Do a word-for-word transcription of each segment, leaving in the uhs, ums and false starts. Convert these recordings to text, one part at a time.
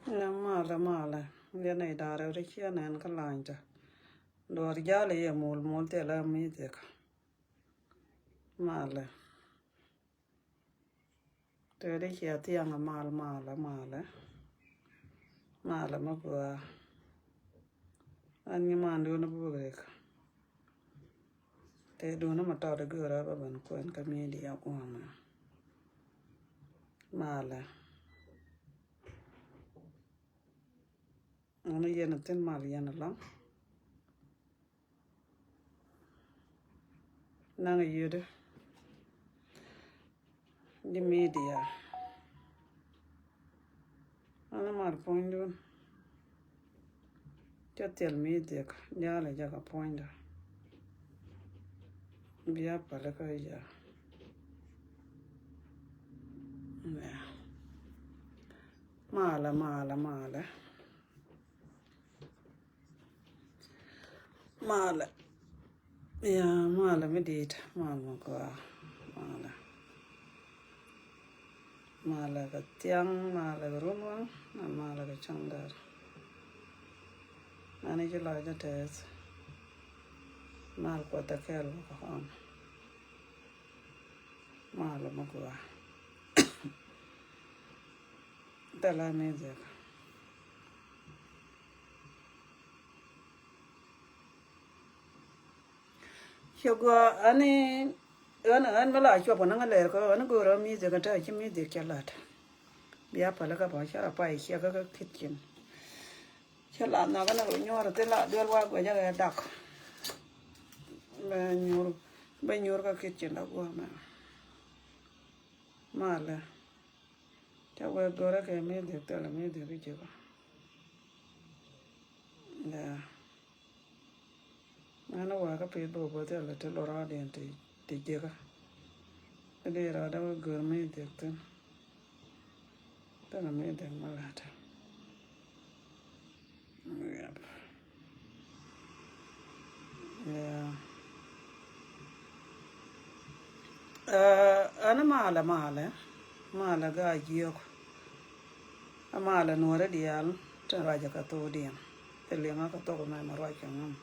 Nɛ malɛ malɛ. Yɛn nɛy da̱rɛ wä ti ciɛ nɛn kä lany tɛ. Duɔr jal iɛ mul mul thilɛ mi thiek. Malɛ. Tëë di cia thiaŋ a mal malɛ malɛ. Malɛ mi gua. An nyi mandun a buk rik. Tëë dun a ma tɔt a gör a ba ben kuɛn kä media guɔmɛ. Malɛ. Ŋun yɛn a thin mal yɛn a lɔŋ. Naŋ yödä di media. An mal puɔ̱nydun. Cä thil mi dhiek jalɛ jakɛ puɔ̱nydä. Bia pälikä ya. Nɛ. Malɛ malɛ malɛ. Malɛ. Ya, malɛ mi di̱i̱t, mal mi gɔaa. Malɛ. Malɛ kɛ thiaŋ, malɛ kɛ runwaŋ, malɛ kɛ cäŋdär. Mani ci lɔcdä tɛth. Mal Kuɔth ɛ kɛɛl bä kɛ kɔn. Malɛ mi gɔaa. Thilɛ mi dhiek. Ci gua ani, ɣän, ɣän mi la cuɔp kɛ näŋ lɛr kɛ ɣän go̱o̱r ɣä music kä tɛ ci music cɛ lat. Bia päl kä bä cä rɔ pay ciɛ kä kä kitchen. Cä la nhɔk kä ni rɔ nyuɔr thil la duel wa guɛcä kɛ dak. Bɛ nyuur, bɛ nyuur kä kitchen la guɔ mɛ. Malɛ. Cä wee go̱rä kɛ mi dhiek thilɛ mi dhiek i̱ ji̱kä. Ya. Ŋän a wakä pith bä bä thilɛ ti lɔ rɔɔdiɛn ti, ti ji̱kä. Ti di rɔɔdä wee go̱r mi dhiek thin. Thilɛ mi dhiek mi la̱tɛ. Yep. Yeah. Ɛn malɛ malɛ malɛ gaa jiök. Ɛ malɛ nuɔrɛ diaal tin ruacɛ kɛ thokdiɛn. Thil liŋä kɛ thok mɛ mɛ ruac kɛ ŋum.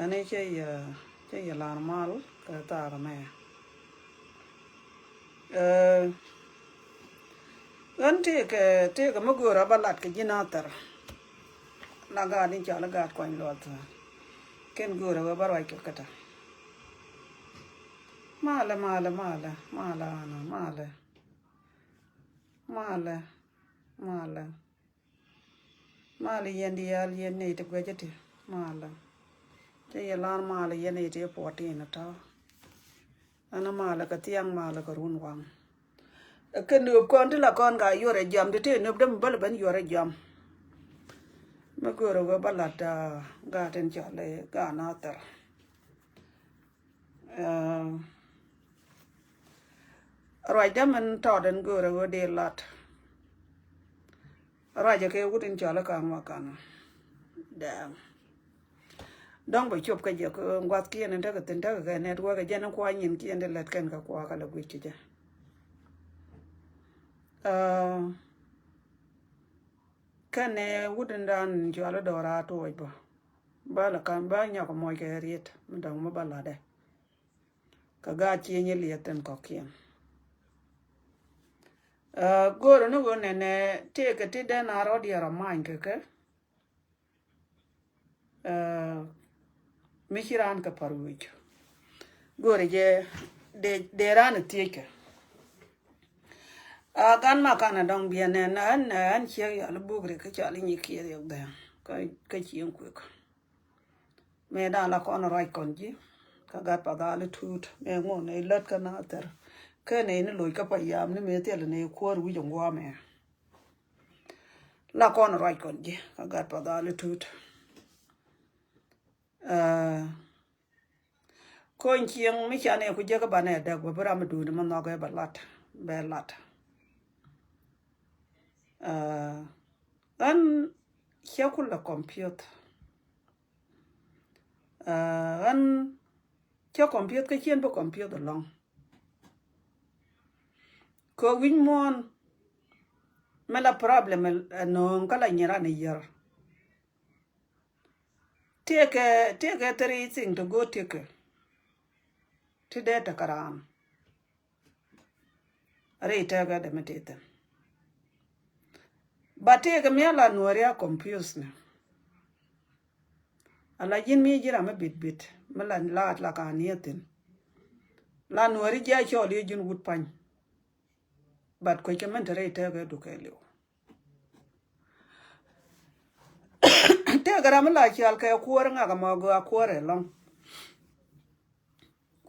Ɛn cɛ yɛ, cɛ yɛ lar mal kɛ thaak mɛ. Ɣän tëëkɛ, tëëkɛ mi göörä bä lat kɛ ji̱ Nathɛr. La gaat in cɔal i̱ gaat kuany luɔth. Kɛn göörä ɣöö bä ruac kɛ kätä. Malɛ, malɛ, malɛ, malɛ, ana, malɛ. Malɛ, malɛ. Malɛ yɛn diaal yɛn nɛy ti guɛcä ti malɛ. Cä yɛ lar malɛ yɛn nɛy ti puɔt tin a tɔ̱. Ɛn a malɛ kɛ thiaŋ malɛ kɛ run waŋ. Ɛ kɛ nööp kɔn ti la kɔn ka yuɔrɛ jiam ti tëë nööp däm bäl ben yuɔrɛ jiam. Mi görɛ wee bä lat gaat in cɔl i̱ gaat Nathɛr. Ruacdä min tɔɔt ɛn göörä ɣöö dee lat. Ruacä kɛ wut in cɔl i̱ ka̱n wa ka̱n. Dɛɛŋ. Dɔ̱ŋ bɛ cop kä jɛ kɛ gua̱thkiɛn in tekɛ thi̱n tekɛ kɛ network ɛ jɛn in kuany in kiɛn ti lät kɛn kɛ kuakä lɛ guic kɛ jɛ. Kɛn ɛ wut in dan in cɔl i̱ dɔɔra tuɔɔc bä. Bä la ka̱n bä nyɔk muɔc kɛ riet mi dɔ̱ŋ mi bä latdɛ. Kɛ gaat cieny i̱ liɛth tin kɔ̱kiɛn. Ɛ, go̱o̱rä ni ɣöö nɛnɛ tëëkɛ ti dee na rɔ̱diɛn rɔ many kɛ kɛ. Ɛ, mi ci raan kɛ pa̱r wi̱c. Go̱o̱rä jɛ dee, dee raan ɛ thiec kɛ. A gan ma kan a dɔ̱ŋ biɛ nɛn ɛn, ɛn ciek yal buk ri kä cɔal i̱ nyi kiɛth yɔk dhɛn kä, kä cieŋ kuek. Mëë da̱a̱n la kɔn ruac kɔn ji̱ kä gat pa dhali tuut mëë ŋun ɛ lät kä Nathɛr. Kä nɛy ni loc kä pa yam ni mëë thil ni kuäär wi̱c ɛŋuɔmɛ. La kɔn ruac kɔn ji̱ kä gat pa dhali tuut. Ɛ, kony cieŋ mi can ɛ ku jek banɛ däk bä bi ram mi duuni mi nhɔk ɛ bɛ lat, bɛ lat. Ɛ, ɣän cɛ ku lɛ kɔmpiɔth. Ɛ, ɣän cä kɔmpiɔth kä ciɛn bä kɔmpiɔth ɛlɔ̱ŋ. Kɛ wi̱c muɔ̱ɔ̱n Mi la problem ɛ nööŋ kä la nyin ran ɛ yär. Tëëkɛ, tëëkɛ three thing ti go̱o̱r tëëkɛ. Ti dee tekɛ raan. Rɛy tëëkɛ dee mi tëë thi̱n. But tëëkɛ mi a la Nuääri a confuse ni. A la ji̱n mi ji̱ ram mi bit bit mi la laat la ka ni a thi̱n. La Nuääri ji̱ a cɔɔl i̱ ji̱n wut pa̱ny. But kuec kɛ mɛn te rɛy tëëkɛ dukɛ liw. Tëëkɛ ram mi la cial kɛ kuäär ŋak ɛmɔ gɔaa kuäär ɛlɔ̱ŋ.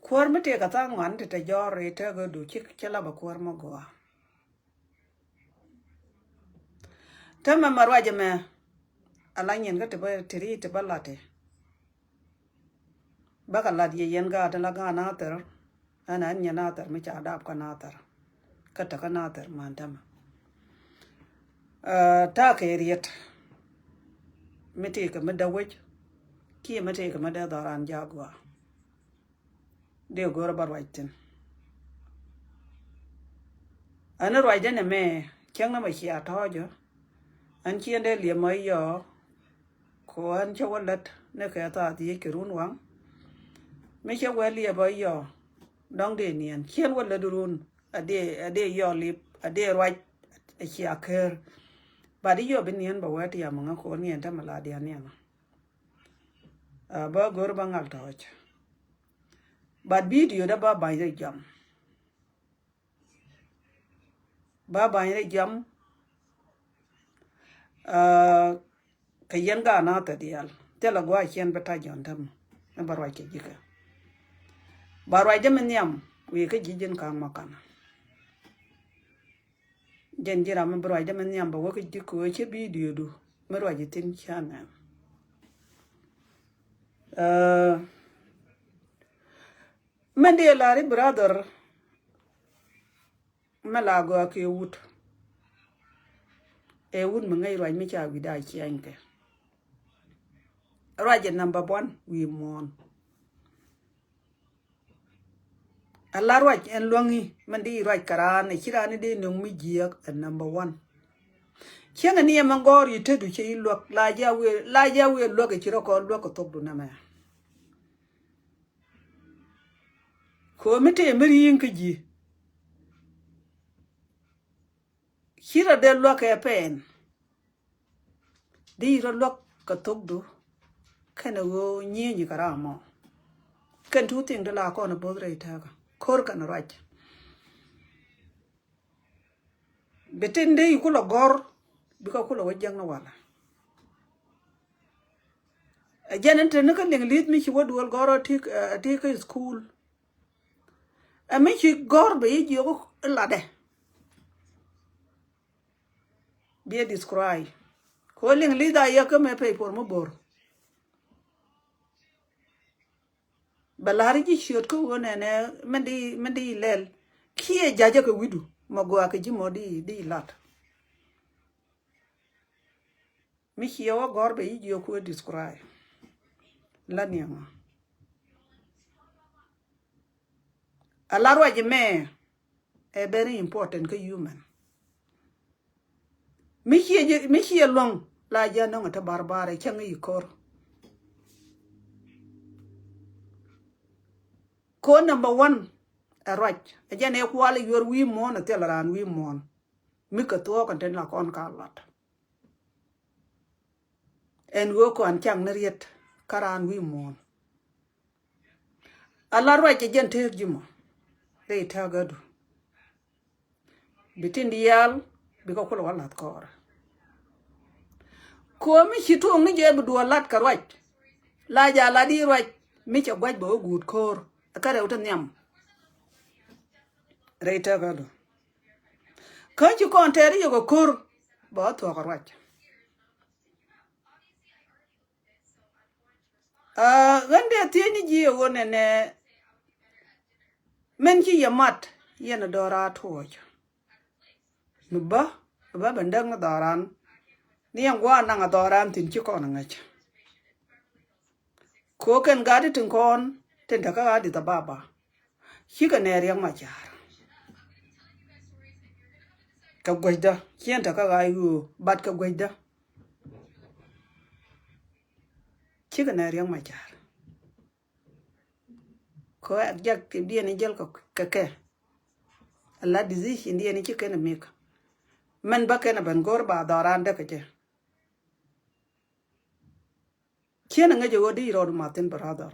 Kuäär mi tëëkɛ tha̱a̱ŋ ŋuan ti te jɔɔr rɛy tëëkɛ du ci, ci la bɛ kuäär mɔ gɔaa. Täämɛ mɛ ruac ɛmɛ a la nyin kä ti bä, ti ri ti bä lat i̱. Bäkɛ lat yɛ yɛn gaat in la gaat Nathir. Ɛn ɛn nyɛ Nathir mi ca dap kä Nathir. Kä te kä Nathir man täämɛ. Ɛ, ta̱a̱ kɛ riet. Mi tëëkɛ mi dee wec. Kiɛ mi tëëkɛ mi dee dhɔran ja̱a̱k gɔaa. Dee go̱o̱rä bä ruac thi̱n. Ɛn ruacdä nɛmɛ cäŋ nɛmɛ cia tɔ̱ɔ̱cä. Ɛn ciɛn dee liɛmɔ i̱ yɔɔ. Ku ɛn cä wä lät ni kɛ thaar dhieec kɛ run waŋ. Mi cä wee liɛpɔ yɔ dɔ̱ŋ dee niɛn ciɛn wä lät run. A dee, a dee yɔ lip, a dee ruac, a cia ker. But i̱ yɔ bi niɛn bɛ wee tiam ŋä ko̱r niɛn te mi la dian niɛn. A bä go̱r bä ŋal tɔ̱ɔ̱c. But video dee bä ba̱ny rɛy jam. Ba ba̱ny rɛy jam. Aa, kɛ yɛn gaat Nathir diaal. Thilɛ gua̱a̱th ciɛn bi ta̱c jɔ̱ɔ̱n täämɛ. Mi ba ruac kɛ ji̱ kɛ. Ba ruacdä mi nhiam wi̱i̱ kä ji̱ ji̱n ka̱a̱ŋ mɔ ka̱n. Jɛn ji̱ ram mi bi ruacdä mi nhiam bɛ wä kä ji̱ kɛ ɣöö ci video du mi ruac ji̱ thi̱n ca nɛn. Aa, Mɛn dee lar i̱ brother, mɛ la gɔaa kɛ wut. Ɛ wut mi ŋäc ruac mi ca wi̱cdä a ciɛny kɛ. Ruac ɛ number one wi̱i̱ muɔ̱ɔ̱n. A la ruac ɛn luäŋi mɛn dee ruac kɛ raan ɛ ci raan i̱ dee nöŋ mi jiääk ɛ number one. Cieŋɛ ni ɛmɛ gɔ̱r i̱ tetdu cɛ i̱ luäk la jɛ a wi̱i̱, la jɛ a wi̱i̱ luäk ɛ ci rɔ kɔn luäk kɛ thokdu nɛmɛ. Kɛ ɣöö mi tëë mi ri̱i̱ŋ kä ji̱. Ci rɔ dee luäk kɛ pɛn. Di rɔ luäk kɛ thokdu. Kɛnɛ ɣöö nyieenyi kɛ ram mɔ. Kɛn two thing di la kɔn bo̱th rɛy tɛɛkä. Ko̱r kɛnɛ ruac. Bi tin dee kulɛ gɔ̱r bikɛ kulɛ wä jiäkni walɛ. Ɛ jɛn in te ni kä liŋ li̱th mi ci wä duɔl gɔ̱r ɛ ti, ɛ ti kä school. Ɛ mi ci gɔ̱r bɛ yi jiök ilatdɛ. Bi ɛ describe. Kɛ wä liŋ li̱th a yɛ kä mɛ pɛy puɔr mi bo̱r. Bɛ la̱r ji̱ ciöt kä ɣöö nɛnɛ mɛn di, mɛn di lɛl. Kiɛ ja̱cä kɛ wi̱du mɛ gɔaa kɛ ji̱ mɔ di, di lat. Mi ciɛ wä gɔ̱r bɛ yi jiök kuɛ describe. La niɛŋɔ. A la ruac mɛ ɛ very important kä human. Mi ciɛ ji̱, mi ciɛ luäŋ la ji̱ anɔŋ ɛ te barbar ɛ cäŋ i̱ ko̱r. Ko̱r number one ɛ ruac. Ɛ jɛn ɛ kual ɛ yuɔr wi̱i̱ muɔ̱ɔ̱n ɛ thil raan wi̱i̱ muɔ̱ɔ̱n. Mi kɛ thuɔɔk ɛn tin la kɔn ka lat. Ɛn ɣöö kɔn cak ni riet kä raan wi̱i̱ muɔ̱ɔ̱n. A la ruac ɛ jɛn tëëk ji̱ mɔ. Rɛy tääk adu. Bi tin diaal bikɛ kulɛ wä la̱th kɔɔrɛ. Ko̱o̱m mi ci tuɔɔk ni jɛ bi duɔl lat kɛ ruac. La jɛ a lat i̱ ruac mi cɛ gua̱c bɛ wä guut ko̱o̱r. Kä rɛw ti nhiam. Rɛy tääk adu. Kä ci kɔn tɛɛr i̱ yɛ kɛ ko̱r bɛ wä thuɔ̱k kɛ ruac. Aa, ɣän dee thiec ni ji̱ ɛ ɣöö nɛnɛ min ci yɛ mat yɛn ɛ dɔ̱ra tuɔɔc. Mi bä, mi bä ben däk ni dhɔran. Ni ɛn gua̱a̱r naŋ ɛ dhɔran thi̱n ci kɔn ɛ ŋäc. Ko̱o̱k kɛn gat ti tin kɔn tin te kä ɣa̱a̱ di̱th ɛ baba. Cikɛ nɛɛ Riɛk Macar. Kɛ guecdä ciɛn tɛ kä ɣa̱c ɣöö bat kɛ guecdä. Cikɛ nɛ Riɛk Macar. Kɛ ɣa̱c jak kɛ diɛn jäl kɛ kɛ. Ala decision diɛn ci kɛn ɛ mik. Mɛn bä kɛn ɛ ben go̱r ba dhɔran däk kɛ jɛ. Ciɛn ɛ ŋäc ɛ ɣöö di rɔɔd mathin brother.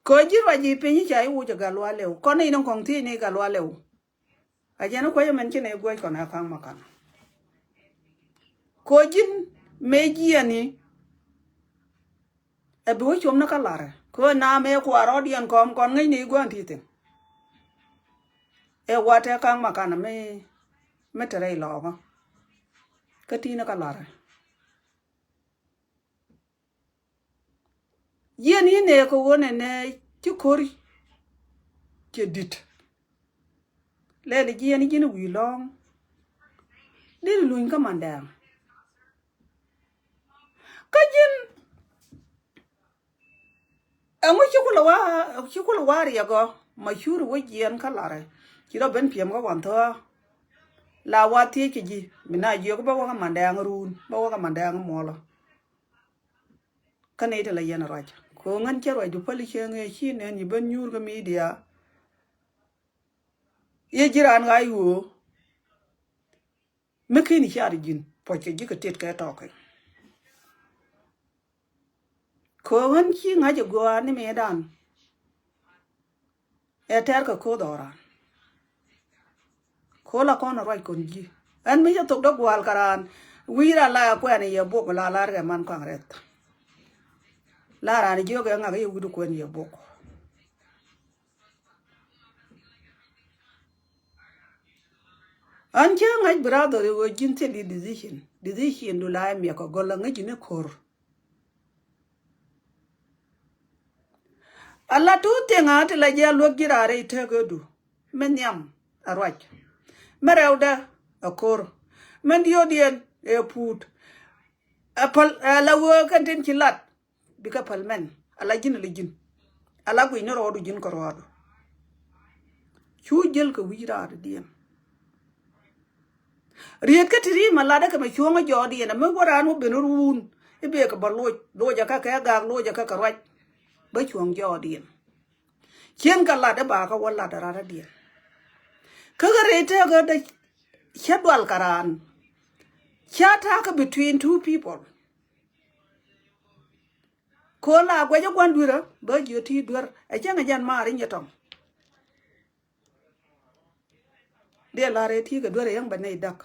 Kɛ ji̱ ruac ji̱ piny ca i̱ wuc ɛ gal walɛw kɔn in kɔŋ thiec ni gal walɛw. A jɛn i̱ kuec ɛmɛn ci nɛ guec kɔn ɛ ka̱ŋ ma kan. Kɛ ji̱n mëë jiɛni ɛ bi wä com ni kä larɛ kɛ na mëë kuaar rɔɔdiɛn kɔm kɔn ŋäc ni gua̱n ti thi̱n. Ɛ watɛ ka̱ŋ ma kan mi mi te rɛy lɔɔkä. Kä ti̱n kä larɛ. Jiɛn i̱ nɛ kɛ ɣöö nɛnɛ ci ko̱ri cɛ di̱t. Lɛl jiɛn i̱ ji̱n wi̱i̱ lɔ̱ŋ. Di̱t luny kä mandɛɛŋ. Kä ji̱n ɛŋu ci kulɛ wa ci kulɛ wa riɛk ɔ ma curi wä jiɛn kä larɛ. Ci rɔ ben piɛm kä wan thɔa. La wa thiec kɛ ji̱ mi na jiök bä wä kä mandɛɛŋ ruun bä wä kä mandɛɛŋ muɔlɔ. Kä nɛy ti la yɛn ruac kɛ ɣöö ŋän cä ruacdu päl cieŋ ëë ci nɛn ci ben nyuur kä midia. Yɛ ji̱ raan ɣa̱c ɣöö mi ken i̱ car ji̱n puɔ̱c kɛ ji̱ kɛ tet kɛ tɔɔk kɛ. Kɛ ɣöö ɣän ci ŋa̱c ɛ gɔaa ni mëëdan. Ɛ tɛr kɛ ko̱o̱th ɔ raan. Ko̱o̱l a kɔn a ruac kɔn ji̱. Ɛn mi cɛ thok dee gua̱a̱l kɛ raan. Wi̱i̱ raan la ɛ kuɛn yɛ bok la lar kɛ man kɔaŋ rɛth. La raan jiök ɛ ŋak yɛ wi̱i̱du kuɛn yɛ bok. Ɣän cä ŋäc brother i̱ ɣöö ji̱n thil i̱ decision. Decision du la imiɛk kɛ gɔl a ŋäc ji̱n i̱ ko̱r. A la tuut thiŋ a ti la ji̱ a luäk ji̱ raar i̱ tekädu. Mi nhiam a ruac. Mi rɛwdɛ a ko̱r. Mi diöödiɛn ɛ puut. Ɛ päl ɛ la wee kɛn tin ci lat. Bikɛ päl mɛn a la ji̱n a la ji̱n. A la guic ni rɔɔdu ji̱n kɛ rɔɔdu. Cu jäl kɛ wi̱c raar diɛn. Riet kä ti ri ma lat kä mɛ cuɔ̱ŋ jɔɔdiɛn a mi wä raan wä ben ruun. I̱ bek kɛ bä loc loc a kä kɛ gak loc a kä kɛ ruac. Bä cuɔ̱ŋ jɔɔdiɛn. Cien kɛ lat i̱ ba kä wä lat a rat a diɛn. Kä kä rɛy tëkä dee cä dual kɛ raan. Cä ta̱a̱ kä between two people. Ko̱n la guɛc ɛ gua̱n dui̱rä bä jiö ti duer ɛ cäŋ ɛ jɛn maar i̱ nyɛ tɔŋ. Diɛ la rɛy ti kɛ duer ɛ yäŋ bɛ nɛy däk.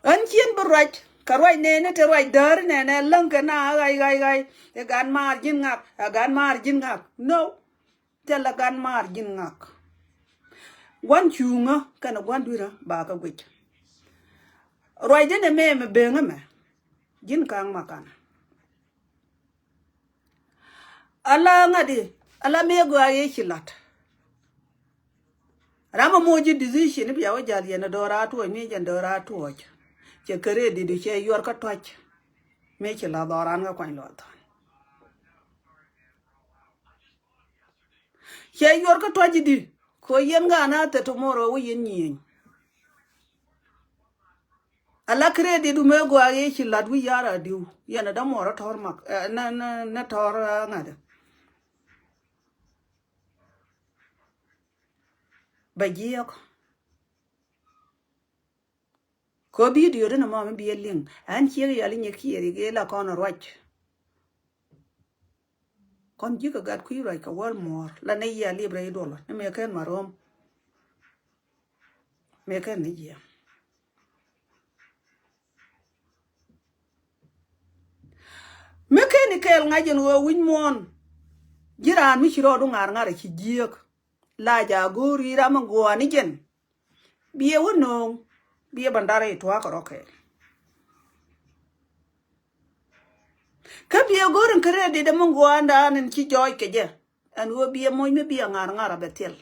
Ɣän cien bi ruac kɛ ruac nɛɛni te ruac dääri nɛɛnɛ läŋ kɛ na ɣa̱c ɣa̱c ɣa̱c. Ɛ gan maar ji̱n ŋak ɛ gan maar ji̱n ŋak no. Thilɛ gan maar ji̱n ŋak. Gua̱n cuŋä kɛnɛ gua̱n dui̱rä ba kä guic. Ruacdä ni mɛ mɛ beŋä mɛ ji̱n ka̱a̱ŋ ma kanɛ. Ala ŋa̱t i̱ ala mëë gɔaa yee ci la̱t. Ram a moc ji̱ decision i̱ bia wä jal yɛn a do̱ra tuɔɔc mi jɛn do̱ra tuɔɔc. Cɛ kɛ rɛɛ di̱t i̱ cɛ yuɔr kä tuac. Mëë ci la̱th ɣɔran kä kuany luɔth thɔn. Cɛ yuɔr kä tuac i̱di kɛ ɣöö yɛn ɣa̱a̱n a thɛ tomorrow wä yɛn nyiëëny. Ala credit du mëë gɔaa yee ci la̱t wi̱c ya̱r a diw yɛn a dämuɔr a tɔ̱r mak nɛ nɛ nɛ tɔ̱r ŋa̱thä. Bɛ jiɛk. Kɛ video däna mɔ mi biɛ liŋ ɛn ciek yal inyɛ kiɛɛr i̱ gee la kɔn ruac. Kɔn ji̱ kɛ gat kui̱ ruac kɛ wäl muɔ̱ɔ̱r la nɛ yiëë a liep rɛy duɔlɔ ni mëë kɛn ma ro̱o̱m. Mëë kɛn ni jiɛɛm. Mi keni kɛɛl ŋa̱c ɛn ɣöö wi̱c muɔ̱ɔ̱n. Ji̱ raan mi ci rɔɔdu ŋa̱r ŋa̱r a ci jiääk. La ja̱ go̱o̱ri ram mi guɔ̱ɔ̱ni jɛn. Biɛ wä no̱o̱ŋ biɛ bandar i̱ tua̱a̱k kɛ rɔ kɛɛl. Kä biɛ go̱o̱ri kä rɛɛ dit ɛmɛ guɔ̱ɔ̱ndan ɛn ci jɔɔc kɛ jɛ. Ɛn ɣöö biɛ moc mi biɛ ŋa̱r ŋa̱r a bɛ thil.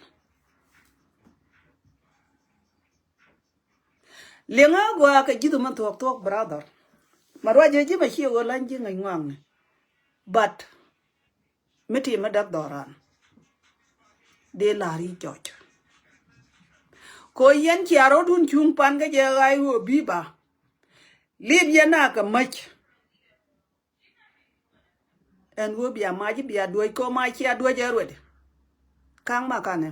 Liŋä gɔaa kɛ ji̱th mɛ thuɔ̱k thuɔ̱k brother. Ma ruac ji̱ mɛ ciɛ ɣöö la̱ny ji̱ ŋäc ŋɔaŋni. But Mi ti mi däk dhɔran. Dee la̱r i̱ jɔc. Ko yɛn cia rɔ̱dun cuŋ pan kä jɛ ɣa̱c ɣöö bi̱i̱ ba. Lip yɛn a kɛ mäc. Ɛn ɣöö bia mac i̱ bia duäc kɛ ɣöö mac cia duäc ɛ ruet. Ka̱ŋ ma kanɛ.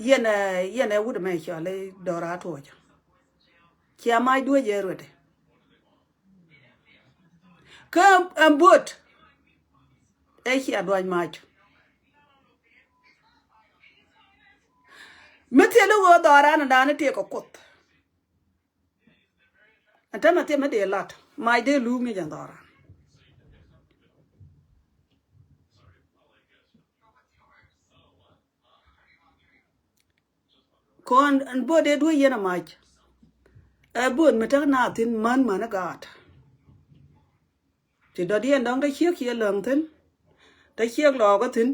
Yɛn ɛ, yɛn ɛ wut ɛmɛ cɔal i̱ dhɔran tuɔɔcä. Cia mac duäc ɛ ruet. Kä ɛn buɔt ɛ cia duäc mac. Mi thil i̱ ɣöö dhɔran dan i̱ tëëkɛ Kuoth. Ɛn täämɛ thil mi dee lat mac dee luuk ni jɛn dhɔran. Kɔn ɛn buɔt dee duäc yɛn ɛ mac. Ɛ buɔt mi te naath thi̱n män män i̱ gaat. Ti dɔ̱diɛn dɔ̱ŋ te ciek ciɛ läŋ thi̱n. Te ciek lɔɔkä thi̱n.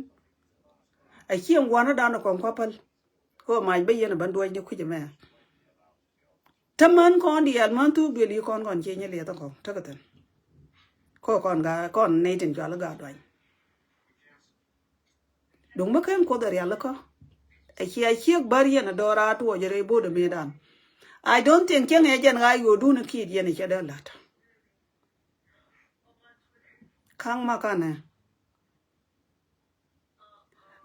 Ɛ cieŋ gua̱n i̱ dan ɛ kɔŋ kua̱ päl. Kɛ ɣöö mac bä yɛn ɛ ben duäc ni kui̱c ɛmɛ. Te män kɔn diaal män thuk duël i̱ kɔn kɔn cie nyɛ liɛth kɔn tekɛ thi̱n. Kɔ kɔn ga kɔn nɛy tin cɔal i̱ gaat duany. Duŋ mi ken Kuoth ɛ rialikä. Ɛ cia ciek bär yɛn ɛ dhɔran tuɔɔcä rɛy bo̱o̱dɛ mëëdan. I don't think cäŋ ɛ jɛn ɣa̱c ɣöödun i̱ kiit yɛn ɛ cɛ dee la̱t. Ka̱ŋ ma kanɛ.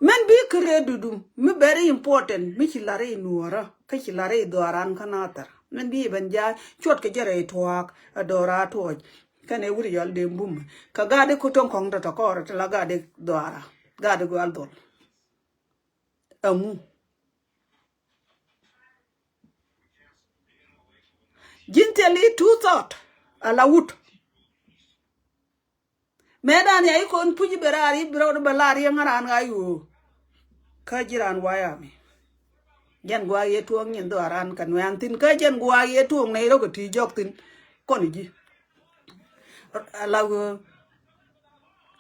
Mɛn bi kɛ rɛɛ dudum mi very important mi ci la̱r i̱ nuɔ̱ɔ̱rä kä ci la̱r i̱ dhɔran kä nathɛr. Mɛn bi ben ja̱a̱c cuɔt kɛ jɛ rɛy tuaak ɛ dhɔran tuɔɔc. Kɛnɛ wut yɔl dee bum kɛ gat i̱ kutoŋ kɔŋ tɔ̱tɔ̱ kɔɔr ti la gat i̱ dhɔran gat i̱ gua̱l dhɔl. Ɛŋu? Ji̱n thil i̱ two thought ala wut. Mëë dan ya i̱ kon puc i̱ bɛ raar i̱ bɛ rɔɔd bɛ lar i̱ ŋa̱ran ɣa̱c ɣöö. Kä ji̱ raan wayami. Jɛn gua̱a̱k yɛ tuɔɔk nyin dhɔran kɛ nuɛ̈ɛ̈n thi̱n kä jɛn gua̱a̱k yɛ tuɔɔk nɛy rɔ̱k ɛ ti jɔk thi̱n. Kɔn ji̱. Ala ɣöö.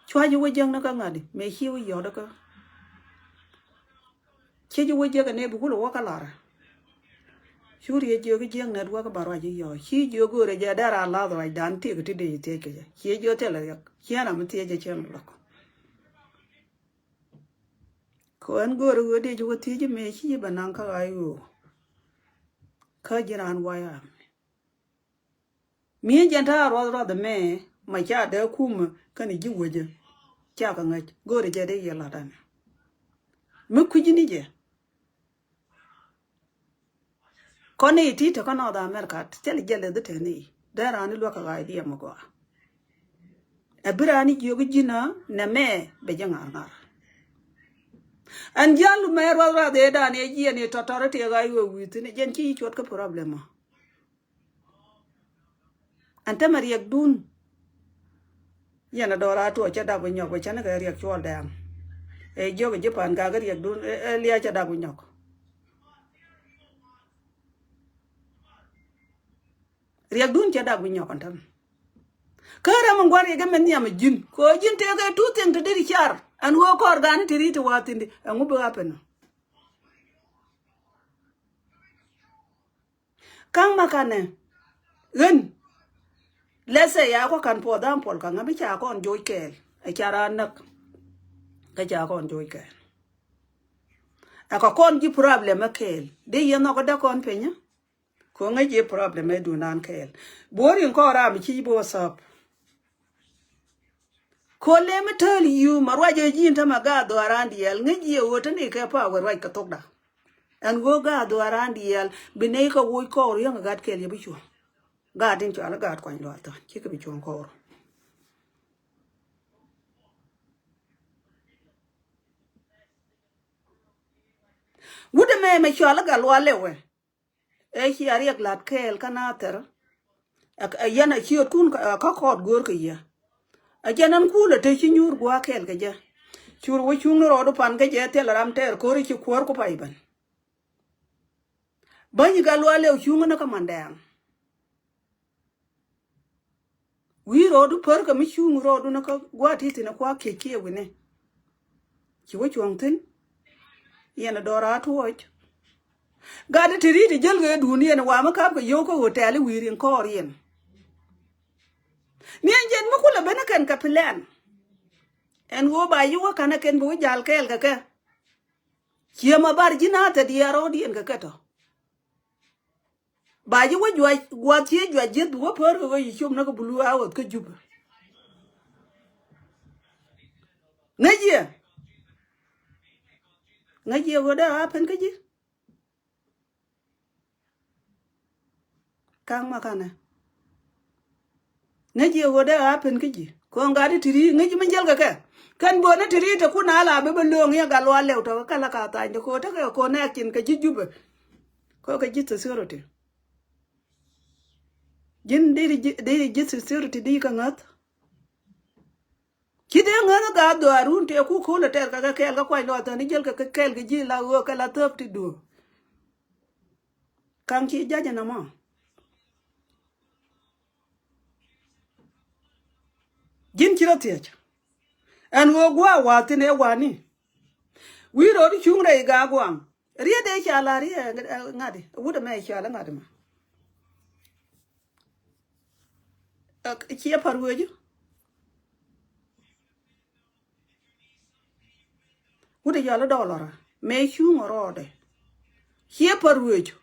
Cua ji̱ wä jiäkni kä ŋa̱di mëë ci wä yɔt kä. Ci ji̱ wä jiäk ɛ nɛy bi kulɛ wä kä lar. Cu riec jiök i̱ jiäk nɛt wä kä ba ruac i̱ yɔɔc ci jiök go̱o̱rɛ jɛ dee raan lath ruacdan tiek ti dee thiec kɛ jɛ ci jiök thilɛ riɛk ciɛn ram mi thiec jɛ ciɛn lɔk. Kɛ ɣän go̱o̱rɛ ɣöö dee ji̱ wä thiec i̱ mëë ci ji̱ bɛ naŋ kä ɣa̱c ɣöö. Kä ji̱ raan wayami. Mi jɛn ta̱a̱ ruath ruath ɛmɛ ma ca dee kumä kɛnɛ ji̱ wecä. Ca kɛ ŋäc go̱o̱rɛ jɛ dee yɛ la̱t ɛnɛ. Mi kui̱c ni jɛ. Kɔn i̱ ti te kä North America thilɛ jɛ lɛ dhi te ni dee raan i̱ luäk kɛ ɣa̱c diɛm ɛ gɔaa. Ɛ bi raan i̱ jiök i̱ ji̱n ɛ nɛmɛ bɛ jɛ ŋa̱r ŋa̱r. Ɛn ji̱ alumɛ ruath ruath ëëdan ɛ jiɛn i̱ tɔ̱tɔ̱r i̱ tëë ɣa̱c wee wi̱i̱ thi̱n ɛ jɛn ci i̱ cuɔt kä problem ɔ. Ɛn tämɛ riɛkdun. Yɛn a dɔɔr a tuɔɔk cä dak bi nyɔk bi cä ni kɛ riɛk cuɔl dɛɛŋ. Ɛ jiök ji̱ pa̱a̱n kakä riɛkdun ɛ lia̱a̱ cä dak bi nyɔk. Riɛkdun cä dak bi nyɔk ɛn tämɛ. Kä rɛm in gua̱n riɛk in mɛ nhiam ɛ ji̱n kɛ ɣöö ji̱n tëëkɛ tuth thiɛŋ te deri car ɛn ɣöö kɔɔr ga̱a̱ni te ri̱t te wa̱a̱ thi̱n di ɛŋu bi ɣa̱ pɛn ɔ. Ka̱ŋ ma kanɛ ɣän. Lɛthɛ ya kɔ ka̱n puɔth da̱a̱m puɔl ka̱ŋ ɣä bi ca kɔn joc kɛɛl ɛ ca raan näk. Kä ca kɔn joc kɛɛl. Ɛ kɛ kɔn ji̱ problem ɛ kɛɛl dee yɛn nhɔk kä däk kɔn piny ɛ. Kɛ ɣöö ŋäc ji̱ problem ɛ duundan kɛɛl. Buɔ̱ɔ̱r in kɔn ram ci ji̱ bi wä thɔp. Kɛ ɣöö lem mi tääl yiu ma ruac ɛ ji̱ in tämɛ gaat dhɔaaran diaal ŋäc ji̱ ɛ ɣöö te ni kɛ power ruac kɛ thokda. Ɛn ɣöö gaat dhɔaaran diaal bi nɛy kɛ woc kɔɔr yäŋ ɛ gat kɛl yɛ bi cuɔ̱ŋ. Gaat in cɔal i̱ gaat kuany luaal tha̱a̱ŋ cikɛ bi cuɔ̱ŋ kɔɔr. Wut ɛmɛ mɛ cɔal i̱ gat luaal lewɛ. Ëë cia riɛk la̱t kɛɛl kä nathɛr. Ɛ yɛn a ciötkun kä kɔɔt go̱o̱r kɛ yɛ. Ɛ jɛn ɛn kuul ɛ te ci nyuur gua̱a̱k kɛɛl kɛ jɛ. Cur wä cuŋni rɔɔdu pan kä jɛ thil ram tɛɛr ko̱ri ci kuäär ku pay ben. Bäny gat luaal lëë cuŋni kä mandɛɛŋ. Wi̱i̱ rɔɔdu pär kɛ mi cuŋ rɔɔdu ni kä gua̱a̱ ti thi̱n ɛ kua̱a̱k kiɛc kiɛ wi̱ni. Ci wä cuɔ̱ŋ thi̱n. Yɛn ɛ dɔɔr a tuɔɔc. Gat ti ri̱t ti jäl kɛ duun yɛn wa mi ka̱p kɛ yio̱w kä hotel i̱ wi̱i̱ riŋ kɔɔr yɛn. Ni ɛn jɛn mi kulɛ ben kɛn kɛ plan. Ɛn ɣöö ba yi wä ka̱n ɛ kɛn bi wä jal kɛɛl kɛ kɛ. Ciɛ ma bar ji̱n a thɛ diaal rɔ̱diɛn kɛ kɛ tɔ. Ba ji̱ wä juac gua̱th cië juac ji̱th bi wä pär kɛ ɣöö yi cop näk kɛ bulu a ɣöth kä Jubɛ. Ŋäc yɛ. Ŋäc yɛ ɣöö dee a pen kä ji̱. Ka̱ŋ ma kanɛ. Ŋäc yɛ ɣöö dee a pen kä ji̱. Kɔn gat i̱ ti̱ri ŋäc mi jäl kɛ kɛ. Kɛn bööni ti̱ri te kun a la bi bä lööŋ yɛ gal wa lɛw tɔkä kɛ la ka thany te ko̱ tekɛ ko̱ nɛɛk cin kɛ ji̱ Jubɛ. Kɔ kɛ ji̱ security. Ji̱n di di ji̱ security di kɛ ŋäth. Ci dee ŋäth kä gaat dhɔaarun tëë ku ko̱l ɛ tɛr kɛ kɛ kɛɛl kä kuac lɔathäni jäl kɛ kɛ kɛɛl kɛ ji̱ la ɣöö kɛ la thäp ti duɔ̱ɔ̱r. Ka̱ŋ ci jac ɛn ɛmɔ. Ji̱n ci rɔ thiec. Ɛn ɣöö gua̱a̱ wa̱a̱ thi̱n ëë wa̱a̱ni. Wi̱i̱ rɔɔd cuŋ rɛy gaak waŋ. Riet dee ca la̱r i̱ ɛ ŋa̱di wut ɛmɛ ca lɛ ŋa̱di ma. Ciɛ pa̱r wecä. Wut ɛ yɔl i̱ dɔlɔrä mëë cuŋ ɔ rɔɔdɛ. Ciɛ pa̱r wecä.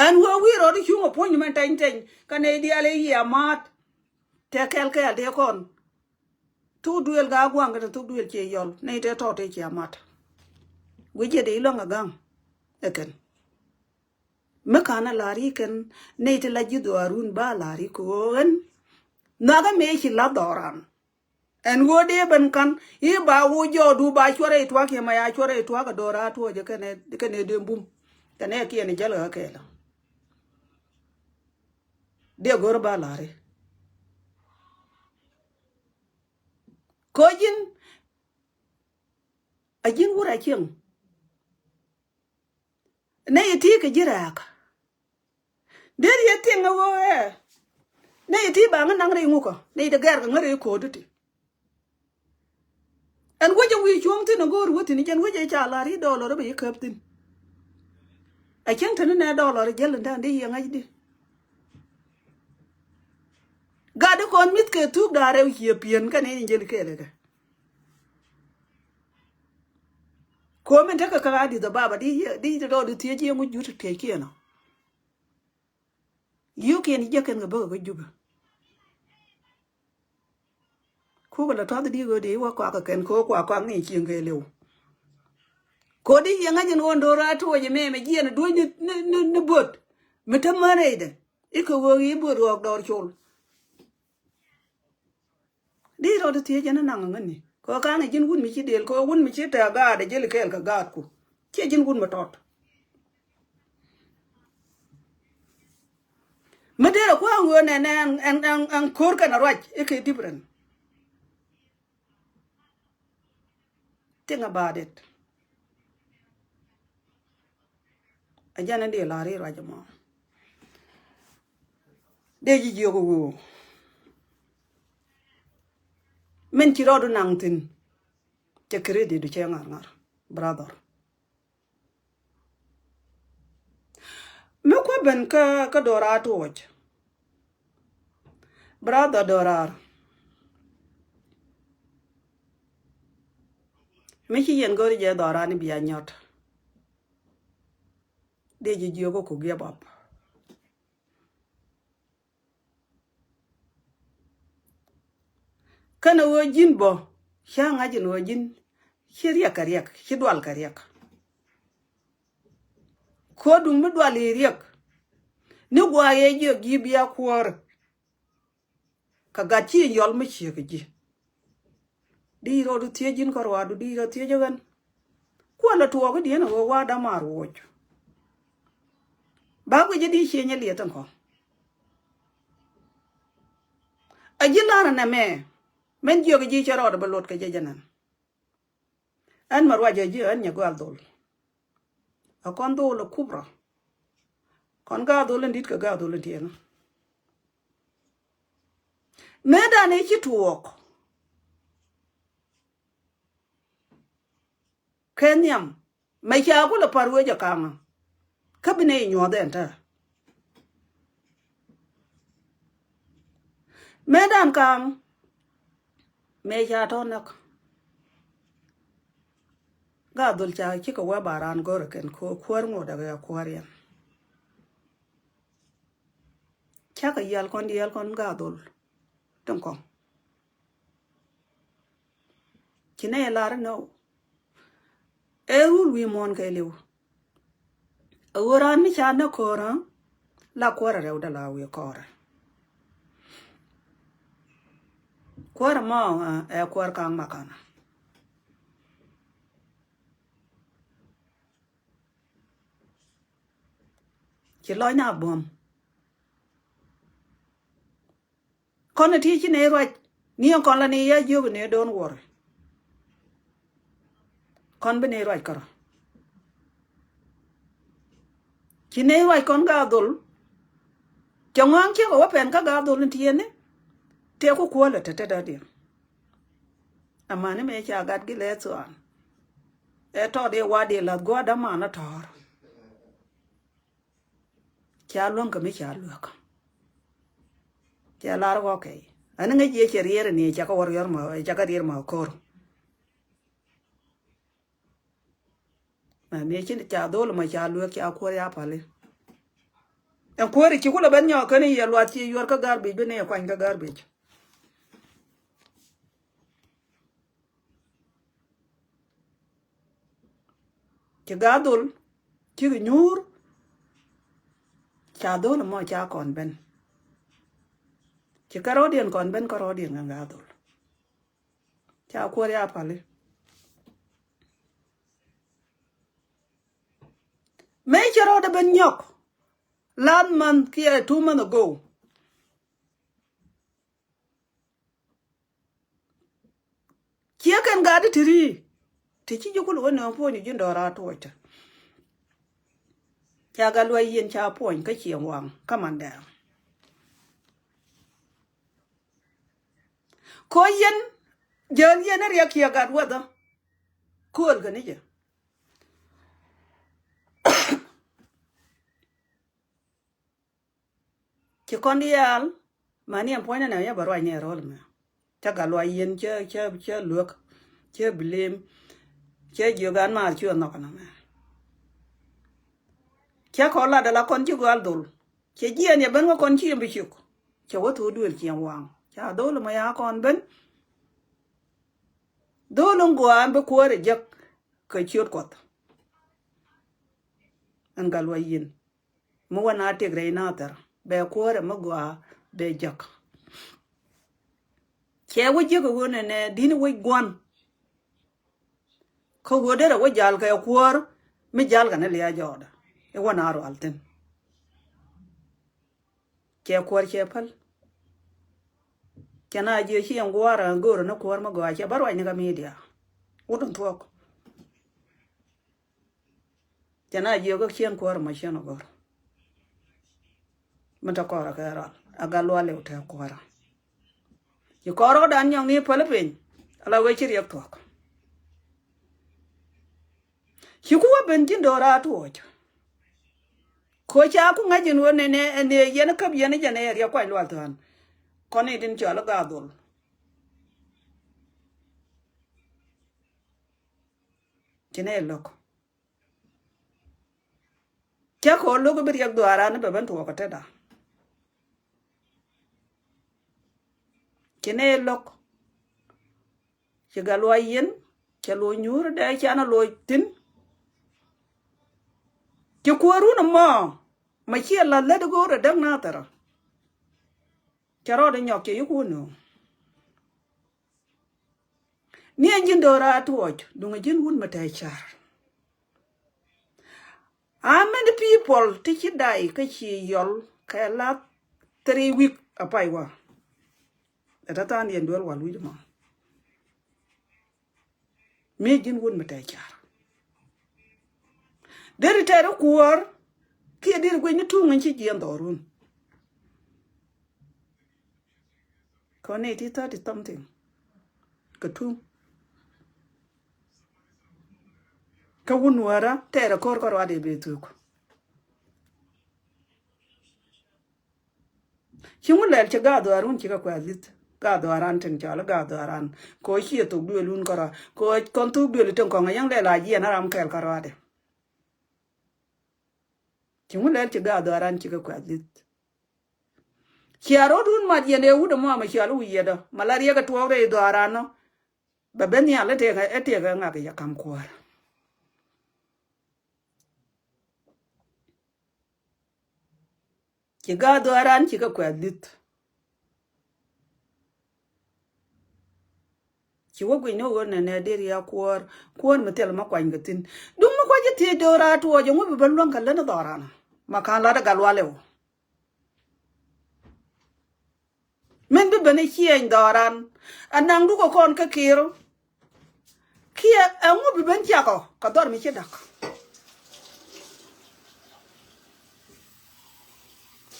Ɛn wee wi̱i̱ rɔɔd i̱ cuŋ ɔ puɔ̱ny mɛn tɛny tɛny kä nɛy diaal i̱ yiɛɛ ma̱a̱t. Tɛ kɛl kɛɛl dee kɔn. Thuk duëël gaak gua̱a̱ŋ kɛnɛ thuk duëël ciɛ yɔl nɛy tɛ tɔt tëë ciɛ ma̱a̱t. Guic jɛ dee i̱ luäŋ ɛ ga̱ŋ ɛ kɛn. Mi ka̱n a la̱r i̱ kɛn nɛy ti la ji̱ dhɔaarun ba la̱r i̱ kɛ ɣöö ɣän. Nhɔakä mëë ci la̱th dhɔran. Ɛn ɣöö dee ben ka̱n i̱ ba wu jɔɔdu ba cuɔrɛ i̱ tua̱k yɛ ma ya cuɔrɛ i̱ tua̱k a do̱r a tuɔɔcä kɛnɛ kɛnɛ dee bum. Kɛnɛ kiɛn i̱ jäl ɣä kɛɛlä. Dee go̱r ba la̱r i̱. Ko̱ ji̱n a ji̱n wur a cieŋ. Nɛy ti kɛ ji̱ rɛ̈ɛ̈k. Dee yɛ thieŋ ɛ ɣöö ɛ nɛy ti ba ŋä naŋ rɛy ŋukä nɛy ti gɛr kɛ ŋä rɛy ko̱o̱t ti. Ɛn wecɛ wi̱i̱ cuɔ̱ŋ thi̱n ɛ go̱o̱r wä thi̱n jɛn wecɛ ca la̱r i̱ dɔlɔr ɛ bɛ yi käp thi̱n. A cieŋ te ni nɛ dɔlɔr jäl in ta̱a̱n dee yɛ ŋa̱c di. Gat di kɔn mi̱th kɛ thuk da̱a̱ rɛw ciɛ pi̱en kɛn in jäl kɛɛl kɛ. Komi tekɛ kä Addis Ababa di di dɔɔdi thiec yieŋ wi̱c jut thiec kiɛn ɔ. Yio̱kiɛn jiäkɛn kɛ bäkɛ kä Jubɛ. Kukɛ la tuath di ɣöö di wä kuakɛ kɛn kɛ ɣöö kuak kuak ni cieŋ kɛ liw. Kodi yieŋ ŋäc in ɣöö do̱r a tuɔɔc ɛmɛ mɛ jiɛn duec ni ni ni buɔt. Mi te män rɛydɛ ikɛ ɣöö i̱ buɔt ɣɔɔk dɔɔr col. Di rɔɔd thiec jɛn naŋ ŋäni kɛ ka̱n ji̱n wut mi ci dëël kɛ wut mi ci tɛ̈ gaatdɛ jɛl kɛɛl kɛ gaatku. Ciɛ ji̱n wut mi tɔt. Mi derɛ kua̱a̱ŋ ɣöö nɛn ɛn ɛn ɛn ko̱r kɛn a ruac ikɛ different. Think about it. A jɛn in dee la̱r i̱ ruac ɛmɔ. Dee ji̱ jiök ɛ wee ɣöö min ci rɔɔdu naŋ thi̱n. Cɛ credit du cɛ ŋa̱r ŋa̱r brother. Mi kuɛ ben kä kä do̱raar tuɔɔc. Brother do̱raar. Mi ci yɛn go̱ri jɛ dhɔran i̱ bia nyɔt. Dee ji̱ jiök ɛ ku give up. Kɛnɛ ɣöö ji̱n bä ca ŋa̱c in ɣöö ji̱n ci riɛk kɛ riɛk ci dual kɛ riɛk. Ko̱duŋ mi dual i̱ riɛk ni gua̱a̱ yɛ jiök ji̱ bia kuäär. Kɛ gat ci yɔl mi ciek ji̱. Di rɔɔdu thiec ji̱n kä ruaadu di rɔ thiec ɣän. Kualɛ tuɔɔk i̱ diɛn ɣöö wa dämaar woc. Ba guic i̱ di cieny i̱ liɛth in kɔ. A ji̱ la̱r ɛnɛ mɛ mɛn jiök ji̱ cɛ rɔɔdɛ bɛ luɔt kɛ jɛ jɛ nɛn. Ɛn mɛ ruacɛ ji̱ ɛn nyɛ gɔal dhol. A kɔn dhol ɛ kup rɔ. Kɔn ga̱a̱ dhol in di̱t kɛ ga̱a̱ dhol in tiɛɛŋä. Mëëdan ëë ci tuɔɔk. Kɛ nhiam mɛ ca kulɛ pa̱r wecɛ ka̱a̱ŋä. Kä bi nɛy nyuɔ̱th ɛn tää. Mëëdan ka̱a̱ŋ. Mëë ca tɔ̱ näk. Gaa dhol ca cikɛ wee ba raan go̱rɛ kɛn ko kuäär ŋot ɛ kɛ kuäär yɛn. Cakɛ yɛl kɔn diɛɛl kɔn gaa dhol tin kɔŋ. Ci nɛ lar inɔ. Ɛ rul wi̱i̱ muɔ̱ɔ̱n kɛ liw. Ɛ ɣöö raan mi ca näk ko̱rä la kuäärä rɛwdɛ la wi̱i̱ kɔrɛ. Kuäärä mɔ ɛ kuäär kaŋ makanä. Ci lɔcna buɔ̱m. Kɔn ɛ ti ci nɛy ruac ni ɛn kɔn la ni ya jiök ni don't worry. Kɔn bi nɛy ruac kärɔ. Ci nɛy ruac kɔn gaa dhol. Cɛ ŋɔ̱a̱ŋ ciek ɛ wä pɛn kä gaa dhol in ti yɛn ni. Tëë ku kuäär lɛ te te dɔ̱diɛn. Amani mëë ca gat gi lɛ thuan. Ɛ tɔt i̱ wa di lath gua̱a̱r dämanä tɔ̱ɔ̱r. Ca luäŋ kɛ mi ca luäk. Ca lar wä kɛ. Ani ŋäc yɛ cɛ riɛr ni ca kɛ wä riɛr ma ca kɛ riɛr ma ko̱r. Ma mi ci ca dhol ma ca luäk ca kuäär ya pali. Ɛn kuäär ci kulɛ ben nyɔk kɛn yɛ luath ci yuɔr kä garbage bi ni yɛ kuany kä garbage. Ci gaa dhol cikɛ nyuur. Ca dhol mɔ ca kɔn ben. Ci kärɔɔdiɛn kɔn ben kärɔɔdiɛn kɛ gaa dhol. Ca kuäär ya pali. Mëë cɛ rɔɔdɛ ben nyɔk last month kiɛ two month ago. Ciɛ kɛn gat ti ti ri ti ci ji̱ kul wä nööŋ puɔ̱ny ji̱ dɔ̱ra tuɔcä. Ca gat luac yien ca puɔ̱ny kä ciɛ waŋ kä mandɛɛr. Ko yien jäl yien riɛk ciɛ gat wäthä. Kööl kɛ ni jɛ. Ci kɔn diaal mani ɛn puɔ̱nydɛ nɛ yɛ bɛ ruac ni ɛ ro̱l mɛ. Cä gat luac yien cä cä cä luek cä bilim. Cä jiök an maar ci ɣä nhɔk ɛn ɛmɛ. Cä kɔn lat ala kɔn ci gɔal dhol. Cɛ jiɛn yɛ ben kä kɔn ci yɛn bi ciök. Cɛ wä thok duël ci yɛn waŋ ca dhol mɛ ya kɔn ben. Dhol in gɔaa ɛn bi kuäär ɛ jek kɛ ciöt Kuɔth. Ɛn gat luac yien. Mi wä na tëk rɛy nathɛr bɛ kuäärɛ mi gɔaa bɛ jek. Cɛ wä jiäk ɣöö nɛnɛ di̱n wec gua̱n. Kä ɣöö derɛ wä jal kɛ kuäär mi jal kɛ ni lia̱a̱ jɔɔdɛ i̱ wä na rual thi̱n. Cɛ kuäär cɛ päl. Cɛ na jiɛ ci ɛn gua̱a̱r ɛn go̱o̱r ni kuäär mi gɔaa cɛ bä ruacni kɛ midia. Wut in thuɔ̱k. Cɛ na jiök kä ciɛn kuäärä ma ciɛn ɔ gɔ̱r. Mi te kɔrä kɛ rɔl a gat lual iw te kuäärä. Ci kɔrä dan nyɔŋ ni päl piny ala wee ci riɛk thuɔ̱k. Ci ku wä ben ji̱n do̱ra tuɔɔc. Ko ca ku ŋa̱c in wä nɛnɛ ɛn ëë yɛn käp yɛn jɛn ëë riɛk kuac lual thuan. Kɔn i̱ tin cɔal i̱ gaa dhol. Ci nɛ lo̱k. Cä kɛ ɣöö lo̱k i̱ bi riɛk dhuaaran i̱ bɛ ben tuɔɔk kä tetda. Ci nɛ lo̱k. Ci gat luac yien cɛ loc nyuur dee can a loc thi̱n. Ci kuäärun ɛmɔ mɛ ciɛ la̱th lät i̱ go̱o̱r ɛ däk nathɛrä. Cɛ rɔɔdɛ nyɔk cɛ yik wun nööŋ. Ni ɛn ji̱n do̱ra tuɔɔc duŋ ɛ ji̱n wun mɛ tɛɛ car. How many people ti ci day kä ci yɔl kɛ la three week a pay wa. Ɛ ta than yɛn duel wal wi̱c ma. Mi ji̱n wun mi tɛɛ car. Deri tɛɛri kuɔɔr kiɛ deri guic ni tuŋ in ci jiɛn dhɔrun. Kɔn ni ti thirty something. Kɛ tuŋ. Kä wun nuäärä tɛɛrɛ ko̱r kä ruaadɛ bee thuk. Ci ŋun lɛl ci gath dhuaar wun ci kɛ kuɛ at least Gaa dhuaaran tin cɔal i̱ gaa dhuaaran. Kɛ ɣöö ciɛ thok duëël wun kärɔa. Kɛ ɣöö kɔn thok duëël tin kɔŋ a yäŋ lɛl a jiɛn a ram kɛl kärɔadɛ. Ci ŋu lɛl ci gaa dhuaaran cikɛ kuɛth dhi̱th. Cia rot wun mat yɛn ëë wut ɛmɔ amɛ cɔal i̱ wi̱i̱ yɛt ɔ. Malaria kɛ tuɔɔk rɛy dhuaaran ɔ. Bɛ ben nhial i̱ tëëkɛ, i̱ tëëkɛ ŋak i̱ yɛ ka̱m kuäär. Ci gaa dhuaaran cikɛ kuɛth dhi̱th. Ci wä guic ni ɣöö nɛnɛ deri a kuäär, kuäär mi thil ma kuany kɛ thi̱n. Duŋ mi kuac i̱ thiec do̱raar tuɔɔc ɛŋu bi ben luäŋ kɛ lät ni dhɔran. Ma ka̱n lat i̱ gal walɛ wä. Min bi ben i̱ ciɛny dhɔran. Anaŋ dukɛ kɔn kä kiru. Kiɛ ɛŋu bi ben ciakɔ kɛ dhɔr mi ci da̱k.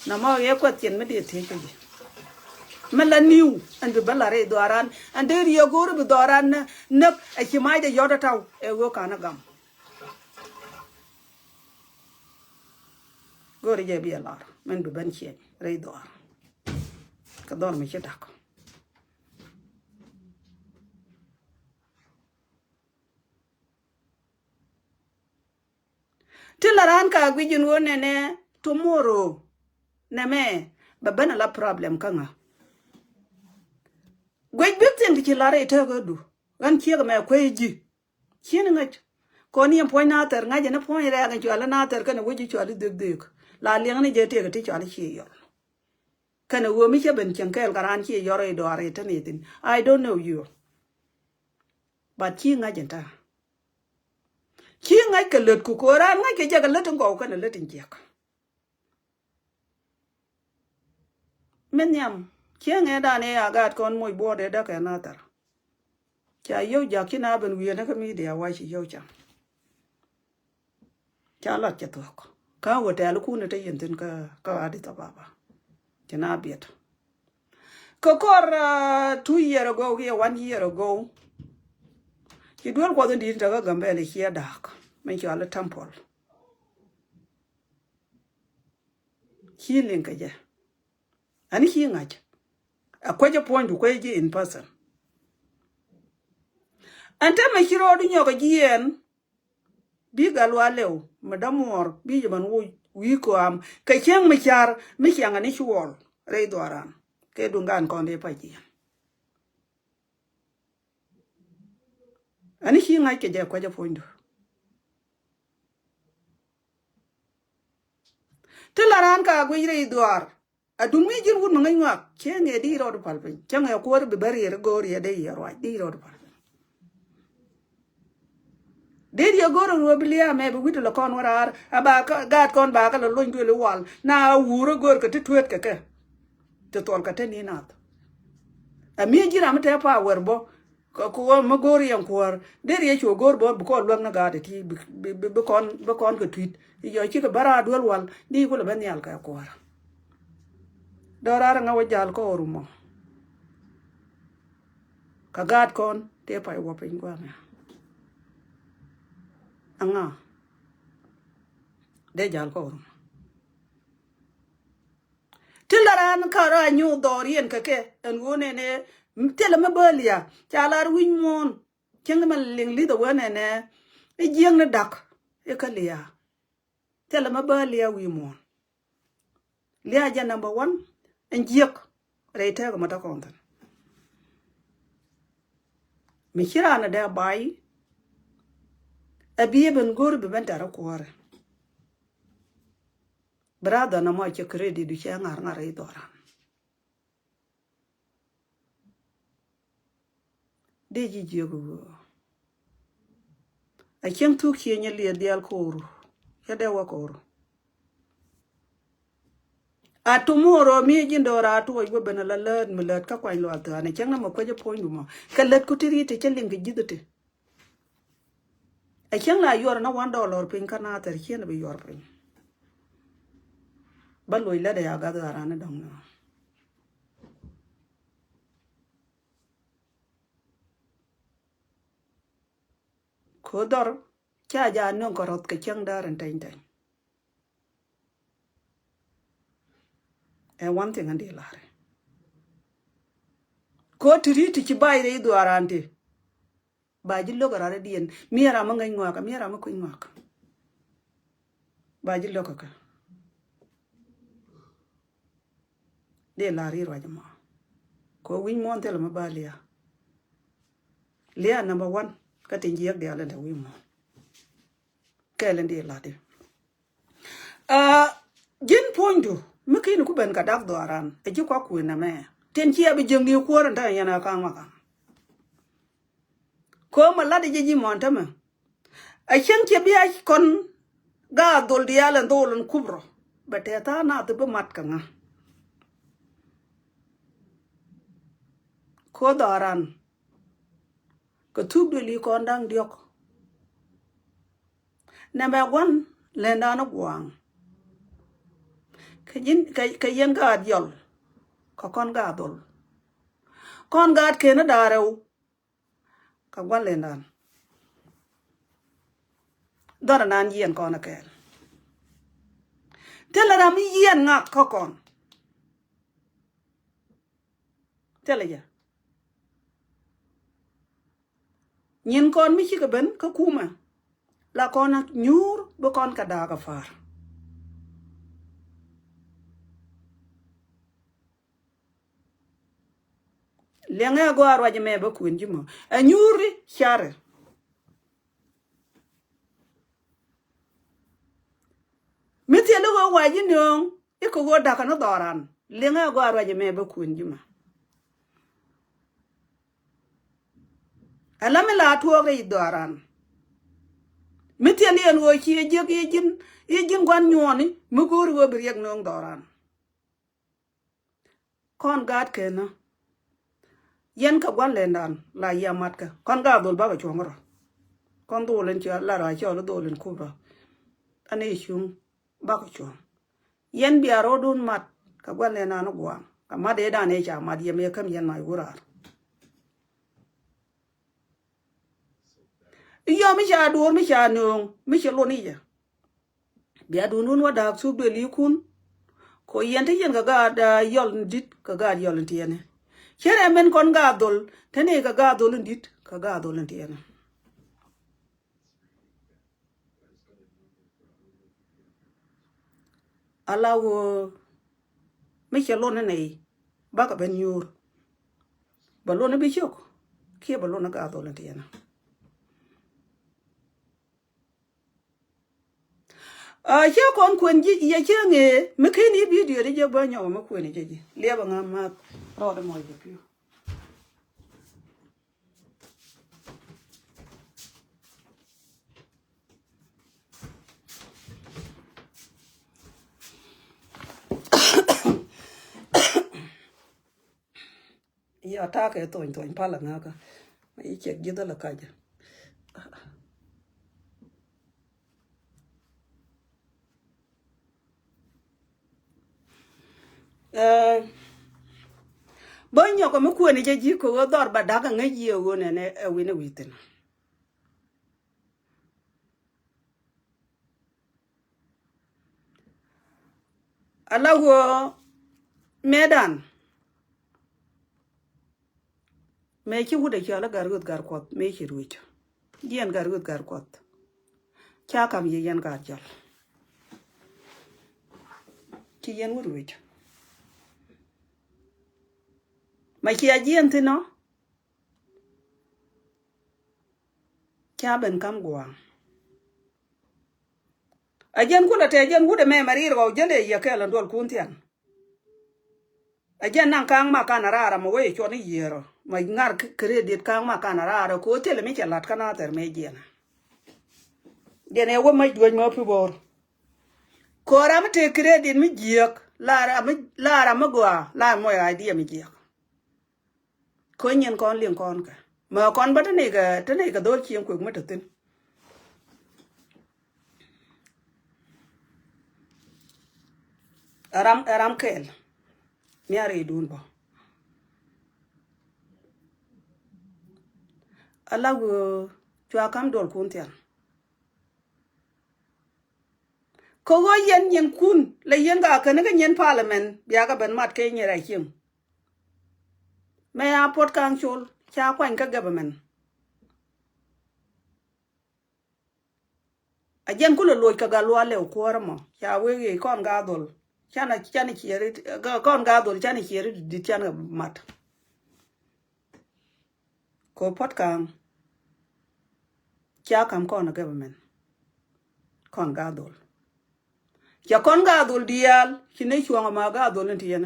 Nɔmɔ ɣɛ kuɛth ciɛn mi dee thiec kɛ ji̱. Mi la niw ɛn bi ben la rɛy dhɔran ɛn dee riɛ go̱o̱r bi dhɔran nä näk ɛ ci mac dee yɔt ɛ taw ɛ ɣöö ka̱n ɛ gam. Go̱o̱r jɛ bi ɛ lar min bi ben ciɛny rɛy dhɔr. Kɛ dhɔr mi ci da̱k. Ti la raan ka guic in ɣöö nɛnɛ tomorrow nɛmɛ bɛ ben a la problem kä ŋa. Guic big thing ti ci lar i̱ tëëk ɣä du ɣän ciek ɛmɛ kuec ji̱. Cien ŋäc kɔn yɛn puɔ̱ny nathɛr ŋa̱c ɛn puɔ̱ny rɛɛk in cual i̱ nathɛr kɛnɛ wec i̱ cual i̱ dhek dhek. La liɛŋni jɛ tëëk ti cual i̱ cie yɔl. Kɛnɛ ɣöö mi cä ben cieŋ kɛɛl kɛ raan cie yɔr i̱ dɔaar i̱ tɛn i̱ thin. I don't know you. But ci ŋa̱c in ta̱a̱. Ci ŋa̱c kɛ lät ku ko̱o̱r raan ŋa̱c kɛ jɛ kɛ lät in gɔw kɛnɛ lät in jiɛk. Min nhiam cieŋ ëëdan ëë a gaat kɔn moc buɔɔt ëë däk ɛ nathɛr. Ca yio̱w ja̱k ci na ben wi̱i̱ ɛ näkä media wac ci yio̱w cam. Ca lat cɛ thuɔ̱k kä wä tɛɛl kun ɛ te yɛn thi̱n kä, kä Addis Ababa. Ci na biɛt. Kɛ kɔr, uh, two year ago kiɛ one year ago. Ci duel kuɔth in di̱t in te kä Gambɛl i̱ ciɛ da̱a̱k min cɔal i̱ temple. Ci liŋ kɛ jɛ. Ani ci ŋa̱c. A kuec a puɔ̱ny du kuec ji̱ in person. Ɛn te mɛ ci rɔɔdu nyɔk a jiɛɛn. Bi gal wa lɛw mɛ dämuɔɔr bi jɛ man woc wi̱i̱ kɔam kɛ cieŋ mi car mi ciaŋ ani cuɔl rɛy dhuaran. Kɛ duŋ gan kɔn dee pac jiɛɛn. Ani ci ŋa̱c kɛ jɛ kuec a puɔ̱nydu. Ti la raan ka guic rɛy dhuaar. A duŋ mi ji̱n wut mi ŋäc ŋɔak cieŋ ɛ di rɔɔd pal piny cieŋ ɛ kuäär bi bä riɛr go̱o̱r yɛ dee yɛ ruac di rɔɔd pal piny. Dee yɛ go̱o̱r ruɔ bi lia̱a̱ mɛ bi wi̱t lɔ kɔn wä raar a ba gaat kɔn ba kä lɔ lony duël i̱ wal na a wuur ɛ go̱o̱r kɛ ti tueet kɛ kɛ. Ti thuɔl kɛ te ni nath. A mi ji̱n ram mi te pa wär bä. Kä kuɔ mi go̱o̱r yɛn kuäär dee riɛ cuɔ go̱o̱r bä bi kɔn luäk ni gaat iti bi, bi, bi, bi kɔn, bi kɔn kɛ tui̱t. Yɔ cikɛ bä raar duel wal ni kulɛ bä nhial kɛ kuäär. Dɔ̱raar ŋa wä jal kä Oromo. Kä gaat kɔn tëë pay wä piny gua̱a̱ŋ ya. Aŋa dee jal kä Oromo. Ti la raan kärä a nyuuth dhɔriɛn kɛ kɛ ɛn ɣöö nɛnɛ thilɛ mi bä lia̱a̱ ca lar wi̱c muɔ̱ɔ̱n. Cieŋ ni mɛ liŋ li̱th a wee nɛnɛ i̱ jiäk ni da̱k i̱ kä lia̱a̱. Thilɛ mi bä lia̱a̱ wi̱i̱ muɔ̱ɔ̱n. Lia̱a̱ jɛ number one ɛn jiäk rɛy tɛɛk mɛ te kɔn thi̱n. Mi ci raan a dee bay ɛ bi ɛ ben go̱o̱ri bi ben tɛr ɛ kuɔ̱ɔ̱rɛ. Brother na mɔ cɛ credit du cɛ ŋa̱r ŋa̱r i̱ dhɔran. Dee ji̱ jiök ɣöö a cieŋ thuk cie nyɛ liɛth diaal ko̱o̱ru. Cɛ dee wä ko̱o̱ru. A tomorrow mi ji̱n do̱r a tuɔc wä ben a la läät mi läät kä kuany lual thia̱a̱n a cieŋ na mɛ kuec a puɔ̱nydu mɔ kɛ lät ku ti ri̱t ti cä liŋ kɛ ji̱th ti. A cieŋ la yuɔr na one dollar piny kä na thɛr cien a bi yuɔr piny. Bä loc lät a ya gath ɣaran a dɔ̱ŋ ni. Ko̱ dhɔr ca ja nöŋ kɛ rɔth kɛ cäŋ däär in tɛny tɛny. Ɛ one thing in di la̱ri. Kɔ ti ri ti ci bay rɛy dhuaaran ti. Ba ji̱ lo̱k a rat rɛdiɛn. Mi a ram mi ŋäc ŋɔak, mi a ram mi kui̱ny ŋɔak. Ba ji̱ lo̱k a kä. Dee la ri ruac mɔ. Kɔ wi̱ny muɔ̱ɔ̱n thilɛ mi ba lia. Lia number one. Kä tin jiɛk diaal in te wi̱i̱ muɔ̱ɔ̱n. Kɛɛl in dee la di. Aa, ji̱n puɔ̱nydu mi ki̱n ku ben kɛ dak dhuaaran ɛ ji̱ kɔak kuënɛ mɛ. Tin ciɛ bi jiäkni kuäär in ta̱a̱ yɛn a ka̱a̱ŋ ma ka̱a̱ŋ. Ko̱o̱m a lat i̱ ji̱ ji̱ muɔ̱ɔ̱n tämɛ. A cieŋ ciɛ bia kɔn gaat dhol diaal ɛn dhol ɛn kup rɔ. Bɛ tɛth tha̱a̱ŋ nath bi mat kɛ ŋa. Ko̱o̱th dhɔran. Kɛ thuk duëli kɔn da̱ŋ diɔ̱k. Nɛmɛ gua̱n lɛndan gua̱a̱ŋ. Kɛ ji̱n, kɛ, kɛ yɛn gaat yɔl. Kɛ kɔn gaat dhol. Kɔn gaat ken a da̱rɛw. Kɛ gua̱n lɛndan. Dhɔr anan yiɛn kɔn a kɛɛl. Thilɛ ram mi yiɛn ŋak kä kɔn. Thilɛ jɛ. Nyin kɔn mi cikɛ ben kä kumɛ. La kɔn a nyuur bi kɔn kɛ daak a pa̱a̱r. Liɛŋɛ a gɔaa ruac ɛmɛ bä kuën ji̱ mɔ. Ɛ nyuuri carɛ. Mi thil i̱ ɣöö wac i̱ nööŋ i̱ kɛ ɣöö da̱kä ni dhɔran. Liɛŋɛ a gɔaa ruac ɛmɛ bä kuën ji̱ mɔ. Ala mi la tuɔɔk rɛy dhɔran. Mi thil i̱ ɛn ɣöö ci i̱ jiäk i̱ ji̱n, i̱ ji̱n gua̱n nyuɔɔni mi go̱o̱ri ɣöö bi riɛk nööŋ dhɔran. Kɔn gaat kɛn nä. Yɛn kɛ gua̱n lɛndan la yia matkɛ. Kɔn gaat dhol bakɛ cuɔ̱ŋ rɔ. Kɔn dhol in cɔal la rɔ cɔal dhol in kup rɔ. Ani cuŋ bakɛ cuɔ̱ŋ. Yɛn bia rɔɔdun mat kɛ gua̱n lɛndan gua̱a̱ŋ. Kɛ mat ëëdan ëë ca mat yɛm yɛ käm yɛn mac wuraar. I̱ yɔm i̱ ca duɔ̱ɔ̱r mi ca nööŋ mi ci luɔn i̱ yɛ. Bia duundun wä da̱a̱k thuk duël yikun. Ko yɛn te yɛn kɛ gaat, ah, yɔl in di̱t kɛ gaat yɔl in tiɛɛni. Cɛ rɛ min kɔn gaat dhol te ni kɛ gaat dhol in di̱t kɛ gaat dhol in tiɛɛni. Ala wä mi cɛ luɔn in nɛy bakɛ ben nyuur. Bɛ luɔn in bi cok kiɛ bɛ luɔn in gaat dhol in tiɛɛni. Ah, cä kɔn kuɛn ji̱ yɛ cä ŋee mi ken i̱ bidio di jɛ bä nyɔk mi kuɛn jɛ ji̱ liɛp aŋa math rɔɔdɛ mɔc kɛ pi̱w. Yɛ ta̱a̱ kɛ thony thony pal aŋäkä. Ma yi cɛk ji̱ dhäl a kacä. Ɛ, bä nyɔk mi kuɛni jɛ ji̱ kɛ ɣöö dhɔr ba da̱k aŋäc yiëë ɣöö nɛnɛ ɛ wi̱n ɛ wi̱i̱ thi̱n. Ala ɣöö mëëdan. Mëë ci wut ɛ cɔal i̱ Gatwec Gatkuɔth mëë ci ruec. Jiɛn Gatwec Gatkuɔth. Ca kam yɛ yɛn gaat jɔl. Ci yɛn wut ruec. Ma cia jiɛn thi̱n ɔ. Ca ben kam gua̱a̱ŋ. A jɛn kulɛ tɛ jɛn wut ɛmɛ mɛ rir ɣɔw jɛn ɛ yɛ kɛɛl ɛn duɔl kun thian. A jɛn naŋ ka̱a̱ŋ ma kan a raar ɛmɛ wee cuɔn i̱ yiëër ɔ mɛ ŋa̱r credit ka̱a̱ŋ ma kan a raar ɛ ko̱ thilɛ mi cɛ la̱t kä na thɛr mɛ jiɛn. Jɛn ɛ wä mac duäc mɛ pi bo̱o̱r. Ko̱ ram mi tëë credit mi jiääk la ram mi, la ram mi gɔaa la mɔc idea mi jiääk. Kä nyin kɔn liŋ kɔn kɛ. Mɛ kɔn bä te ni kɛ, te ni kɛ dhol cieŋ kuek mi te thi̱n. Ɛ ram, ɛ ram kɛɛl. Mi a rɛydun bä. Ala wee cua kam duɔl kun thian. Kä ɣöö yɛn nyin kun la yɛn ka kɛn kä nyin parliament bia kɛ ben mat kɛ nyin ra cieŋ. Mɛ ya Puɔt Kaŋ Col ca kuany kä government. A jɛn kulɛ loc kɛ Gatluak Lɛw kuäärä mɔ ca wee yee kɔn Gaa Dhol. Canɛ canɛ ciɛri kɔn Gaa Dhol canɛ ciɛri dit canɛ mat. Kɛ Puɔt Kaŋ ca kam kɔn government kɔn Gaa Dhol. Ca kɔn Gaa Dhol diaal ci ni cuɔ̱ŋ ma Gaa Dhol ni ti yɛn.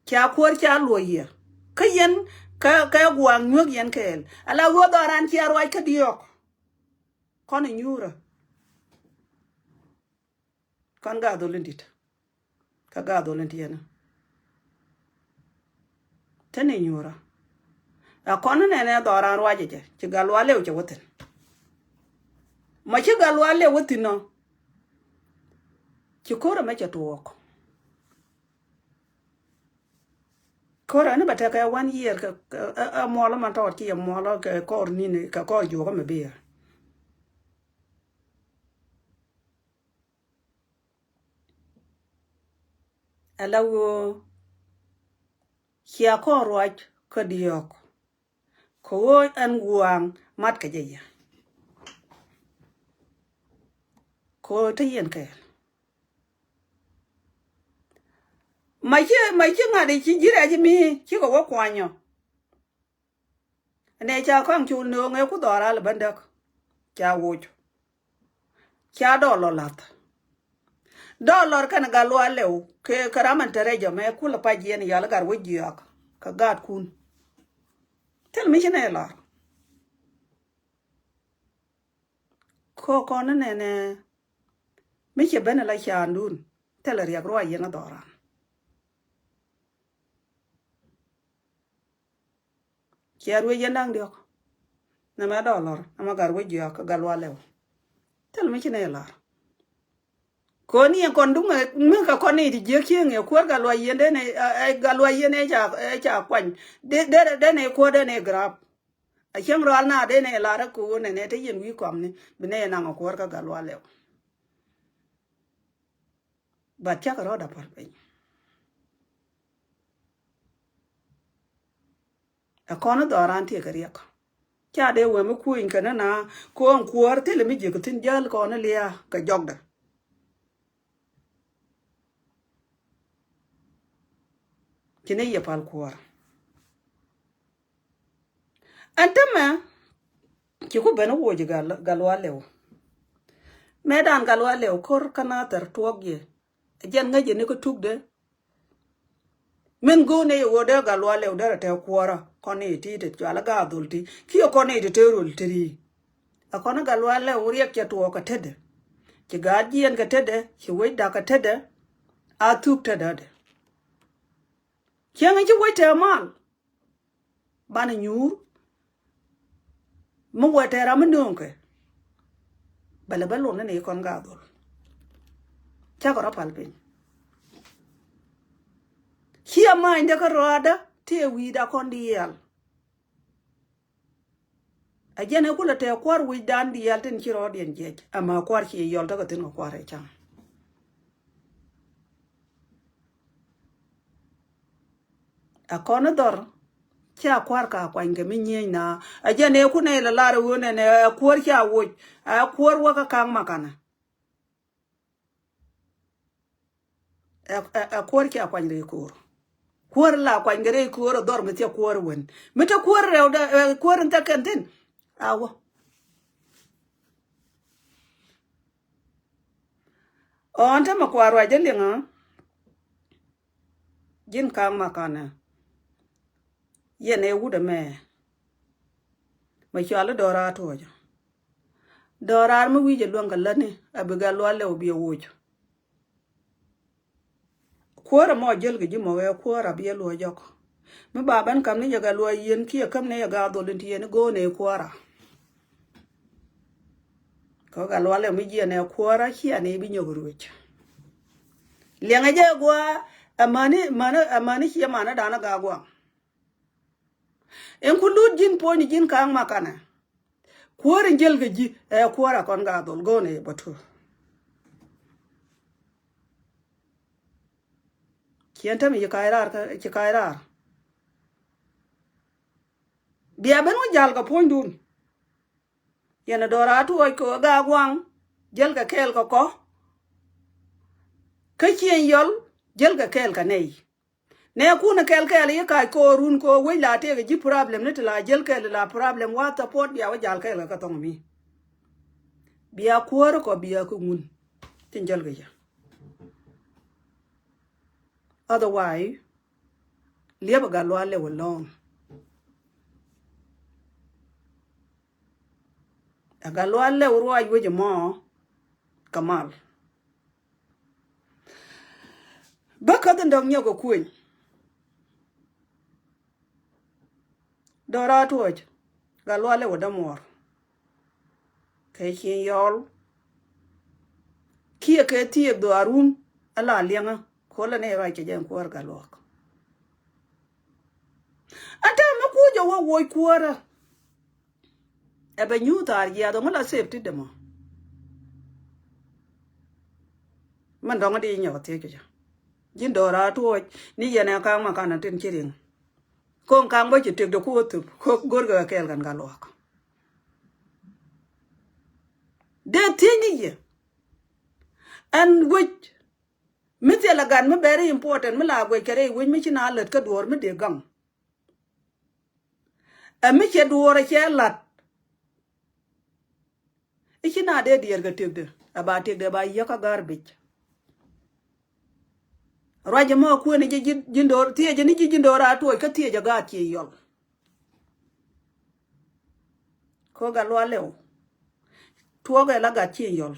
Ca kuäär ca luɔc yɛ kä yɛn kä kä gua̱a̱ŋ nyuäk yɛn kɛɛl ala ɣöö dhɔran cia ruac kä diɔ̱k. Kɔn inyuurä kɔn Gaa Dhol in di̱t. Kä Gaa Dhol in ti yɛn. Te ni nyuurä. A kɔn nɛnɛ dhɔran ruacɛ jɛ ci Gatluak Lɛw cɛ wä thi̱n. Ma ci Gatluak Lɛw wä thi̱n nɔ. Ci ko̱rä mɛ cɛ tuɔɔk. Ko̱rä ni bɛ tekɛ one year kɛ ɛ muɔlɔ man tɔɔt ci yɛ muɔlɔ kɛ kɔr nini kɛ kɔr juɔkä mɛ biɛ. Ala ɣöö cia kɔn ruac kä diɔ̱ɔ̱k. Kɛ ɣöö ɛn gua̱a̱ŋ mat kɛ jɛ yɛ. Kɛ ɣöö te yɛn kɛɛl. Ma ci ma ci ŋa̱t i̱ ci ji̱ rɛc mi cikɛ wä kuanyɔ. Nɛ ca kɔaŋ col nööŋɛ ku dhɔr al bändäk. Ca woc. Ca dɔlɔ lath. Dɔlɔ kɛn Gatluak Lɛw kɛ kɛ ram ɛn te rɛc ɔ mɛ kulɛ pac yɛn yal gat wä jiɔak kɛ gaatkun. Thil mi ci nɛ lar. Kɔ kɔn ni nɛnɛ mi cɛ ben ala caandun thilɛ riɛk ruac yɛn a dhɔran. Cia ruec yɛn da̱ŋ diɔ̱k. Nɛmɛ dɔlɔr nɛmɛ gat wec jiɔak kä Gatluak Lɛw. Thil mi ci nɛ lar. Kɔn ni yɛn kɔn duŋ mi kɛ kɔn ni ti jiäk cieŋ yɛ kuäär Gatluak yɛn den ɛ Gatluak yɛn ɛ ca ɛ ca kuany. Dee dee dee nɛ kuäär dee nɛ grab. A cieŋ rɔal na dee nɛ lar ɛ ko̱o̱n nɛ nɛ te yɛn wi̱i̱ kɔamni bi nɛ yɛn naŋ ɛ kuäär kä Gatluak Lɛw. But cakɛ rɔɔdɛ päl piny. Ɛ kɔn dhɔran tiɛ kɛ riɛk. Ca dee wee mi kuny kɛ ni na ko̱o̱ŋ kuäär thilɛ mi jiäk thi̱n jäl kɔn liaa kɛ jɔkdɛ. Ci ni yɛ pal kuäär. Ɛn tämɛ ci ku ben woc Gatluak Lɛw. Mëë dan Gatluak Lɛw ko̱r kä Nathɛr tuɔɔk yɛ. Jɛn ŋäc yɛ ni kä tukdɛ. Min go̱o̱r ni yɛ ɣöö dee Gatluak Lɛw derɛ te kuɔrä kɔn ni ti te cual a Gaa Dhol ti kiɛ kɔn ni te te rol te ri. A kɔn Gatluak Lɛw riɛk cɛ tuɔɔk kä tetdɛ. Ci gaat jiɛn kä tetdɛ ci wec dak kä tetdɛ. A thuk tetdɛ dɛ. Cieŋ in ci wec te mal. Banɛ nyuur. Mi wɛ tɛɛr ram mi nööŋkɛ. Bɛ lɛ bä luɔn ni ni kɔn Gaa Dhol. Cakɔ rɔ pal piny. Ciɛ manyde kä rɔaadä tëë wi̱i̱da kɔn diaal. A jɛn ɛ kulɛ tɛɛ kua̱r wi̱cdan diaal tin ci rɔɔdiɛn jiɛc ama kua̱r ci yɔl tekɛ thi̱n kɛ kua̱r ɛ cam. Ɛ kɔn dhɔr ca kua̱r ka kuany kɛ mi nyieny na ɛ jɛn ɛ kun ɛ lɛ lar ɛ ɣöö nɛn ɛ kuäär ca woc ɛ kuäär wä kä ka̱ŋ makanɛ. Ɛ ɛ kuäär ca kuany rɛy ko̱o̱r. Kuäär la kuany kɛ rɛy ko̱o̱r ɛ dhɔr mi thiɛ kuäär wen mi te kuäär rɛwdɛ ɛ kuäär in thɛ kɛn thi̱n. A wä ɔn te mɛ kua̱r ruac jɛ liŋä. Ji̱n ka̱a̱ŋ makanɛ. Yɛn ɛ wut ɛmɛ. Mɛ cuali dɔɔraar tuɔcä. Dɔɔraar mi wi̱i̱ jɛ luäŋ kɛ lätni a bi Gatluak Lɛw bi ɛ woc. Kuäärä mɔ jäl kɛ ji̱ mɔ ɣɛ kuäärä bi ɛ luɔ̱c jɔk. Mi ba ben käm ni jɛ Gatluak Yiɛn kiɛ käm ni jɛ Gaa Dhol in ti yɛn i̱ go̱o̱nɛ kuäärä. Kɛ Gatluak Lɛw mi jiɛn ɛ kuäärä ciɛ ni bi nyɔk ruec. Liɛŋɛ jɛ gua̱a̱ ɛmäni mäni ɛmäni ciɛ mani danä Gaa Gua̱a̱ŋ. Ɛn ku lut ji̱n puɔ̱ny ji̱n ka̱a̱ŋ makanɛ. Kuäär in jäl kɛ ji̱ ɛ kuäärä kɔn Gaa Dhol go̱o̱nɛ bä tuur. Ciɛn täämɛ ci ka̱a̱c raar kä, ci ka̱a̱c raar. Bia ben wä jal kɛ puɔ̱nydun. Yɛn a dɔ̱ra tuɔɔc kɛ ɣöö Gaaguaŋ jäl kɛ kɛɛl kɛ kɔ. Kä Ciëŋ Yɔl jäl kɛ kɛɛl kɛ nɛy. Nɛ kun kɛl kɛl i̱ kac koorun kɛ ɣöö wec la tëëkɛ ji̱ problem ni ti la jäl kɛl la problem wa support bia wä jal kɛl kɛ kä thɔŋ mi. Bia kuäärä kɔ bia kä ŋun. Tin jäl kɛ yɛ. Otherwise, liep a Gatluak Lɛw alone. A Gatluak Lɛw ruac wec ɛmɔ kɛ mal. Bä käth in dɔ̱k nyɔk kɛ kueny. Dɔra tuɔc Gatluak Lɛw ɛ dämuɔɔr. Kɛ Ciëŋ Yɔl kiɛ kɛ thiëëk dhuaarun ala liɛŋä. Kolɛ ni ruac kɛ jɛ ɛn kuäär Gatluak. Ɛn täämɛ kucä wä woc kuäärä. Ɛ bɛ nyuuth thaar jiaath ŋu la safety dɛ mɔ. Min dɔ̱ŋ di nyɔk thiec kɛ jɛ. Ji̱n dɔra tuɔc ni yɛn ɛ ka̱a̱ŋ ma kan tin ci riŋ. Ko̱ŋ ka̱a̱ŋ bä ci tëkdɛ ku wä thöp ko̱k go̱rkɛ kɛ kɛɛl kɛn Gatluak. Dee thiec ni yɛ. Ɛn wec mi thilɛ gat mi very important mi la guɛc kɛ rɛy wec mi ci na lät kä duɔ̱ɔ̱r mi dee gaŋ. Ɛ mi cɛ duɔ̱ɔ̱r ɛ cɛ la̱t. I̱ ci na dee diɛɛr kɛ tëkdɛ ɛ ba tëkdɛ ba yiäk kä garbage. Ruac ɛmɔ kuëni ji̱ ji̱ ji̱ do̱r thiecä ni ji̱ ji̱ do̱r a tuɔc kä thiecä gaat Ciëŋ Yɔl. Ko Gatluak Lɛw tuɔɔkɛ la gat Ciëŋ Yɔl.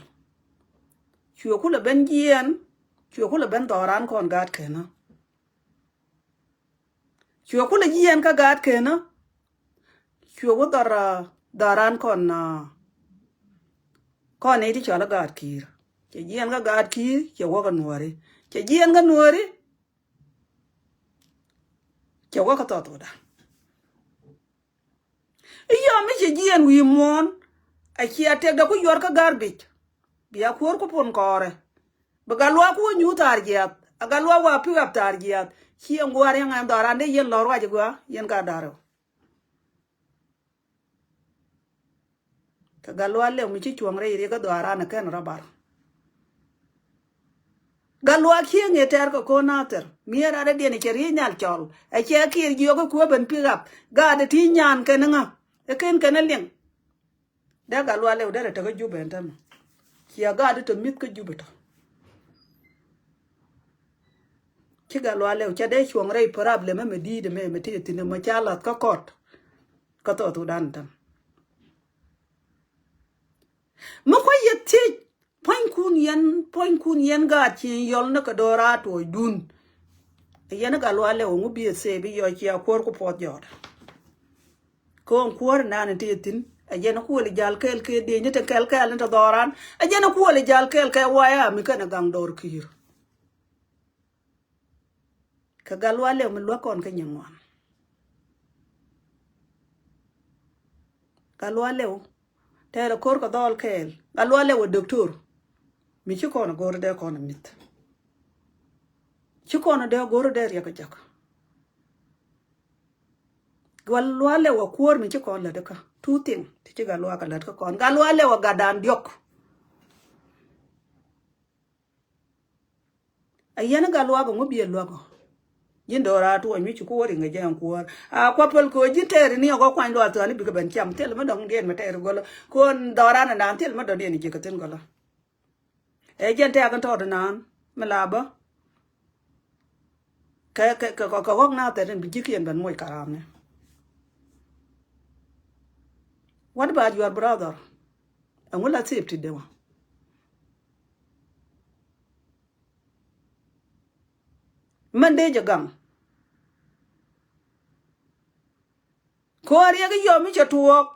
Cuɛ kulɛ ben jiɛɛn cuɛ kulɛ ben dhɔran kɔn gaat kenä. Cuɛ kulɛ jiɛɛn kä gaat kenä. Cuɛ wä dhɔr dhɔran kɔn kɔn ni ti cɔl gaat Kiir. Cɛ jiɛɛn kä gaat Kiir cɛ wä kä Nuɔri. Cɛ jiɛɛn kä Nuɔri cɛ wä kä Thɔthɔda. I̱ yɔm mi cɛ jiɛɛn wi̱i̱ muɔ̱ɔ̱n. A cia tëkdɛ ku yuɔr kä garbage. Bia kuäär ku pun kɔɔrɛ. Bi Gatluak ku wä nyuuth thaar jiaath a Gatluak wa pick up thaar jiaath. Ci ɛn gua̱a̱r yɛn ɛn dhɔran dee yɛn lɔ̱r ruac ɛ gua̱a̱ yɛn ka da̱r rɛw. Kɛ Gatluak Lɛw mi ci cuɔ̱ŋ rɛy riɛk kä dhɔran ɛ kɛn rɔ bar. Gatluak cieŋ i̱ tɛr kɛ ko̱n nathir mi ɛ rat ɛ diɛn ɛ cɛ ri̱i̱c nhial cɔl ɛ cɛ kiɛɛr jiɔk ɛ kuäär ben pick up. Gaat ɛ ti nyan kɛn ŋa ɛ kɛn kɛn ɛ liŋ. Dee Gatluak Lɛw derɛ te kä Jubɛ ɛn tämɛ. Cia gaat te mi̱th kä Jubɛ tɔ. Ci Gatluak Lɛw ca dee cuɔ̱ŋ rɛy problem ɛmɛ di̱i̱t ɛmɛ mɛ tëë thi̱n ɛmɔ ca la̱th kä kɔt. Kä Thɔthɔda ɛn tämɛ. Mi kua̱c yɛ thiec puɔ̱nykun yɛn puɔ̱nykun yɛn gaat Ciëŋ Yɔl ni kɛ do̱ra tuɔɔcdun. Yɛn Gatluak Lɛw ɛŋu bi ɛ thëëp i̱ yɔc cia kuäär ku puɔth jɔɔt. Ko̱o̱ŋ kuäär nan ti thi̱n ɛ jɛn kuɔl jal kɛɛl kɛ dieny ni te kɛl kɛɛl ni te dhɔran ɛ jɛn kuɔl jal kɛɛl kɛ waya mi kɛn ɛ gaŋ dɔɔr Kiir. Kɛ Gatluak Lɛw mi luäk kɔn kä nyin ŋuan. Gatluak Lɛw tɛɛrɛ ko̱r kɛ dhɔl kɛɛl Gatluak Lɛw ɛ doctor. Mi ci kɔn ɛ go̱r dee kɔn ɛ mi̱th. Ci kɔn ɛ dee go̱r dee riɛk ɛ jek. Gatluak Lɛw ɛ kuäär mi ci kɔn lät kä two thing ti ci Gatluak ɛ lät kä kɔn Gatluak Lɛw ɛ gatdan diɔk. A yɛn Gatluak ŋu biɛ luak ɔ. Ji̱n do̱ra tuɔny mi ci kuɔɔr iŋɛ jɛ ɛn kuɔɔr a kua päl kɛ ɣöö ji̱n tɛɛri ni ɔgɔ kuany luaak thua̱a̱ni bikɛ ben cam thil mi dɔ̱ŋ diɛn mi tɛɛri gɔlä. Kɔn dhɔran ɛnan thil mi dɔ̱ŋ diɛn ji̱ kɛ thi̱n gɔlä. Ɛ jɛn tɛ̈k in tɔɔt inan mi la bä. Kɛ kɛ kɛ kɛ ɣɔ̱k na thɛt in bi ji̱kiɛn ben moc karamni. What about your brother? Ɛŋu la safety de wä? Mɛn dee jɛ gaŋ. Ko̱ a riɛk i̱ yɔm i̱ cɛ tuɔɔk.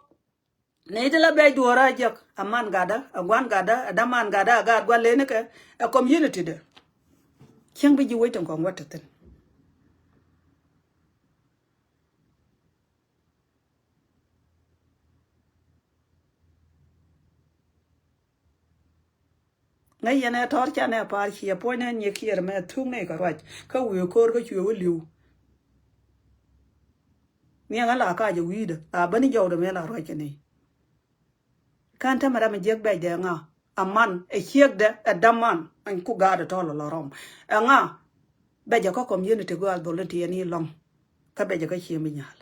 Nɛy ti la bɛc duɔ̱ɔ̱r a jek a man gatdä a gua̱n gatdä a däman gatdä a gaat gua̱n lenikɛ ɛ community dɛ. Cieŋ bi ji̱ wec tin kɔŋ wä te thi̱n. Ŋäc yɛn ɛ tɔ̱r canɛ pa̱a̱r ciɛ puɔ̱nynɛ nyiɛ kiɛɛr mɛ thuk nɛy kɛ ruac kä wëë ko̱r kä cuɛ wä li̱w. Nhiɛŋä la kac ɛ wi̱i̱dä la bäni jɔwdɛ mëë la ruac kɛ nɛy. Kän tämɛ ram ɛ jiäk bɛcdɛ ɛ ŋa? Ɛ man ɛ ciekdɛ ɛ däman ɛn ku gaatdɛ tɔ̱ lɔ lɔ rɔm. Ɛ ŋa? Bɛcɛ kä community gɔaa dhol ni tiɛɛni lɔ̱ŋ. Kä bɛcɛ kä ciem bi nyal.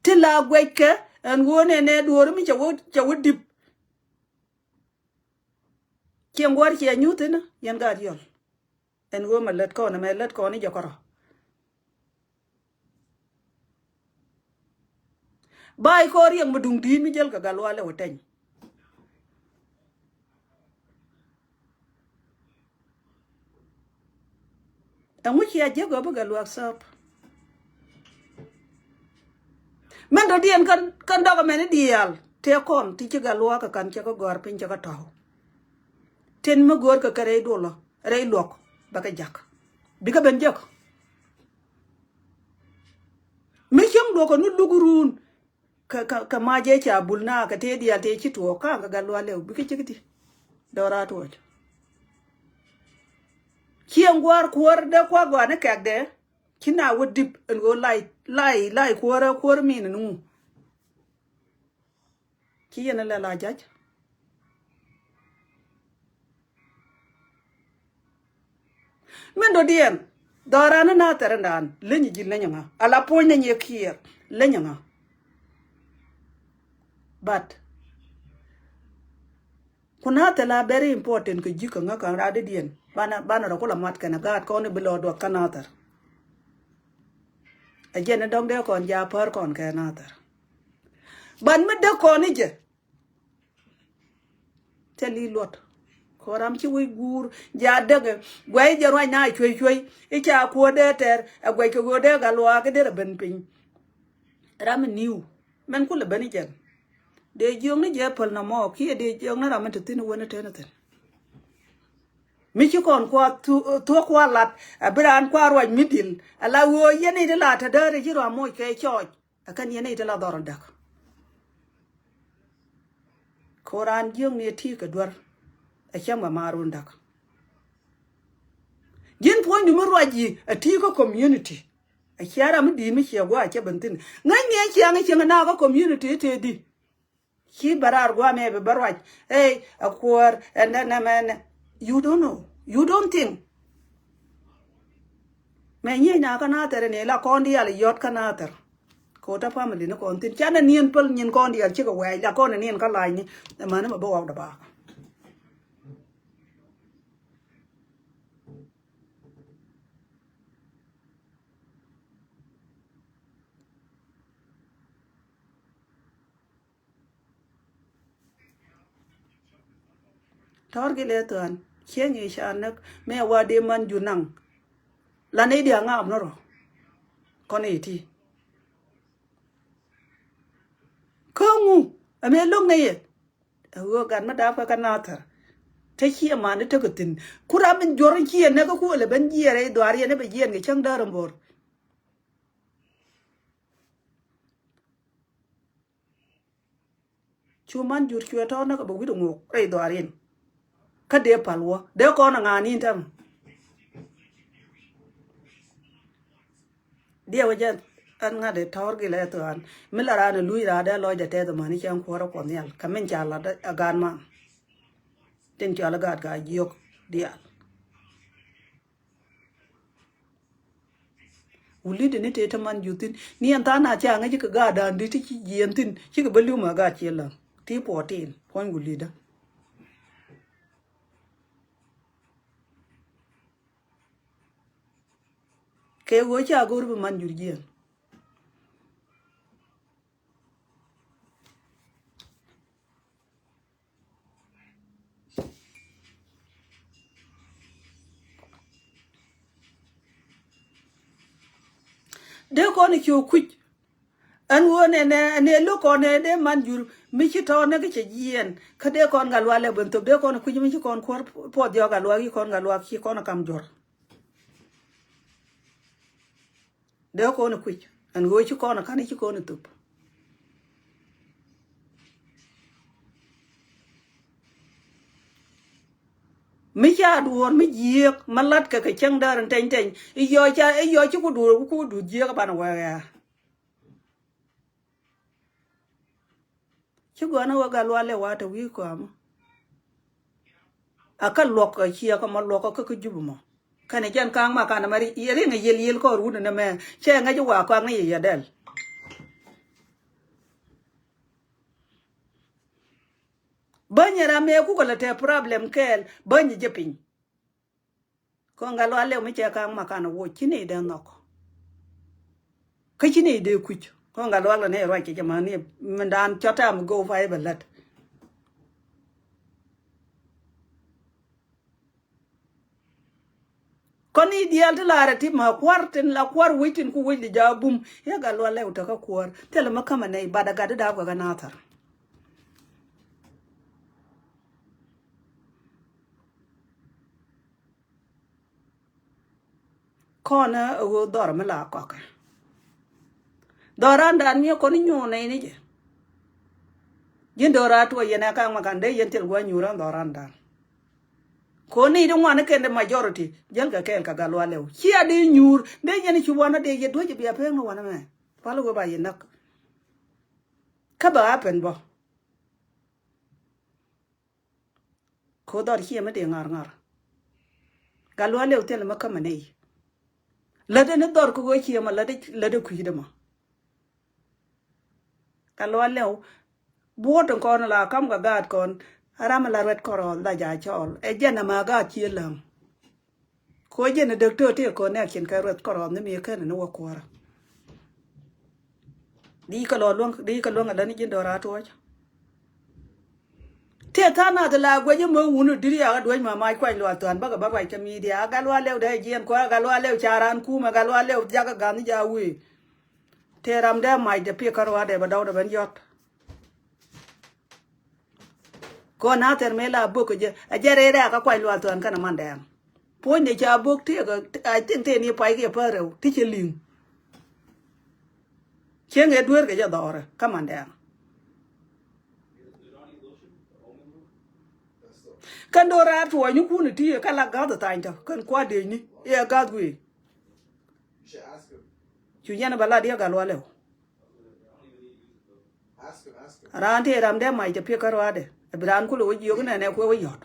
Ti la guɛckɛ ɛn ɣöö nɛnɛ duɔ̱ɔ̱ri mi cɛ wä, cɛ wä dip. Cieŋ gua̱r ciɛ nyuth thi̱n yɛn gaat yɔl. Ɛn ɣöö mɛ lät kɔn ɛmɛ lät kɔn i̱ jɛ kɔrɔ. Ba i̱ kɔɔr yɛŋ mi duŋ di̱i̱t mi jäl kɛ gat luaak lɛ wä tɛny. Ɛŋu cia jiäk ɣöö bi gat luaak sääp? Min dɔ̱diɛn kän, kän dɔk ɛmɛn i̱ diaal tëë kɔn ti ci gat luaak kɛ ka̱n cɛ kä gɔ̱a̱r piny cɛ kä tɔ̱w. Tin mi göörkɛ kɛ rɛy dolä rɛy luɔk bɛ kɛ jak. Bikɛ ben jek. Mi cieŋ duɔ̱kɛ ni luk ruun kɛ, kɛ, kɛ mac ëë ca bul na kɛ tëë diaal tëë ci tuɔɔk ka̱a̱ŋ kɛ gat luaak lɛw bikɛ cik ti. Dɔra tuɔɔc. Cieŋ gua̱a̱r kuäär dee kua̱r gɔaa ni kɛ̈kdɛ. Ci na wä dip ɛn ɣöö lay, lay, lay kuäärä kuäär min ɛn ŋu. Ci yɛn ɛ lɛ la jac. Min dɔ̱diɛn dhɔran ni na thɛrɛndan leny ji̱ leny ŋa ala puɔ̱ny ni nyiɛ kiɛɛr leny ŋa. But ku na thɛl a very important kɛ ji̱ kɛ ŋä kɛ rat didiɛn banɛ, banɛ rɔ ku la mat kɛnɛ gaat kɔn i̱ bi lɔ duɔth kä na thɛr. Ɛ jɛn ni dɔ̱ŋ dee kɔn ja pär kɔn kɛ na thɛr. Ban mi däk kɔn i̱ jɛ. Thil i̱ luɔt kɛ ram ci wec guur ja däkɛ guɛy jɛ ruac na cuey cuey i̱ ca kuɔ̱t dee tɛr ɛ guɛc kɛ ɣöö dee gat luaak i̱ dee rɛ ben piny. Ram i̱ niw mɛn kulɛ ben i̱ jɛn. Dee jiökni jɛ päl nɔmɔ kiɛ dee jiökni ram mi te thi̱n i̱ wen i̱ ten i̱ thi̱n. Mi ci kɔn kua thu-, thuɔ̱k kua lat ɛ bi raan kua ruac mi dhil ɛ la ɣöö yɛn i̱ ti la te däär i̱ ci ruac moc kɛ cɔɔc. Ɛ kɛn yɛn i̱ ti la dhɔr in däk. Ko̱ raan jiökni ɛ ti̱i̱ kɛ duer. Ɛ cäŋ bɛ maar wun däk. Ji̱n puɔ̱nydu mi ruac yi̱ ɛ ti̱i̱ kä community. Ɛ ciɛ ram mi di̱i̱t mi ciɛ gua̱a̱ cɛ ben thi̱n ŋäcni ɛ ciaŋ ɛ cieŋ ɛ na kä community ɛ tëëdi. Ci bɛ raar gua̱a̱ mɛ bɛ bä ruac ɛ ɛ kuäär ɛ nɛ nɛ mɛ nɛ. You don't know. You don't think. Mɛ nyiec na kä nathɛr ni la kɔn diaal yɔt kä nathɛr. Kɛ ɣöö te family ni kɔn thi̱n canɛ niɛn päl nyin kɔn diaal cikɛ wɛɛc la kɔn niɛn kä lacni. Ɛ mäni mɛ bä wak dɛ bakä. Tɔ̱r gilɛ thuan cieny i̱ ca näk mëë wa dee man jur naŋ. Lan i̱ diaŋ ŋaap ni rɔ kɔn i̱ ti. Kä ŋu ɛmɛ lo̱k ni yɛ. Ɛ ɣöö gat mi dap kɛ kä nathɛr. Te ciɛ man i̱ tekɛ thi̱n ku ram in juɔr in ciɛ näk kä kuɔlɛ ben jiɛɛr i̱ dhuaar yɛn i̱ bɛ jiɛɛn kɛ cäŋ däär in bo̱r. Cu man jur cuɛ tɔ̱ näk bɛ wi̱c ŋok rɛy dhɔarin. Kä dee pal wä dee kɔn a ŋa̱a̱n in tɛmɛ. Diɛ wä jɛ ɛn ŋa̱t dee tɔ̱r gilɛ thuan mi la raan a luc raan dee lɔc dee tɛth mani cɛn kuɔr a kuɔth nhial kɛ min ca lat a gaan man. Tin cɔal a gaat ka jiök diaal. Wulidɛ ni tëë te man juthin ni ɛn tha̱a̱ŋ na thia̱a̱ŋ ŋäc kɛ gaat da̱a̱n di̱t ti ci jiɛɛn thi̱n cikɛ bä li̱w mɛ gaat ciɛ läŋ ti puɔtin puɔ̱ny wulidä. Kɛ ɣöö ca go̱o̱r bi man jur jiɛɛn. Dee kɔn i̱ ci kui̱c. Ɛn ɣöö nɛ nɛ nɛ lo̱k kɔn nɛ dee man jur mi ci tɔ̱ nɛ kɛ cɛ jiɛɛn kä dee kɔn gat luaak lɛ ben thop dee kɔn i̱ kui̱c mi ci kɔn kuäär puɔth jɔak gat luaak ci kɔn gat luaak ci kɔn i̱ kam juɔ̱r. Dee kɔn i̱ kui̱c ɛn ɣöö ci kɔn i̱ ka̱n i̱ ci kɔn i̱ thop. Mi ca duɔ̱ɔ̱r mi jiääk mi lat kɛ kɛ cäŋ däär in tɛny tɛny i̱ yɔc ca i̱ yɔc ci ku duɔ̱ɔ̱r ku ku duɔ̱ɔ̱r jiääk banɛ wɛɛk ɛ. Ci gɔ̱a̱n ɛ wä gal wal ɛ wa te wi̱i̱ kɔamä. A kä luɔk ɛ ciɛ kä mɔ luɔk kä kä jup mɔ. Kɛnɛ jɛn ka̱a̱ŋ ma kanɛ mɛ riŋ ɛ yiel yiel kɔɔr wut ni mɛ cɛ ŋäc wa kɔaŋ ni yɛ yɛ dɛl. Bäny ɛ ram mëë kukɛ lɛ te problem kɛɛl bäny jɛ piny. Kɔn gal wal lɛw mi cɛ ka̱a̱ŋ ma kanɛ woc ci ni dee nhɔk. Kä ci ni dee kuc kɔn gal wal lɛ ni ruac kɛ jɛ ma ni mindan cɔt tam go fa i̱ bɛ lät. Kɔn i̱ diaal ti laarɛ ti ma kua̱r tin la kua̱r wec tin ku wec li jaak bum i̱ gal wal lɛw tekä kuäär thilɛ mi kämɛ nɛy bat a gat di daap kɛ kɛ nathar. Kɔn ɛ ɣöö dhɔr mi la kɔkɛ. Dhɔrandan mi kɔn inyuur nɛy ni jɛ. Ji̱n do̱ra tuɔ yɛn ɛ ka̱a̱ŋ ma kan dee yɛn thil gua̱ nyuur ɛ dhɔrandan. Kɔn ni di ŋuan i̱ kɛn di majority jäl kɛ kɛɛl kɛ gal wal lɛw cia dee nyuur dee yɛn ci wanä dee yɛ duäc bia pek ni wanä mɛ. Pal wee ba yɛ näk. Kä bɛ a pen bä. Ko dhɔr ciɛ mi dee ŋa̱r ŋa̱r. Gal wal lɛw thil mi kämɛ nɛy. Lätdɛ ni dhɔr kä ɣöö ciɛ mɔ lätdɛ lätdɛ kui̱dɛ mɔ. Gal wal lɛw buɔ̱t in kɔn la kam kɛ gaat kɔn. A ram la ruɛt kɔrɔɔl la ja cɔɔl ɛ jɛn ama gaat ciɛ läŋ. Ko jɛn a däk tö tëë connection kɛ ruɛth kɔrɔɔth ni mi kɛn ni wä kuɔrä. Di kɛ lɔ luäŋ di kɛ luäŋ a läni ji̱n dɔra tuɔc. Tëë tha̱a̱ŋ nath la guɛc imä wun diri a duec ma mac kuany lual thuan bäkɛ bä ruac kɛ media a gal wa lɛw dee jiɛn kuɔrä a gal wa lɛw ca ran kumɛ a gal wa lɛw jakä ga̱n ni ja wee. Tëë ram dee mac dee pik kä ruaadɛ bɛ dɔw dee ben yɔt. Kɔn na thɛr mëë la bok kɛ jɛ a jɛ rɛy rɛ̈ɛ̈k kä kuac lual thuan kɛnɛ mandɛɛŋ. Puɔ̱nydɛ ca bok tëëk I think tëë ni puac kiɛ pär rɛw ti cɛ li̱ŋ. Cieŋ ɛ dueer kɛ jɛ dhɔrɛ kä mandɛɛŋ. Kɛn do̱raar tuɔɔcni kun iti ɛ kɛ la ga̱th ɛ thany tɔ kɛn kua̱r dëëcni ɛ ga̱th wëë. Cu yɛn ɛ bɛ lat yɛ gal walɛ. Raan tëë ram dee mac tɛ piɛk kä ruaadɛ ɛ bi raan kulɛ wä jiök inɛnɛ kuɛ wä yɔt.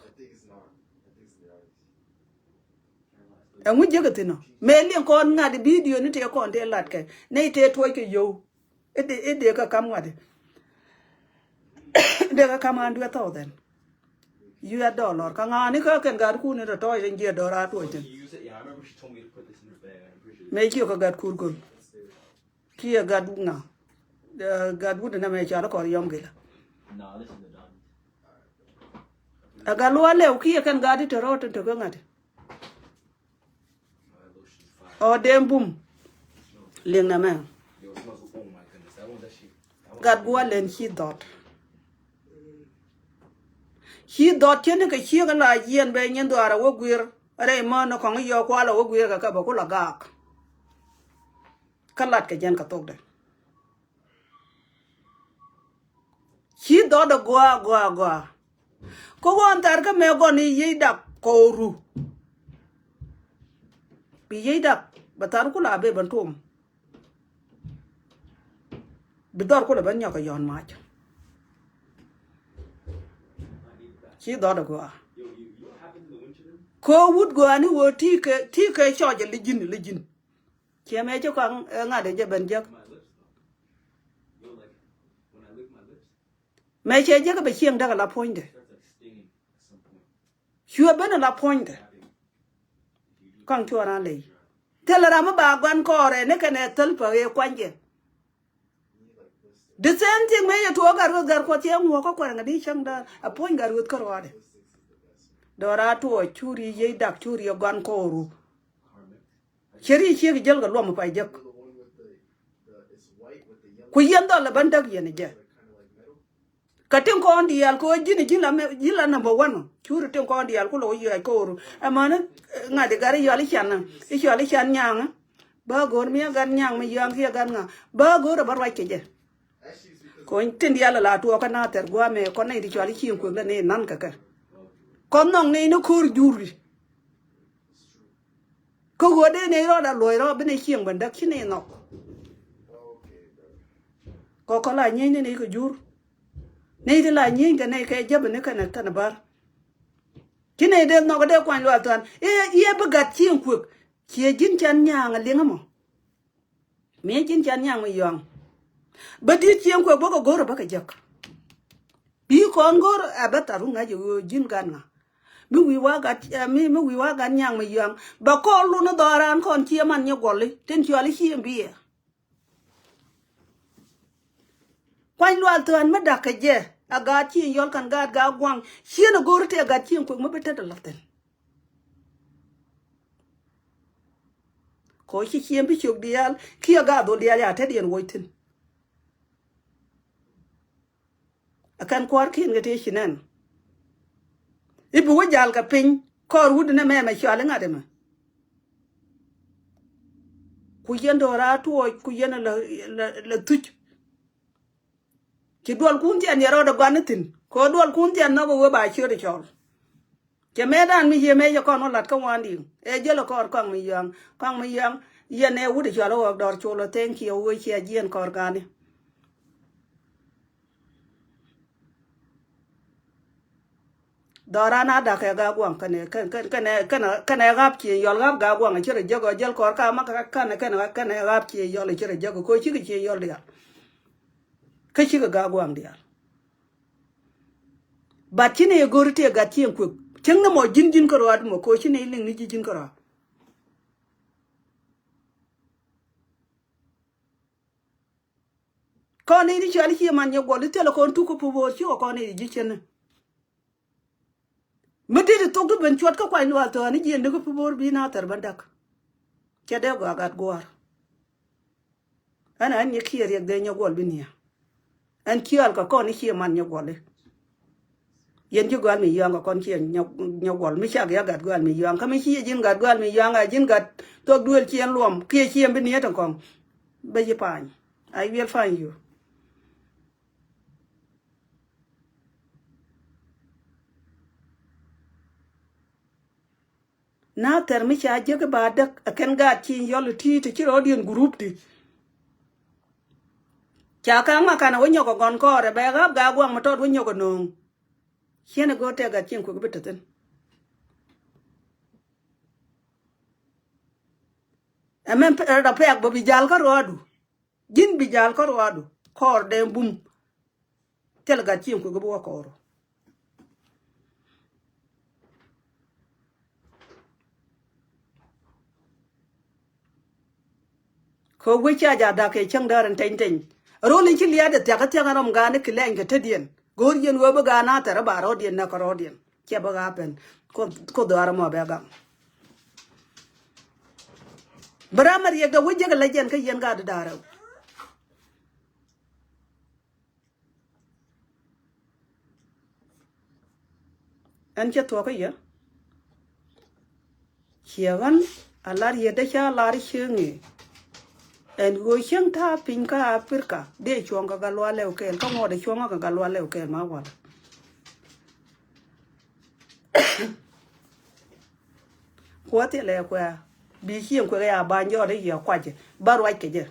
Ɛŋu jiäk ɛ thi̱n ɔ mëë liɛŋ kɔn ŋa̱t i̱ bidio ni tëë kɔn tëë latkɛ nɛy tëë tuɔckɛ yio̱w. I̱ dee i̱ dee kä kam ŋa̱t i̱ dee kä kam an duet thɔɔthɛn. Yu ɛ dɔɔl lɔr kä ŋa̱a̱ni kä kɛn gat kun in tɔ̱tɔ̱ in jiɛ dɔɔr a tuɔc thi̱n. Mëë ciɛ kä gat kur göl. Kiɛ gat wut ŋa? Gat wut inɛ mɛ cɔal kɔr yɔm gilä. Ɛ gat lual lɛw kiɛ kɛn gat i̱ te rɔɔt in te kä ŋa̱t i̱. Ɔ den bum. Liŋ nɛ mɛ. Gat gua̱l lɛn ci dhɔt. Ci dhɔt cä ni kɛ ciek ala yiɛn bɛ nyin dhuaar a wä guir. Rɛy män ni kɔŋ yɔɔk kual a wä guir kɛ kɛ bɛ kul a gaak. Kä lat kɛ jɛn kɛ thokdɛ. Ci dhɔt a gɔaa gɔaa gɔaa. Kä ɣɔn thar kä mɛ gɔn i̱ yiec dak kɔɔru. Bi yiec dak bɛ thar kula bɛ bɛn tuɔm. Bi dhɔr kulɛ bɛn nyɔk kɛ yɔn mac. Ci dhɔt a gɔaa. Kä wut gɔaa ni ɣöö ti kɛ ti kɛ cɔc a li ji̱n li ji̱n. Ciɛ mɛ ci kɔaŋ ɛ ŋa̱t ɛ jɛ ben jek. Mɛ cɛ jek bɛ cieŋ dek ala puɔ̱nydɛ. Cuɛ ben ala puɔ̱nydɛ. Kɔaŋ cuɔ ran ley. Thilɛ ram mi ba guan kɔɔrɛ ni kɛnɛ thil pä ëë kuanykɛ. The same thing mëë yɛ tuɔɔk gat rueth gat kuɔth cɛ ŋuɔk kä kuɛrɛ ŋa di cäŋ däär a puɔ̱ny gat rueth kä ruaadɛ. Dɔra tuɔɔk curi yiec dak curi ɛ guan kɔɔru. Cɛ ri ciek jäl kɛ luɔm pay jek. Ku yɛn dhɔl ɛ bän däk yɛn ɛ jɛ. Kä tin kɔn diaal kɛ ɣöö ji̱n ji̱n la mɛ ji̱n la number one. Curi tin kɔn diaal kulɛ wä yuɛc kɛ ɣöru ɛmɛni. Ŋa̱t i̱ gat i̱ yual i̱ can i̱ cual i̱ can nyaŋä. Bä go̱o̱r mi ɛ gat nyaŋ mi yuaŋ kiɛ gat ŋa̱ bä go̱o̱r ɛ bä ruac kɛ jɛ. Kɔn tin diaal la tuɔɔk kä na thɛr gua̱a̱mɛ kɔn nɛy ti cual i̱ cieŋ kuek la ni nan kɛ kɛ. Kɔn nhɔk nɛy ni ko̱r jur. Kä ɣöö dee nɛy rɔɔdɛ luɔ̱c rɔ bi nɛy cieŋ ben däk ci nɛy nhɔk. Kɔ kɔ la nyieny ni nɛy kɛ jur. Nɛy ti la nyieny kɛ nɛy kɛ jäp ni kɛnɛ kɛnɛ bär. Ci nɛy dee nhɔk dee kuany Lual Thuan i̱ i̱ bi gat cieŋ kuek. Ciɛ ji̱n can nyaŋ a liŋä mɔ. Mi ji̱n can nyaŋ mi yɔaŋ. Bä di̱t cieŋ kuɛ bä kɛ go̱r ɛ bä kɛ jek. Bi kɔn go̱r ɛ bä thar wä ŋa̱c ɛ ɣöö ji̱n gat ŋa. Mi wi̱i̱ wa gat ɛ mi mi wi̱i̱ wa gat nyaŋ mi yɔaŋ. Bä kɔn lun ni dhɔran kɔn cie man nyɛ guɔli tin cuali cieŋ biɛ. Kuany Lual Thuan mi dak kɛ jɛ a gaat cieŋ yɔl kɛn gaat gaa guaŋ. Cieŋ ɛ go̱r tɛ gat cieŋ kuek mi bi tet ɛ la̱th thi̱n. Kɔ ci cieŋ bi ciök diaal kiɛ gaa dhol diaal ya tet yɛn woc thi̱n. Ɛ kɛn kua̱r ki̱n kɛ tëë ci nɛn. I̱ bi wä jal kɛ piny kɔɔr wut ni mɛmɛ cɔal i̱ ŋa̱t ɛmɛ. Ku yɛn do̱raar tuɔɔc ku yɛn lɛ lɛ lɛ thuc. Ci duɔlkun thian yɛ rɔɔdɛ gua̱n ni thi̱n kɛ ɣöö duɔlkun thian nhɔk ɛ wee ba ciöt ɛ cɔl. Cɛ mëëdan mi yiëë mëë cɛ kɔn wä la̱t kä wandi̱i̱ŋ ɛ jälɛ kɔɔr kɔaŋ mi yɔaŋ kɔaŋ mi yɔaŋ. Yɛn ɛ wut ɛ cɔal ɛ ɣɔɔk dɔɔr col ɛ thank you wee ciɛ jiɛn kɔɔr gani. Dhɔran a dak kɛ gaa guaŋ kɛnɛ kɛnɛ kɛnɛ kɛnɛ ɣap cie yɔl ɣap gaa guaŋ a ci rɛ jek ɔ jäl kɔɔr ka ma kɛnɛ kɛnɛ kɛnɛ ɣap cie yɔl a ci rɛ jek ɔ koci kɛ cie yɔl diaal. Kä cikɛ gaa guaŋ diaal. Bat ci ni go̱ri tëë gat cieŋ kuek cieŋ ni mɔ ji̱n ji̱n kärɔa di mɔ koci ni liŋ ni ji̱ ji̱n kärɔa. Kɔn i̱ di cɔal i̱ cie man nyɛ guɔl i̱ thilɛ kɔn tuk kä pup ɣöö ci kɔ kɔn i̱ di ji̱ cien ni. Mi dit i̱ thok ti ben cuɔt kä kuany Lual Thuan i̱ jiɛn di kä pup ɣöö bi na thɛr ben däk. Cɛ dee gɔaa gat gua̱a̱r. Ɛn ɛn nyɛ kiɛ riɛk dee nyɛ guɔl bi niɛ. Ɛn ciaal kɛ kɔn i̱ cie man nyɛ guɔli. Yɛn ji̱ gɔal mi yɔaŋ kɛ kɔn ciɛ nyɛ guɔl mi cak ya gat gɔal mi yɔaŋ kä mi ciɛ ji̱n gat gɔal mi yɔaŋ a ji̱n gat thok duël ciɛn luɔm kiɛ ciɛ bi niɛ tin kɔŋ. Bä ji̱ pa̱ny. I will find you. Na thɛr mi ca jek i̱ ba däk ɛ kɛn gaat ci yɔl i̱ ti̱i̱ ti ci rɔɔdiɛn group ti. Ca ka̱a̱ŋ ma kanɛ wä nyɔk ɛ gɔn kɔɔrɛ bɛ ɣap gaa guaŋ mi tɔt wä nyɔk ɛ nööŋ. Ciɛn ɛ go̱o̱r tɛk gat cieŋ kuek bi te thi̱n. Ɛ mɛn rɛt a pɛk bä bi jal kä ruaadu. Ji̱n bi jal kä ruaadu kɔɔr dee bum. Thil gat cieŋ kuek bi wä kɔɔru. Kɛ wec ca ja dak kɛ cäŋ däär in teny teny. Rol in ci liaat ɛ thiakä thiakä rɔm gaani ki lɛny kɛ tetdiɛn. Go̱o̱r yɛn wee bi gaan a thɛr ɛ ba rɔɔdiɛn näk kɛ rɔɔdiɛn. Cɛ bi gaa pɛn. Ko dhɔaar ɛmɔ bɛ gaŋ. Bi ram ɛ riɛkdɛ wec jek ɛ lec yɛn kä yɛn gaat da̱a̱r ɛ. Ɛn cɛ thuɔ̱kä yɛ. Ciɛ ɣän a lar yɛ dee ca lar cieŋ i̱ ɛn ɣöö cieŋ ta̱a̱ piny kä Aprika dee cuɔ̱ŋ kɛ Gatluak Lɛw kɛɛl kä ŋuɔ̱t ɛ cuɔ̱ŋä kɛ Gatluak Lɛw kɛɛl ma wal. Kuɔ thilɛ kuɛ bi cieŋ kuɛ kɛ ya ba̱ny jɔɔt i̱ yɛ kuacɛ bä ruac kɛ jɛ.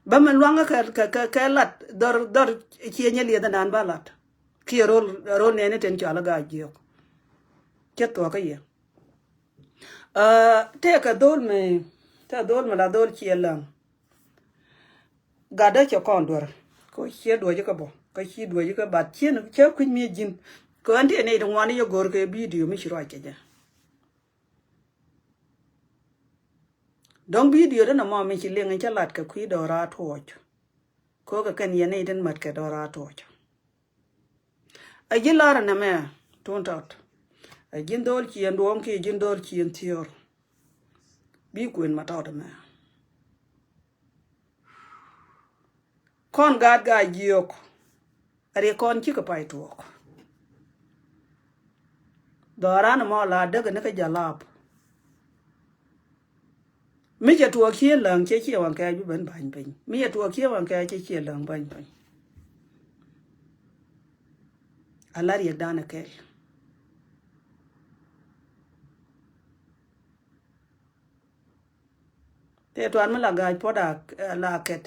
Bä mi luaŋä kɛ kɛ kɛ lat dhɔr dhɔr. Ciɛ nyɛ liɛth ɛnan bä lat kiɛ rol rol nɛni tin cɔal ɛ gaa jiök. Cɛ thuɔ̱kä yɛ. Tëëkɛ dhol mi tëë dhol mi la dhol ciɛ läŋ. Gatdä cɛ kɔn duer kɛ ciɛ duɔ̱c kä bɔ kä ci duɔ̱c kä bat cien cɛ kui̱c mi ji̱n. Kɛ ɣän tëë nɛy ti ŋuan i̱ yɛ go̱r kɛ bidio mi ci ruac kɛ jɛ. Dɔ̱ŋ bidio dä nɔmɔ mi ci liŋ in cä lat kɛ kui̱ dɔɔra tuɔɔc. Ko̱kɛ kɛn yɛn i̱ tin mät kɛ dɔɔra tuɔɔc. Ɛ ji̱ lar nɛmɛ tun tɔt. Ɛ ji̱n dho̱l ciën duɔ̱ɔ̱ŋ kiɛ ji̱n dho̱l ciën thiöör. Bi kuën ma tɔt ɛmɛ. Kɔn gaat gaa jiök. Ɛ ri kɔn cikɛ pay tuɔɔk. Dhɔran ɛmɔ la däk ni kä jalap. Mi cɛ tuɔɔk Ciɛ Läŋ cɛ Ciɛ Waŋ Kɛɛc bi ben ba̱ny piny. Mi cɛ tuɔɔk Ciɛ Waŋ Kɛɛc cɛ Ciɛ Läŋ ba̱ny piny. A la riɛkdan ɛ kɛl. Tëë tuan mi la ga̱a̱c puɔ̱t a, eh, la kɛt.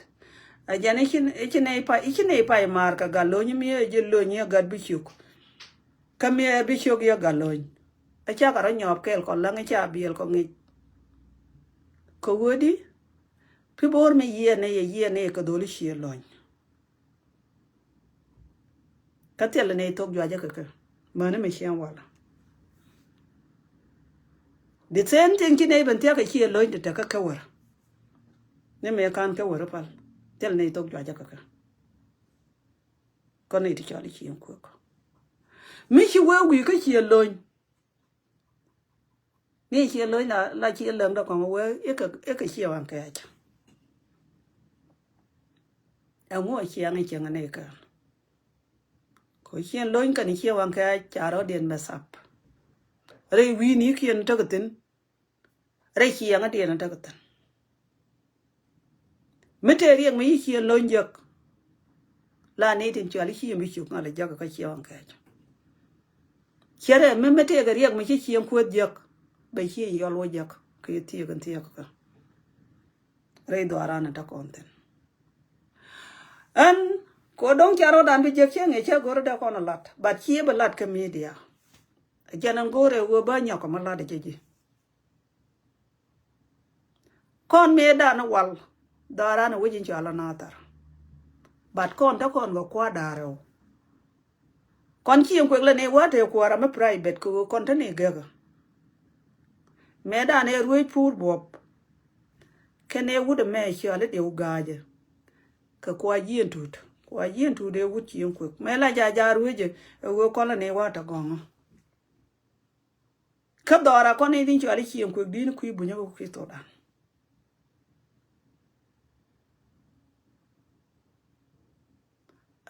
A jɛn i̱ ci, i̱ ci nɛy pay, i̱ ci nɛy pay maar kɛ Gat Lony mi ɛ ji̱ lony i̱ ɛ Gat Biciök. Kä mi ɛ Biciök i̱ ɛ Gat Lony. Ɛ cakɛ rɔ nyɔɔp kɛɛl kɔ läŋ i̱ ca biɛl kɔ ŋic. Kɛ ɣöödi, pi bo̱o̱r mi yiëë nɛy ɛ yiëë nɛy kɛ dholi Ciɛ Läŋ. Kä thilɛ nɛy thok juacä kɛ kɛ. Mäni mi ciɛŋ walɛ. The same thing ci nɛy ben thia̱k kɛ Ciɛ Läŋ ti tekɛ kɛ wär. Ni mëë ka̱n kɛ wär pal. Thilɛ nɛy thok juacä kɛ kɛ. Kɔn nɛy ti cɔl i̱ Ciɛ Kuek. Mi ci wee wi̱i̱ kä Ciɛ Läŋ. Ni Ciɛ Läŋ la, la Ciɛ Läŋ dɔ kɔŋ wee ikɛ, ikɛ Ciɛ Waŋ Kɛɛc. Ɛŋu a ciaŋ i̱ cieŋ ni kɛɛl. Kɛ Ciɛ Läŋ kɛn Ciɛ Waŋ Kɛɛc ca rɔ̱diɛn mɛ thap. Rɛy wi̱i̱nikiɛn tekɛ thi̱n. Rɛy ciɛŋädiɛn tekɛ thi̱n. Mi tëë riɛk mi ci Ciɛ Läŋ jek. La ni tin cual i̱ Ciɛ Biciök ŋa̱l jek kä Ciɛ Waŋ Kɛɛc. Cɛ rɛ mi, mi tëëkɛ riɛk mi ci Ciɛ Kuek jek. Bɛ Ciɛ Yɔl wä jek kɛ thiek in thiek kä. Rɛy dhuaaran in te kɔn thi̱n. Ɛn kɛ do̱ŋ ca rɔ̱dan bi jek cieŋ i̱ cɛ go̱r dee kɔn lat. But Ciɛ bi lat kä media. Jɛn ɛn go̱r ɛ wee bä nyɔk kɛ mi lat ɛ jɛ ji̱. Kɔn mëëdan wal dhɔran wec in cɔal a Nathɛr. But kɔn te kɔn kɛ kua̱r da̱ŋ rɛw. Kɔn Ciɛ Kuek lɛ ni wä te kuäärä mi private kɛ ɣöö kɔn te ni gɛkä. Mëëdan ɛ ruec pur buɔp. Kɛn ɛ wut ɛmɛ cɔal i̱ Diɛw Ga̱a̱cä. Kɛ Kua̱r Jiɛn Tut. Kua̱r Jiɛn Tut ɛ wut Ciɛ Kuek. Mëë la ja̱ ja̱ ruecä ɛ ɣöö kɔn lɛ ni wä te gɔ̱ŋä. Kä dhɔra kɔn i̱ din cɔal i̱ Ciɛ Kuek di̱n kui̱ bunyä kɛ kui̱ thodan.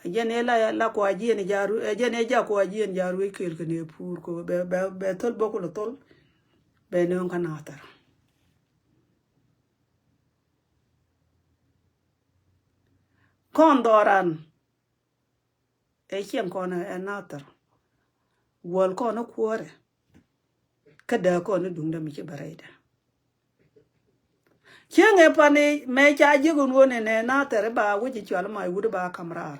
A jɛn i̱ la, la Kua̱r Jiɛn ja̱ ru, a jɛn i̱ ja̱ Kua̱r Jiɛn ja̱ ruec kɛɛl kɛ ni pur kɛ bɛ, bɛ, bɛ thol bä kulɛ thol. Bɛ nööŋ kä Nathɛr. Kɔn dhɔran. Ɛ cieŋ kɔn ɛ Nathɛr. Guɔl kɔn ɛ kuäärɛ. Kä dääk kɔn ɛ duŋdɛ mi ci bɛ rɛydɛ. Cieŋ ɛ pani mɛ ca ji̱ gun wun ɛ nɛ Nathɛr ɛ ba wec ɛ cual ma i̱ wut ɛ ba kam raar.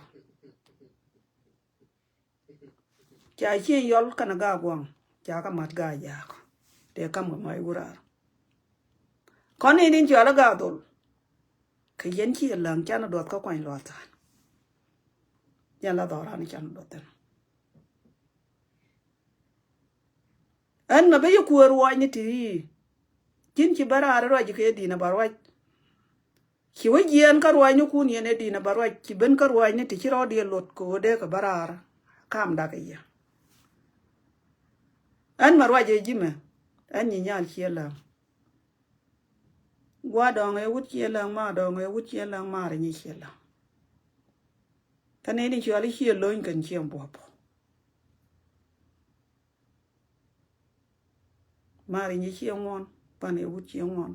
Ca Ciɛ Yɔl kɛnɛ Gaa Guaŋ ca kɛ mat Gaa Jaak. Tëë kam kɛ ma i̱ wut raar. Kɔn i̱ din cual ɛ Gaa Dhol. Kɛ yɛn Ciɛ Läŋ canɛ duɔth kä kuany luath tha̱a̱n. Yɛn la dhɔran canɛ duɔth thin. Ɛn mɛ bä yɛ kuäär ruacni ti i̱. Ji̱n ci bä raar ruac kɛ di̱n ɛ bä ruac. Ci wä jiɛɛn kä ruacnikun yɛn ɛ di̱n ɛ bä ruac. Ci ben kä ruacni ti ci rɔɔdiɛ luɔt kɛ ɣöö dee kɛ bä raar. Kam dak ɛ yɛ. Ɛn mɛ ruac ɛ ji̱ mɛ. Ɛn nyi nyal Ciɛ Läŋ. Gua̱a̱r dɔ̱ŋ ɛ wut Ciɛ Läŋ, maar dɔ̱ŋ ɛ wut Ciɛ Läŋ, maar nyi Ciɛ Läŋ. Kä nɛy ni cuali Ciɛ Läŋ kɛn Ciɛ Buɔp. Maar nyi Ciɛ Ŋuɔn, pan ɛ wut Ciɛ Ŋuɔn.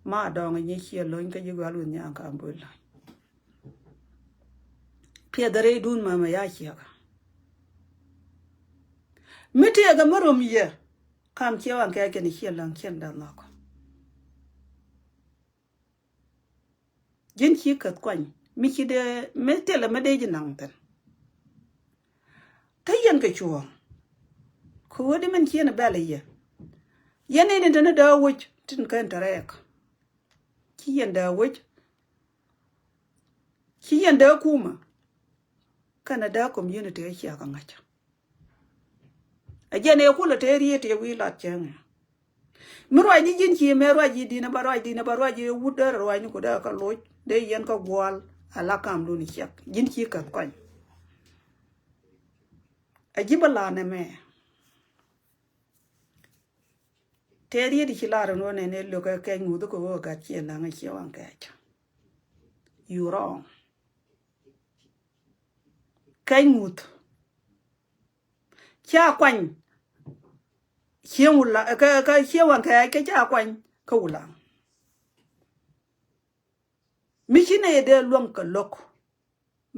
Maar dɔ̱ŋ nyi Ciɛ Läŋ kä ji̱ gua̱a̱r wut nyaŋ ka bul Läŋ. Piɛth rɛydun mama ya ciɛkä. Mi tëëkɛ mi rom yɛ. Kam Ciɛ Waŋ Kɛɛc kɛn Ciɛ Läŋ cieŋ da̱ŋ nhɔk. Ji̱n ci käth kuany mi ci dee mi thilɛ mi dee ji̱ naŋ thi̱n. Te yɛn kɛ cuɔ̱ɔ̱ŋ. Kɛ ɣöö di min ciën bɛl yɛ. Yɛn in in te ni dee wec tin kɛn te rɛɛk. Ci yɛn dee wec. Ci yɛn dee kumä. Kɛnɛ dee community ɛ ciɛ kɛ ŋa̱c. Ɛ jɛn ɛ kulɛ tëë riet ɛ wi̱i̱ lat cäŋɛ. Mi ruac ji̱ ji̱n ci mëë ruac ji̱ di̱n ɛ bä ruac di̱n ɛ bä ruac ji̱ wut dee ruac ni ku dee kä loc dee yɛn kä gua̱a̱l. Ala kamdun ciɛk ji̱n ci käth kɔny. Ɛ ji̱ bä la nɛmɛ. Tëë riet ci lar ɛn wä nɛn ɛ lo̱k ɛ kɛc ŋuth kä wä gat Ciɛ Läŋ ɛ Ciɛ Waŋ Kɛɛc. You wrong. Kɛc ŋuth. Ca kuany. Ciɛ Wulaŋ, kä, kä Ciɛ Waŋ Kɛɛc kä ca kuany kä Wulaŋ. Mi ci nɛy dee luäŋ kɛ lo̱k.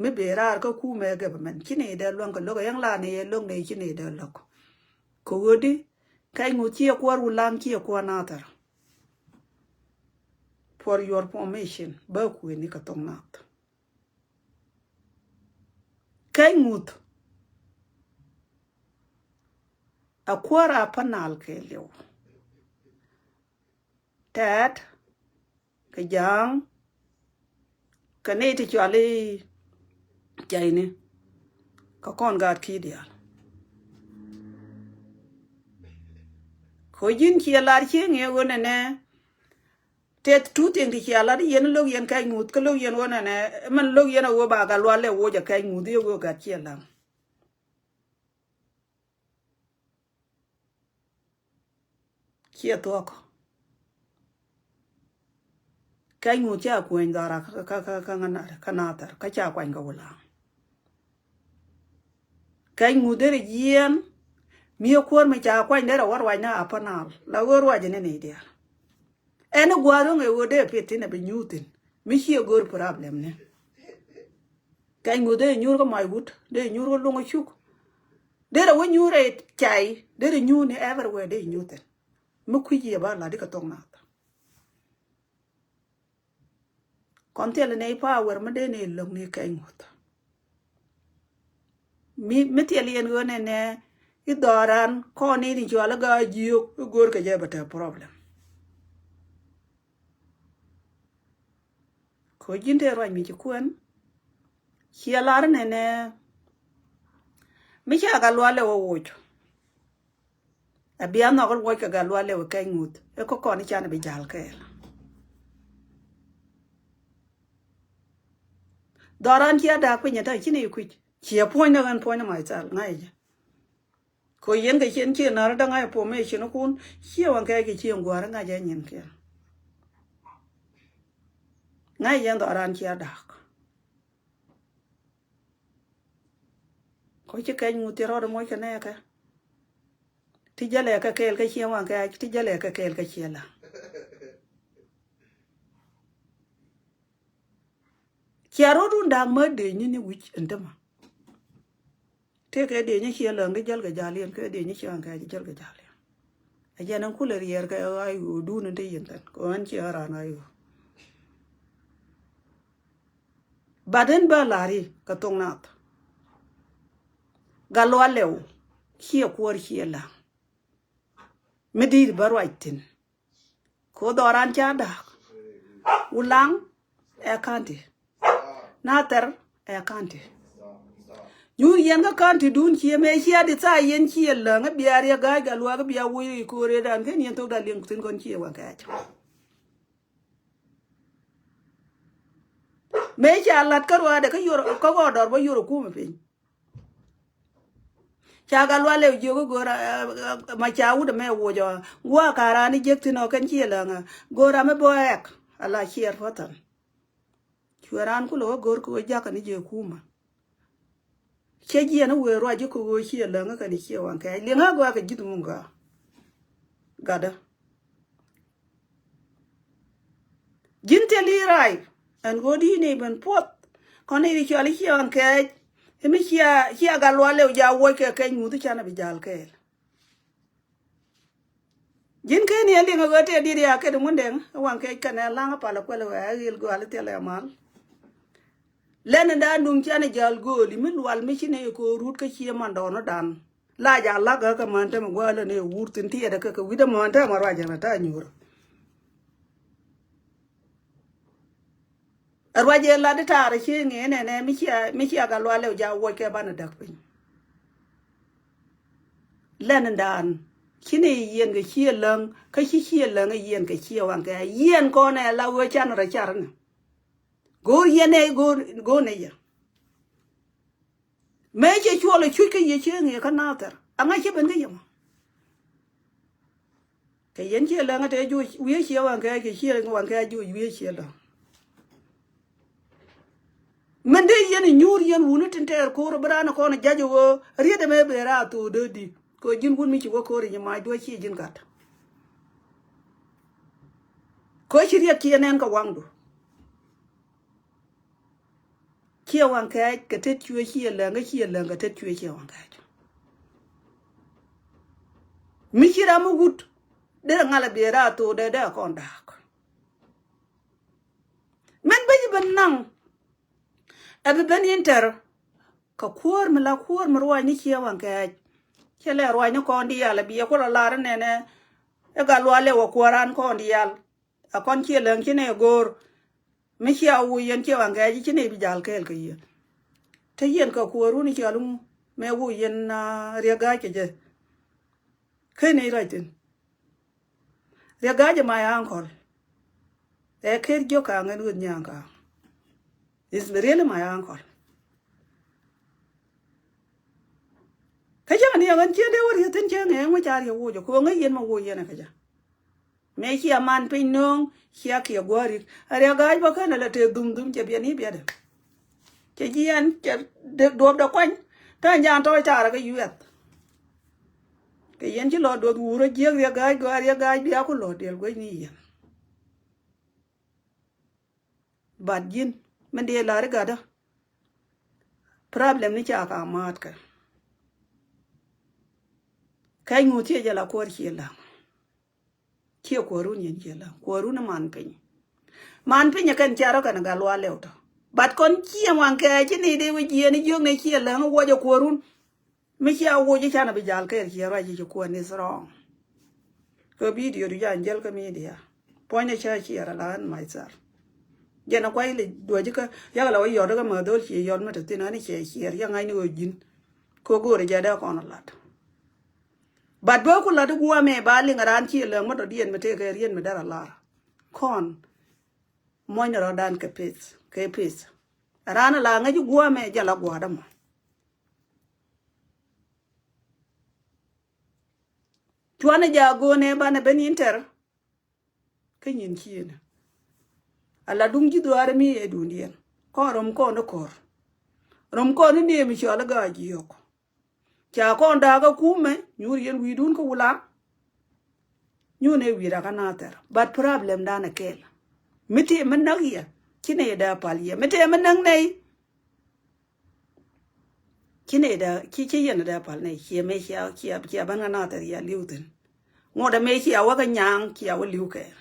Mi ben raar kä kumɛ government, ci nɛy dee luäŋ kɛ lo̱k, yɛn la nɛy ɛ lo̱k, nɛy ci nɛy dee lo̱k. Kɛ ɣöö di, Kɛc Ŋuth ciɛ kuäär Wulaŋ, ciɛ kuäär Nathɛr. For your information, bä kuëni kɛ thok Nath. Kɛc Ŋuth a kuäär Upper Nile kɛɛliw. Tɛt kɛ Ja̱a̱ŋ kɛ nɛy ti cɔal i̱ Cayni, kɛ kɔn gaat ki̱i̱ diaal. Kɛ ji̱n ciɛ lar cieŋ i̱ ɣöö nɛnɛ, tɛth two thing ti ciɛ lar i̱ yɛn lo̱k yɛn Kɛc Ŋuth, kä lo̱k yɛn ɣöö nɛnɛ, mɛn lo̱k yɛn a ɣöö ba Gatluak Lɛw woc a Kɛc Ŋuth i̱ ɣöö gat ciɛ laŋ. Ciɛ thuɔ̱k. Kɛc Ŋuth ca kueny dhɔra kä, kä, kä, kä, kä Nathɛr, kä ca kuany kɛ Wulaŋ. Kɛc Ŋuth derɛ jiɛɛn, mi ɛ kuäär mi ca kuany derɛ wä ruacni Upper Nile, la ɣöö ruacni nɛy diaal. Ɛn i̱ gua̱a̱th ro̱ŋ ɛ ɣöö dee pith thi̱n ɛ bi nyuur thi̱n. Mi ciɛ go̱r problem ni. Kɛc Ŋuth dee nyuur kä mac wut, dee nyuur kä luŋ ɛ cuk. Derɛ wä nyuur ɛ cay, derɛ nyuur ni everywhere, dee nyuur thi̱n. Mi kui̱c yɛ ba lat i̱ kɛ thok Nath. Kɔn thil ni power mi dee ni lo̱k ni Kɛc Ŋuth. Mi, mi thil yɛn ɣöö nɛnɛ i̱ dhɔran kɔn ni ni cual i̱ gaa jiök i̱ go̱o̱r kɛ jɛ bɛ te problem. Kɛ ji̱n te ruac mi ci kuɛn. Ciɛ lar nɛnɛ mi ca Gatluak Lɛw ɛ woc. A bia nhɔk i̱ woc kɛ Gatluak Lɛw ɛ Kɛc Ŋuth. Ɛ kä kɔn i̱ can bi jal kɛɛl. Dhɔran ciɛ da̱a̱k piny ɛ ta̱ ci ni kui̱c. Ciɛ puɔ̱ny ni ɣän puɔ̱ny ni myself ŋa̱c jɛ. Kɛ yɛn kɛ cien ciɛ na̱r da̱ŋ a information kun ciɛ waŋ kɛ kɛ cien gua̱a̱r ŋa̱c a nyin kiɛn. Ŋa̱c yɛn dhɔran ciɛ da̱a̱k. Kɔ ci Kɛc Ŋuth ti rɔɔd moc kɛ nɛɛkɛ. Ti jälɛ kɛ kɛɛl kɛ ciɛ waŋ kɛ, ti jälɛ kɛ kɛɛl kɛ ciɛ la. Cia rɔɔdun da̱a̱k mä dee nyin ni wi̱c ɛn tämɛ. Tëë kɛ dee nyi ciɛ läŋ di jäl kɛ jal yɛn, kɛ dee nyi ciɛ ɣän kɛ jäl kɛ jal yɛn. Ɛ jɛn ɛn kulɛ riɛɛr kɛ ɣa̱c ɣöö duun in te yɛn tɛn kɛ ɣän ciɛ ɣän raan ɣa̱c ɣöö. Bat in bä la̱r i̱ kɛ thok Nath. Gatluak Lɛw ciɛ kuäär ciɛ läŋ. Mi di̱i̱t bä ruac thi̱n. Kɛ ɣöö dhɔran ca da̱a̱k. Wulaŋ ɛ county. Nathɛr ɛ county. Nyuur yɛn kä county dun ciɛ mëë cia di thaa yɛn ciɛ läŋ i̱ bia riɛk ga̱a̱c Gatluak i̱ bia woc i̱ ko̱r ëëdan ken yɛn thok da̱a̱k liɛŋ thi̱n kɔn ciɛ waŋ kɛɛc. Mëë ca la̱t kä ruaadɛ kä yor kä ɣɔɔdɔr bä yor ɛ kumɛ piny. Ca Gatluak Lɛw jiök i̱ go̱o̱r, eh, eh, ma ca wut ɛmɛ woc ɔ. Gua̱a̱ ka̱raani jiäk thi̱n ɔ kɛn ciɛ läŋä. Go̱o̱r amɛ bä ɛk. Ala ciɛɛr päthän. Cuɛ raan kulɛ wä go̱o̱r kɛ wä jakä ni jɛ kumä. Cɛ jiɛn i̱ wëë ruac ji̱ kɛ wä ciɛ läŋä kɛn i̱ ciɛ waŋ kɛɛc. Liɛŋä gɔaa kɛ ji̱th muŋ gɔaa. Gatdä. Ji̱n thil i̱ rac ɛn ɣöö di ni ben puɔth. Kɔn i̱ ri cɔal i̱ ciɛ ɣän kɛɛc. I̱ mi cia, cia Gatluak Lɛw ja wuɔc kɛ kɛc ŋuth i̱ canɛ bi ja̱l kɛɛl. Ji̱n ken i̱ ɛn liŋ ɛ ɣöö tëë di̱t ya ket i̱ Ŋundɛŋ i̱ waŋ kɛɛc kɛnɛ la̱ŋ i̱ pal ɛ kuɛl ɛ wɛɛ ɛ ɣil gɔaal i̱ thilɛ ɛ mal. Lɛn in da̱a̱n duŋ canɛ ja̱l gööli mi lual mi ci nɛ i̱ ko̱o̱r rut kä cie mandɔɔn i̱ da̱a̱n. La ja̱l la̱k ɣä kɛ mään tämɛ gua̱a̱lä ni ɛ wur thi̱n tiɛɛdɛ kɛ kɛ wi̱cdä mään tämɛ ruac ɛn ɛ ta̱a̱ nyuurä. Ɛ ruac ëë lat i̱ taarɛ ci ŋee nɛnɛ mi cia, mi cia Gatluak Lɛw ja wuɔc kɛ banɛ däk piny. Lɛn in da̱a̱n ci ni yiɛn kɛ ciɛ läŋ kä ci ciɛ läŋ i̱ yiɛn kɛ ciɛ waŋ kɛ yiɛn kɔn ɛ la ɣöö can rɔ car ni. Go̱o̱r yɛn ɛ go̱o̱r, go̱o̱r nɛ yɛ. Mëë cɛ cuɔl ɛ cuc kä yɛ cieŋ yɛ kä Nathɛr aŋa cɛ ben kä yɛ mɔ. Kɛ yɛn ciɛ läŋä tɛ juɔc wiee ciɛ waŋ kɛ kɛ ciɛ waŋ kɛ juɔc wiee ciɛ läŋ. Mɛn dee yɛn inyuur yɛn wuni tin tɛɛr ko̱r bi raan kɔn jac ɣöö riet ɛmɛ ben raar thok dee di kɛ ji̱n wun mi ci wä ko̱r i̱ nyi mac duɔ̱c ci ji̱n gat. Kɛ ci riɛk ci yɛn nɛn kɛ waŋdu. Ciɛ waŋ kɛɛc kɛ tet cuɛ ciɛ lɛŋ, kɛ ciɛ lɛŋ kɛ tet cuɛ ciɛ waŋ kɛɛc. Mi ci ram mi wut derɛ ŋal a biɛ raa thok dee dee a kɔn daak. Mɛn bä ci ben naŋ ɛ bi ben inter kɛ kuäär mi la kuäär mi ruac ni ciɛ waŋ kɛɛc. Ciɛ lɛ ruac ni kɔn diaal a biɛ kulɔ lar inɛnɛ. Ɛ gal lualɛ wä kuäär an kɔn diaal. A kɔn ciɛ lɛŋ ci nɛ go̱o̱r. Mi cia wuc yɛn ciɛ waŋ kɛɛc ci nɛ bi jal kɛɛl kɛ yɛ. Te yɛn kɛ kuäär wun i̱ cial ŋu mɛ wuc yɛn, ah, Riɛk Ga̱a̱c kɛ jɛ. Ken i̱ ruac thin. Riɛk Ga̱a̱c ɛ my uncle. Ɛ ker jiök ka̱a̱ŋ ɛn ɣöt nya̱a̱ŋ ka̱a̱ŋ. Is really my uncle. Kä cäŋ ni ɛŋän ciɛ dee wä rieth thin cäŋ ɛŋ wä ca rieth wuc ɛ ko̱ŋä yɛn mɛ wuc yɛn ɛ kä jɛ. Mëë cia man piny nööŋ cia kiɛ gua̱a̱rik. A Riɛk Ga̱a̱c bä känɛ la tëë dhum dhum cɛ biɛn i̱ biɛtdɛ. Cɛ jiɛn cɛ duɔ̱pdɛ kuany. Ta̱a̱ nyan tɔ̱ carɛ kä yuɛth. Kɛ yɛn ci lɔ duɔth wurä jiäk Riɛk Ga̱a̱c gɔaa Riɛk Ga̱a̱c bia ku lɔ diɛl guäcni yɛn. But ji̱n min dee lar i̱ gatdä. Problem ni ca ka ma̱a̱tkɛ. Kɛc ŋuth ciɛ jɛ la kuɔr ciɛ la̱ŋ. Ciɛ kuɔrun yɛn ciɛ la̱ŋ kuɔrun i̱ man piny. Man piny ɛ kɛn cia rɔ kɛn gat lual lɛw tɔ. But kɔn ciɛ ŋuan kɛɛc ci ni dee wi̱c jiɛɛn i̱ jiök ni ciɛ la̱ŋ i̱ wuɔc ɛ kuɔrun. Mi cia wuc i̱ canɛ bi jal kɛɛl ciɛ ruac i̱ ci kuɔn is wrong. Kɛ video du jan jäl kä media. Puɔ̱nydɛ cä ciɛɛr ala ɣän myself. Jɛn ɛ kuay li duɔ̱c kä yak la wä yɔt kä ma dhol ciɛ yɔt mi te thin ɣän i̱ cɛ ciɛɛr yak ŋa̱cni ɣöö ji̱n. Kɛ go̱o̱rɛ jɛ dee kɔn lat. But bä ku lat i̱ guɔ mɛ ba liŋ raan ciɛ läŋ mi tɔ diɛn mi tëëkɛ rien mi dɛr a lar. Kɔn muɔ̱ny rɔ̱dan kɛ pith kɛ pith. Raan la ŋäc i̱ guɔ mɛ jɛ la gua̱a̱dä mɔ. Cuanɛ ja go̱o̱nɛ banɛ ben inter. Kä nyin ciënä. Ala duŋ ji̱ dhuaar mi ɛ duundiɛn kɔn rom kɔn i̱ ko̱r. Rom kɔn i̱ niëë mi cɔal i̱ ga̱a̱c jiök. Ca kɔn da̱a̱k ɛ kumɛ nyuur yɛn wi̱i̱dun kä wulaŋ. Nyuur nɛ wi̱i̱ rakä nathɛr but problem dan ɛ kɛɛl. Mi tëë mi näk yɛ ci nɛy dee pal yɛ mi tëë mi näk nɛy. Ci nɛy dee ci ci yɛn dee pal nɛy ciɛ mëë cia cia cia bän kä nathɛr yɛ li̱w thi̱n. Ŋuɔ̱t ɛ mëë cia wä kä nyaŋ cia wä li̱w kɛɛl.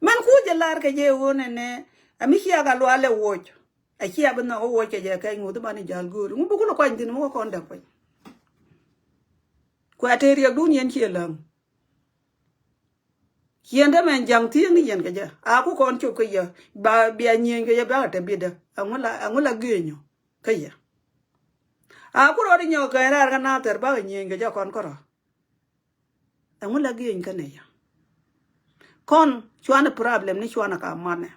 Mɛn kuc jɛ lar kɛ jɛ ɣöö nɛnɛ ɛ mi cia ka lualɛ woc. Ɛ cia bi nhɔk ɛ woc kɛ jɛ kɛc ŋuth i̱ banɛ jal go̱o̱ri ŋu bi kulɛ kuany thi̱n mi wä kɔn däk piny. Kuɛ te riɛkdun yɛn ciɛ läŋ. Ciɛn te mɛn ja̱ŋ thiëëŋ ni yɛn kɛ jɛ a ku kɔn cop kɛ yɛ ba bia nyieny kɛ yɛ ba kɛ te bitdä. Ɛŋu la ɛŋu la genyɔ kä yɛ. A ku rɔɔd inyɔk kɛ raar kä nathɛr bakɛ nyieny kɛ jɛ kɔn kärɔ̱. Ɛŋu la gieny kä nɛy yɛ. Kɔn cuanɛ problem ni cuanɛ ka manɛ.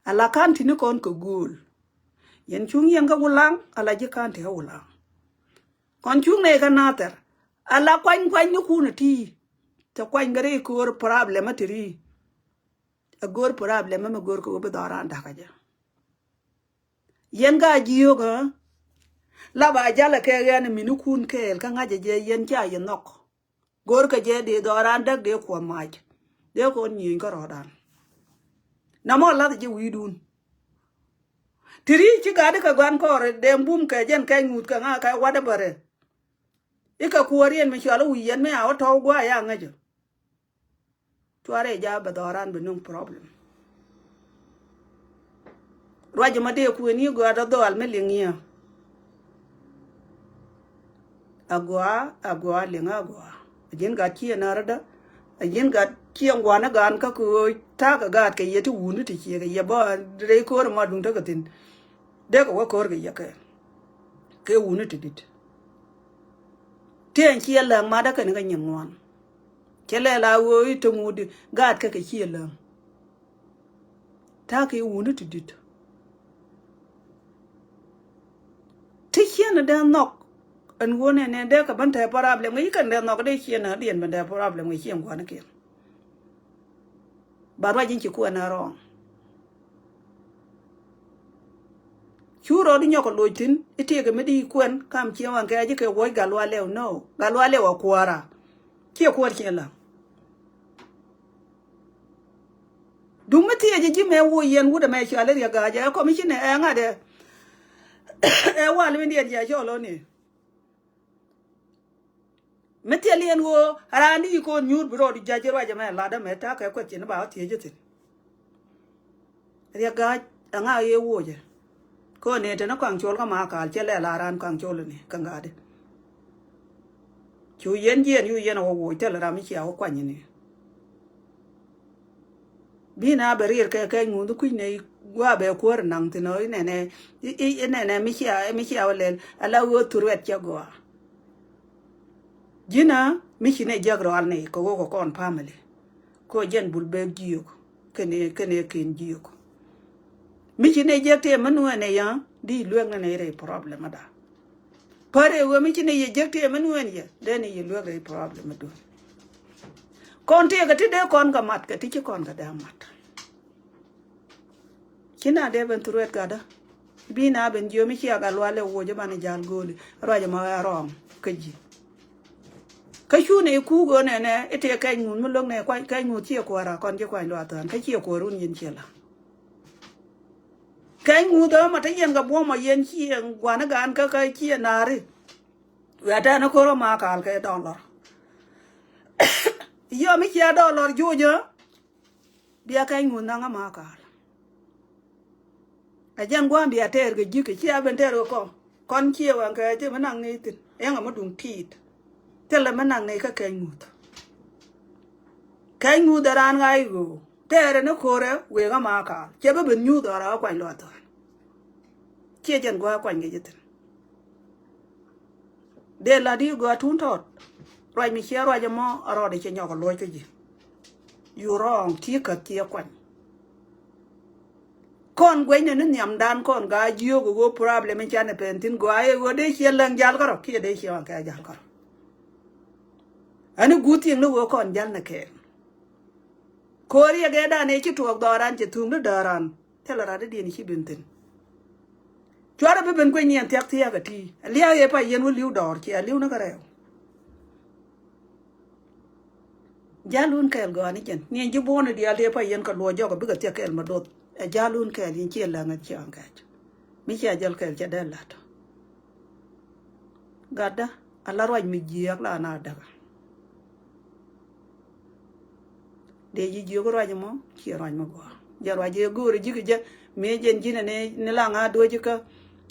Ala ka̱n ti̱ni kɔn kɛ gööl. Yɛn cuŋ yɛn kä wulaŋ ala ji̱ ka̱n ti kä wulaŋ. Kɔn cuŋ nɛy kä nathɛr ala kuany kuany ni kun ɛ ti. Te kuany kɛ ri köör problem ɛ ti ri. Ɛ göör problem ɛ mi göör kɛ wä bi dhɔran da̱kä jɛ. Yɛn ka jiök ɛ la ba jalɛ kɛ ɣɛn minikun kɛɛl kä ŋa̱cä jɛ yɛn ca yɛ nhɔk. Go̱rkɛ jɛ dee dhɔran däk dee kuɔth mac. Dee kɔn nyieny kä rɔɔdan. Namɔ lath jɛ wi̱i̱dun. Ti ri̱i̱c ci gat ikɛ gua̱n kɔɔr dee bum kɛ jɛn kɛ ŋuth kɛ ŋa̱ kɛ wat ibärɛ. Ikɛ kuɔɔr yɛn mi cual i̱ wi̱i̱ yɛn mi a wä tɔ̱w gua̱a̱ ya ŋäcä. Cuarɛ ja bɛ dhɔran bɛ nuŋ problem. Ruac ma dee kuën i̱ gɔaa dɔ dhɔal mi liŋ i̱. Agɔaa agɔaa liŋ agɔaa. A ji̱n gat ciɛ narädä. A ji̱n gat ciɛ ŋuanä gan kä kɛ ɣöö ta̱a̱ kɛ gaat kɛ yɛ ti wuni ti ciɛ kɛ yɛ bä rɛy ko̱r ma duŋ tekɛ thi̱n. Dee kɛ wä ko̱r kɛ yɛ kɛ kɛ wuni ti di̱t. Ti ɛn ciɛ läŋ matdä kɛn kä nyin ŋuan. Cɛ lɛ la ɣöö i̱ te ŋut gaat kɛ kɛ ciɛ läŋ. Ta̱a̱ kɛ wuni ti di̱t. Ti ciɛn dee nhɔk ɛn wun ɛn ɛn dee kɛ ben tɛ problem kɛ ci kɛn dee nhɔk dee ciɛn diɛn ben tɛ problem kɛ ciɛn gua̱n kiɛn. Ba ruac in ci kuɛn a rɔɔŋ. Cu rɔɔd inyɔk kɛ loc thi̱n itiekɛ mi di kuɛn kam ciɛ waŋ kɛ aci kɛ wuɔc gal wa lɛw no gal wa lɛw a kuɔra. Ciɛ kuɔr ciɛ la. Duŋ mi thiecɛ ji̱ mɛ woc yɛn wut ɛmɛ cɔal i̱ Riɛk Ga̱a̱c ɛ kɔm i̱ ci nɛ ɛ ŋa̱t ɛ. Ɛ wal mi diɛt jɛ cɔl ɣän i̱ mi thil yɛn ɣöö raan di kɔn nyuur bi rɔɔdu ja̱c ruac ɛmɛ lat ɛmɛ ta̱a̱ kɛ kuɛth cin ba ɣä thiec ithin. Riɛk Ga̱a̱c ɛŋa ɣee wocɛ. Kɔn ni te ni Kaŋ Col kä Makal cɛ lɛ la raan Kaŋ Col ni kä ŋa̱a̱di. Cu yɛn jiɛn yu yɛn a wä woc thil ram mi cia wä kuany ni. Bi na bɛ riɛr kɛ kɛ ŋuth kui̱ ni gua bɛ kuäär naŋ thin ɔ inɛnɛ inɛnɛ mi cia mi cia wä lɛl ala ɣöö thurwɛt cɛ gɔaa. Ji̱na mi ci nɛ jiäk rɔal ni kɛ wok kɛ kɔn family. Kɛ jɛn bul bek jiök kɛnɛ kɛnɛ ken jiök. Mi ci nɛ jiäk tëë mi nuɛn ɛ yä di luek ni nɛ rɛy problem ada. Pär ɛ ɣöö mi ci nɛ yɛ jiäk tëë mi nuɛn yɛ dee ni yɛ luek rɛy problem adun. Kɔn tëë kɛ ti dee kɔn kɛ mat kɛ ti ci kɔn kɛ dee mat. Ci na dee ben thurwet gatdä. Bi na ben jiö mi cia Gatluak lɛ woc i̱ banɛ jal go̱o̱li ruac ɛmɔ ɛ rɔɔŋ kä ji̱. Kä cu nɛ i̱ kuuk ɣöö nɛnɛ i̱ tëë kɛc ŋuth mi lo̱k nɛ kuany kɛc ŋuth ciɛ kuäärä kɔn ji̱ kuany luath thään kä ciɛ kuäär wun yɛn ciɛ la. Kɛc ŋuth ɣä ma te yɛn kɛ buɔ̱m ɔ yɛn ciɛ gua̱n i̱ gaan kä kä ciɛ na̱a̱ri. Wia tɛn i̱ ko̱r ɣä Makal kɛ dɔlɔr. Yɔ mi cia dɔlɔr juuc ɣä. Bia kɛc ŋuth naŋ ɛ Makal. Ɛ jɛn gua̱a̱m bia tɛɛr kɛ ji̱ kɛ cia ben tɛɛr kɛ kɔ kɔn cie waŋ kɛ ti mi naŋ ni thi̱n ɛŋ ɛ mi duŋ ti̱i̱t. Thilɛ mi naŋ ni kä kɛc ŋuth. Kɛc ŋuth ɛ raan ɣa̱c ɣöö tɛɛrɛ ni ko̱rɛ wëë kä Makal cɛ bi ben nyuuth ɣɔr ɛ kuany luath thɔn. Ciɛ jɛn gua̱a̱ kuany kɛ ji̱ thi̱n. Dee la di gɔaa tun tɔt. Ruac mi ciɛ ruac ɛmɔ a rɔɔdɛ cɛ nyɔk a luɔc kä ji̱. Yu rɔɔŋ ti käth ciɛ kuany. Kɔn guecnɛ ni nhiamdan kɔn gaa jiök ɛ ɣöö problem in canɛ pɛn thi̱n gɔaa ɛ ɣöö dee ciɛ läŋ jal kärɔ kiɛ dee ciɛ waŋ kɛ jal kärɔ. Ani guth thieŋ ni ɣöö kɔn jal ni kɛɛl. Ko̱o̱r yɛ gɛɛdan ëë ci tuɔɔk dhɔran cɛ thuŋ ni dääran. Thilɛ rat i̱ diɛn i̱ ci ben thi̱n. Cuarɛ bi ben kuec niɛn thia̱k thia̱k ɛ ti. Lia̱a̱ yɛ pa yɛn wä li̱w dɔɔr ciɛ li̱w ni kɛ rɛw. Jal wun kɛɛl gɔaa ni jɛn niɛn ji̱ buɔ̱ɔ̱n i̱ diaal tëë pa yɛn kɛ luɔc jɔk ɛ bikɛ thia̱k kɛɛl ma doth. Ɛ jal wun kɛɛl yɛn ciɛ läŋ ɛ ciɛ ɣän kɛɛc. Mi cia jäl kɛɛl cɛ dee la̱t. Gatdä a la ruac mi jiääk la na däkä. Dee ji̱ jiök ruac mɔ ciɛ ruac mi gɔaa jɛ ruac jɛ go̱o̱ri ji̱ kɛ jɛ mëë jɛn ji̱n ni ni la ŋa̱ duɔ̱c kä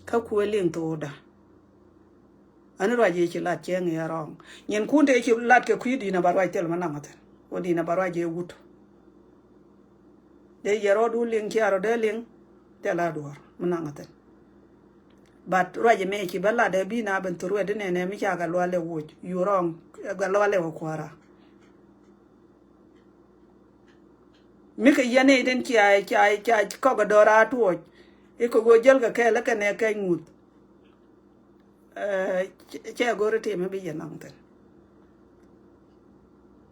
kä kuëë liŋ tho̱o̱da. Ani ruac jɛ ci lat cɛ ŋi̱i̱ rɔ̱ɔ̱ŋ nyin kun te ci lat kɛ kui̱ di̱n a ba ruac thil mi naŋ a thi̱n wä di̱n a ba ruac jɛ wut. Dee yɛ rɔɔdu liŋ cia rɔ dee liŋ thil a duɔ̱ɔ̱r mi naŋ a thi̱n. But ruac ɛmɛ ci bä lat ɛ bi na ben thurwet inɛnɛ mi ca Gatluak lɛ woc yu rɔŋ. Gatluak lɛ wä kuäärä. Mi kɛ yɛn i̱ den cia cia cia kɔk ɛ dɔ̱r a tuɔɔc. Ikɛ ɣöö jäl kɛ kɛɛl ikɛ nɛ kɛc ŋuth. Cɛ go̱r i̱ tim i̱ bi yɛ naŋ thi̱n.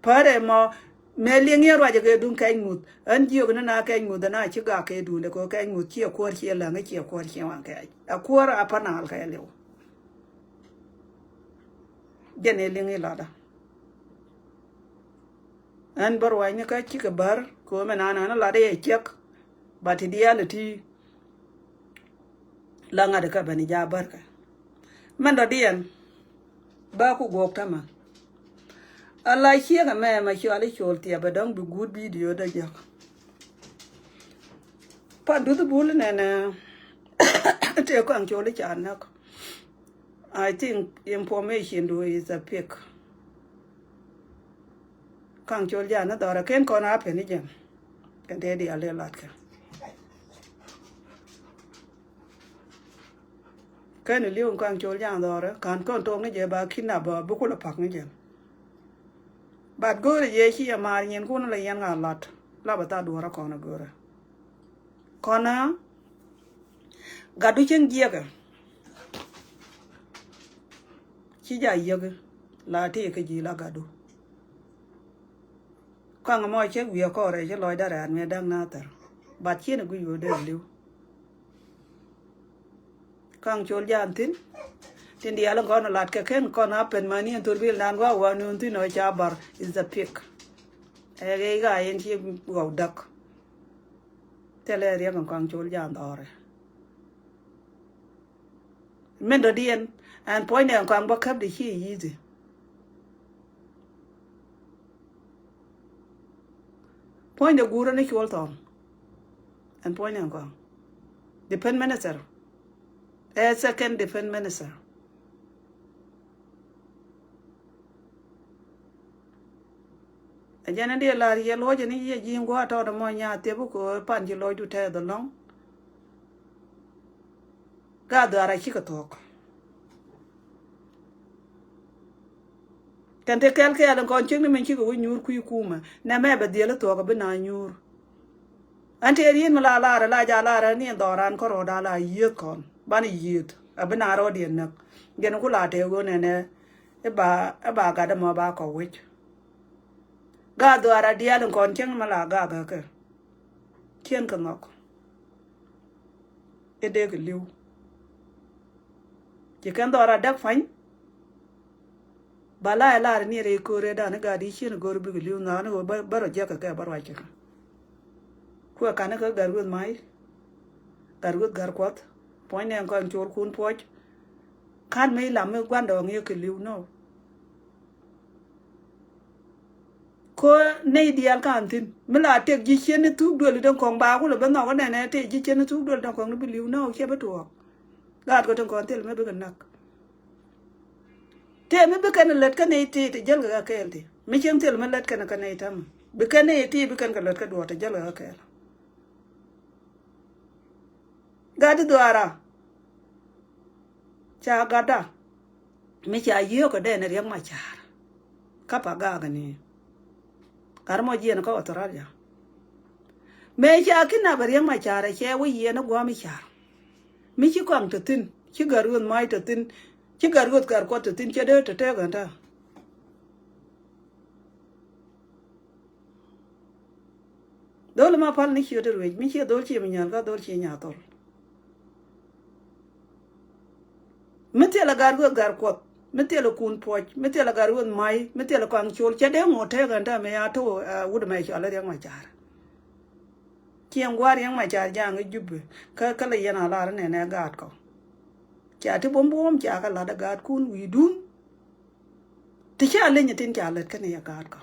Pärɛ mɔ mɛ liŋ yɛn ruacɛ kɛ duŋ kɛc ŋuth. Ɣän jiök ni na kɛc ŋuth ɛn a ci gak kɛ duundɛ kɛ kɛc ŋuth ciɛ kuäär ciɛ läŋ i̱ ciɛ kuäär ciɛ waŋ kɛc. Ɛ kuäär a pä naal kɛ liw. Jɛn ɛ liŋ i̱ latdä. Ɣän bä ruacni kä cikɛ bär kɛ ɣöö mɛ naan ɣän latdä yɛ ciɛk. Ba ti diaal ɛ ti. La ŋa̱t kä ben i̱ ja bärkɛ. Mɛn dɔ̱diɛn bä ku guɔ̱k tämɛ. Ala ciek ɛmɛ mɛ cuali col thiɛp ɛ dɔ̱ŋ bi guut bidio dä jek. Pan duth bul nɛnɛ tëë kɔaŋ col i̱ ca näk. I think information du is a fake. Kaŋ col ja̱a̱n ni dhɔrɛ ken kɔn a pen ni jɛn. Kɛn tëë diaal dee lat kɛ. Ken li̱w kaŋ col ja̱a̱n dhɔrɛ ka̱n kɔn toŋ ni jɛ ba kidnap ba bi kulɛ pak ni jɛn. But go̱o̱rɛ jɛ ci jɛ maar nyin kun la yɛn ŋa̱ lat la bɛ tha̱a̱ duɔ̱ɔ̱rä kɔn a go̱o̱rɛ. Kɔn a Gatdu cieŋ jiɛkɛ. Ci ja yiäk la tëë kä ji̱ la Gatdu. Kaŋ mɔ cɛ wi̱i̱ kɔrɛ ci lɔcdä rɛ̈ɛ̈t mëë däk na thɛr. Bat cien guic ɣöö dee li̱w. Kaŋ col ja̱a̱n thi̱n. Tin diaal in kɔn lat kɛ ken kɔn a pen mani in thor bil nan gua̱a̱ wä nun thi̱n ɣöö ca bar is the pig. Ɛ ɣɛy ɣaa yɛn ci gɔw däk. Thilɛ Riɛk in Kɔaŋ Col Ja̱a̱ŋ dhɔrɛ. Min dɔ̱diɛn ɛn puɔ̱nydɛ in kɔaŋ bä käp di ci yithi. Puɔ̱nydɛ guurä ni Cuɔl Thɔŋ. Ɛn puɔ̱nydɛ in kɔaŋ. Defense Minister. Ɛ second Defense Minister. Ɛ jɛn in diɛ lar yɛ luɔcɛ ni yɛ ji̱ ŋua̱a̱ tɔɔt ɛmɔ nya thiep kɛ pan ci lɔcdu tɛth ɛlɔ̱ŋ. Gaat dhɔaar a cikɛ thuɔ̱k. Kɛn ti kɛl kɛɛl in kɔn ciek ni min cikɛ wi̱c nyuur kui̱ kumɛ nɛ mɛ bɛ dhiel i̱ thuɔ̱k a bi na nyuur. Ɛn tëë riet mi la lar la ja lar ɛn ni dhɔran kärɔɔda la yieth kɔn banɛ yieth a bi na rɔɔdiɛn näk. Jɛn ku la tëë ɣöö nɛnɛ i̱ ba i̱ ba gat ɛmɔ ba kɔ wi̱c. Gaat dhɔaar a diaal in kɔn cieŋ mi la gak ɛ kɛ cien kɛ nhɔk. I̱ dee kɛ li̱w ci kɛn dhɔaar a däk pa̱ny. Ba la ɛ lar ni rɛy kööre dan i̱ gat i̱ cien i̱ go̱r bikɛ li̱w nhaani ɣöö bä rɔ jiäk kɛ kɛ bä ruac kɛ kɛ. Kuɛ ka̱n i̱ kä Gatweth Ma̱y, Gatweth Gatkuɔth, puɔ̱ny nɛn kɔn Col Kun Puɔc. Ka̱n mi lam mi gua̱ndɔɔŋ i̱ kɛ li̱w nɔ. Ko nɛy diaal kan thi̱n mi la tëk ji̱ cien ni thuk duël i̱ den kɔŋ ba kulɛ ben nhɔk inɛnɛ tëk ji̱ cien ni thuk duël i̱ den kɔŋ ni bi li̱w nɔ ciɛ bi tuɔɔk. Gaat kɔ tin kɔn thil mi bikɛ näk. Tëë mi bi kɛn lät kä nɛy ti ti jäl kɛ kɛ kɛɛl ti mi cieŋ thil mi lät kɛn kä nɛy täämɛ bi kɛn nɛy ti bi kɛn kɛ lät kä duɔɔt ti jäl kɛ kɛ kɛɛl. Gat i̱ dhuaara ca gatda mi ca yiëë kɛ dɛn Riɛk Macar. Kä pa gaak ni gat mɔ jiɛn kä Australia. Mëë ca kidnap Riɛk Macar ɛ cɛ wä yiɛn i̱ gua̱a̱m i̱ car. Mi ci kɔaŋ te thi̱n ci Gatweth Ma̱y te thi̱n ci Gatweth Gatkuɔth te thi̱n cɛ dee te tëëk ɛn ta̱a̱. Dhol ma pal ni ciöt ruec mi ciɛ dhol ciɛ mi nyal kä dhol ciɛ nya thol. Mi thilɛ Gatweth Gatkuɔth mi thilɛ Kun Puɔc mi thilɛ Gatweth Ma̱y mi thilɛ Kɔaŋ Col cɛ dee ŋot tëëk ɛn ta̱a̱ mi a to̱ wut mɛ cɔal i̱ Riɛk Macar. Ciɛ ŋua̱r Riɛk Macar ja̱a̱ŋ i̱ Jubɛ kä kä lɛ yɛn a lar inɛnɛ gaat kɔ. Ca ti buɔ̱m buɔ̱m ca kɛ lat ɛ gaatkun wi̱i̱dun. Ti ca leny itin ca lät kɛn yɛ gaatkɔ.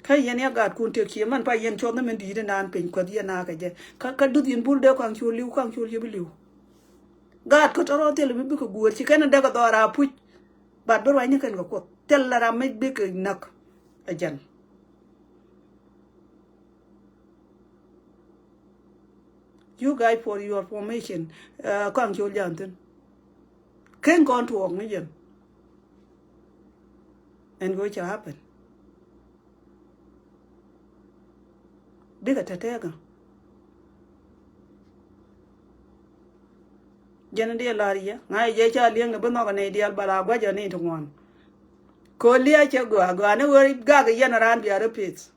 Kä yɛn yɛ gaatkun tëk cie man pa yɛn cuɔth ni min di̱i̱t inan piny kuäth yɛn a kɛ jɛ kä kä duth yɛn bul dee Kɔaŋ Col li̱w Kɔaŋ Col yɛ bi li̱w. Gaatkɔ tɔrɔ thil mi bikɛ guäär ci kɛn in däk ɛ dhɔaar a puc. Bat bi ruacni kɛn kɛ Kuoth thil la ram mi bikɛ näk. Ɛ jɛn. You guys, for your information, uh, Kɔaŋ Col Ja̱a̱ŋ thi̱n. Ken kɔn tuɔɔk mi jɛn. And go shall happen. Bikɛ tɛtɛɛkä. Jɛn in dee lar yɛ ŋa̱c jɛ ca li̱eŋni bi nhɔk ni diaal bala gua̱c ɔ ni ti ŋuan. Ko lia̱a̱ cɛ gɔaa gɔaa ni ɣöö gak yɛn raan bia rɔ pith.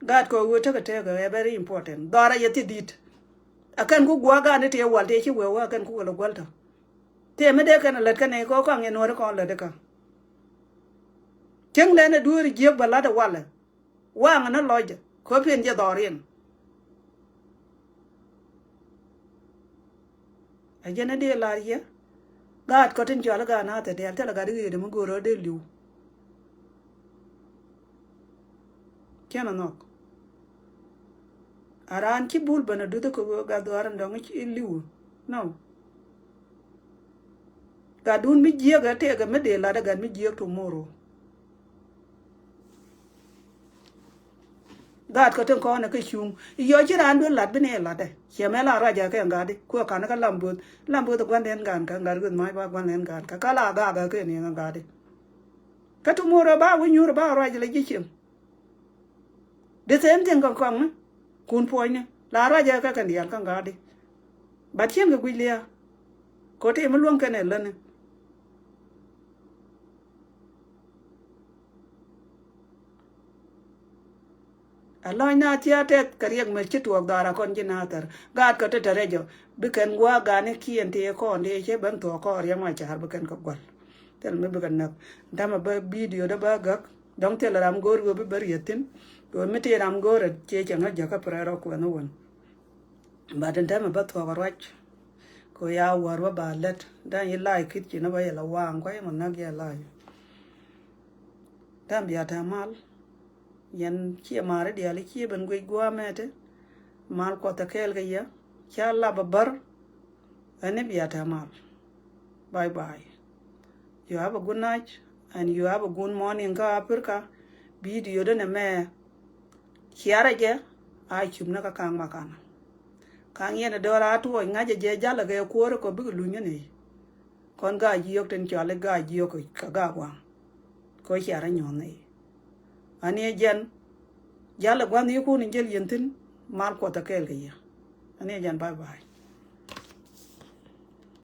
Gaat kɔ ɣöö tekɛ tekɛ ɛ very important. Dhɔra yɛ thi di̱t. Ɛ kɛn ku gua̱a̱k gaat ni tëë wal tëë ci wee wee ɛ kɛn ku kɛ lɛ guäl tɔ. Tëë mi dee kɛn ɛ lät kɛn ɛ kɔ kɔaŋ yɛ nuɔ̱ɔ̱ri kɔn lät ɛ kä. Cieŋ lɛn ɛ dueeri jiäk bɛ la̱t ɛ walɛ. Waŋ ni lɔcdɛ kɔ piɛn jɛ dhɔriɛn. Ɛ jɛn ɛ dee lar yɛ gaat kɔ tin cɔal i̱ gaat nath ɛ dɛɛl thilɛ gat i̱ ɣeet ɛmɛ go̱o̱rä dee li̱w. Cɛn ɛ nhɔk. A raan ci bul ben a duth i̱ kɛ ɣöö gat dhuaar in dɔ̱ŋ i̱ li̱w. Nɔ. Gatdun mi jiääk ɛ tëëkɛ mi dee lat ɛ gat mi jiääk tomorrow. Gaat kɔ tin kɔn ɛ kä cuŋ i̱ yɔc ci raan duel lat bi ni ɛ lat ɛ ciɛ mɛ la ruac ɛ kɛ gat di kuɛ kan kä lam bo̱th lam bo̱th ɛ gua̱n den gan kä gat gueth mac ba gua̱n den gan kä ka la gaak ɛ kɛ ni ɛ gat di. Kä tomorrow ba wi̱c nyuur ba ruac lɛ ji̱ cieŋ. The same thing kɛ kɔaŋni kun puɔ̱nyni la ruacɛ kɛ kɛn diaal kä ŋa̱a̱di. But cieŋ kɛ guic lia̱a̱ kɛ ɣöö tëë mi luäŋ kɛn ɛ lätni. Ɛ lɔ̱ny na thia̱a̱ tɛth kɛ riɛk mɛ ci tuɔɔk dhɔaar a kɔn ji̱ nathɛr gaat kɛ te te rɛc ɔ. Bi kɛn gua̱a̱k ga̱a̱ni kiɛn tëë kɔn tëë cɛ ben thuɔɔk kɔn riɛk ma ca̱a̱r bi kɛn kɛ gua̱l. Thil mi bikɛ näk. Dämɛ bä bidio dä bä gäk. Dɔ̱ŋ thilɛ ram go̱o̱r ɣöö bi bä riet thi̱n. Ɣöö mi tëë ram go̱o̱r ɛ ciɛ cɛ ŋäc jäkä pɛrɛ rɔ kuɛn wän. But in tɛmɛ bä thuɔ̱k ruac. Kɛ ya wäär wä ba lät. Da̱ŋ yi la̱a̱c ki̱th ci ni bä yɛ la waaŋ kuay mɛ näk yɛ la̱a̱c. Da̱ŋ bia tɛ̈ mal. Yɛn ciɛ ma̱a̱ri diaal i̱ ciɛ ben guic gua̱a̱mɛ ti. Mal Kuɔth ɛ kɛɛl kɛ yɛ. Ca lap ɛ bär. Ɛn i̱ bia tɛ̈ mal. Bye bye. You have a good night and you have a good morning kä Africa. Video dee nɛ mɛ. Ciarɛ jɛ a cup ni kä ka̱ŋ makanä. Ka̱ŋ yɛn ɛ dɔɔr a tuɔɔc ŋa̱cɛ jɛ jalɛ kɛ kuɔɔri kɔ bikɛ luny ni. Kɔn gaa jiök tin cɔal i̱ gaa jiök kɛ gaa gua̱a̱ŋ. Kɔ ciarɛ nyuɔ̱n ni. Ani ɛ jɛn jalɛ gua̱n i̱ kun in jɛl yɛn thi̱n. Mal Kuɔth ɛ kɛɛl kɛ yɛ. Ani ɛ jɛn bye bye.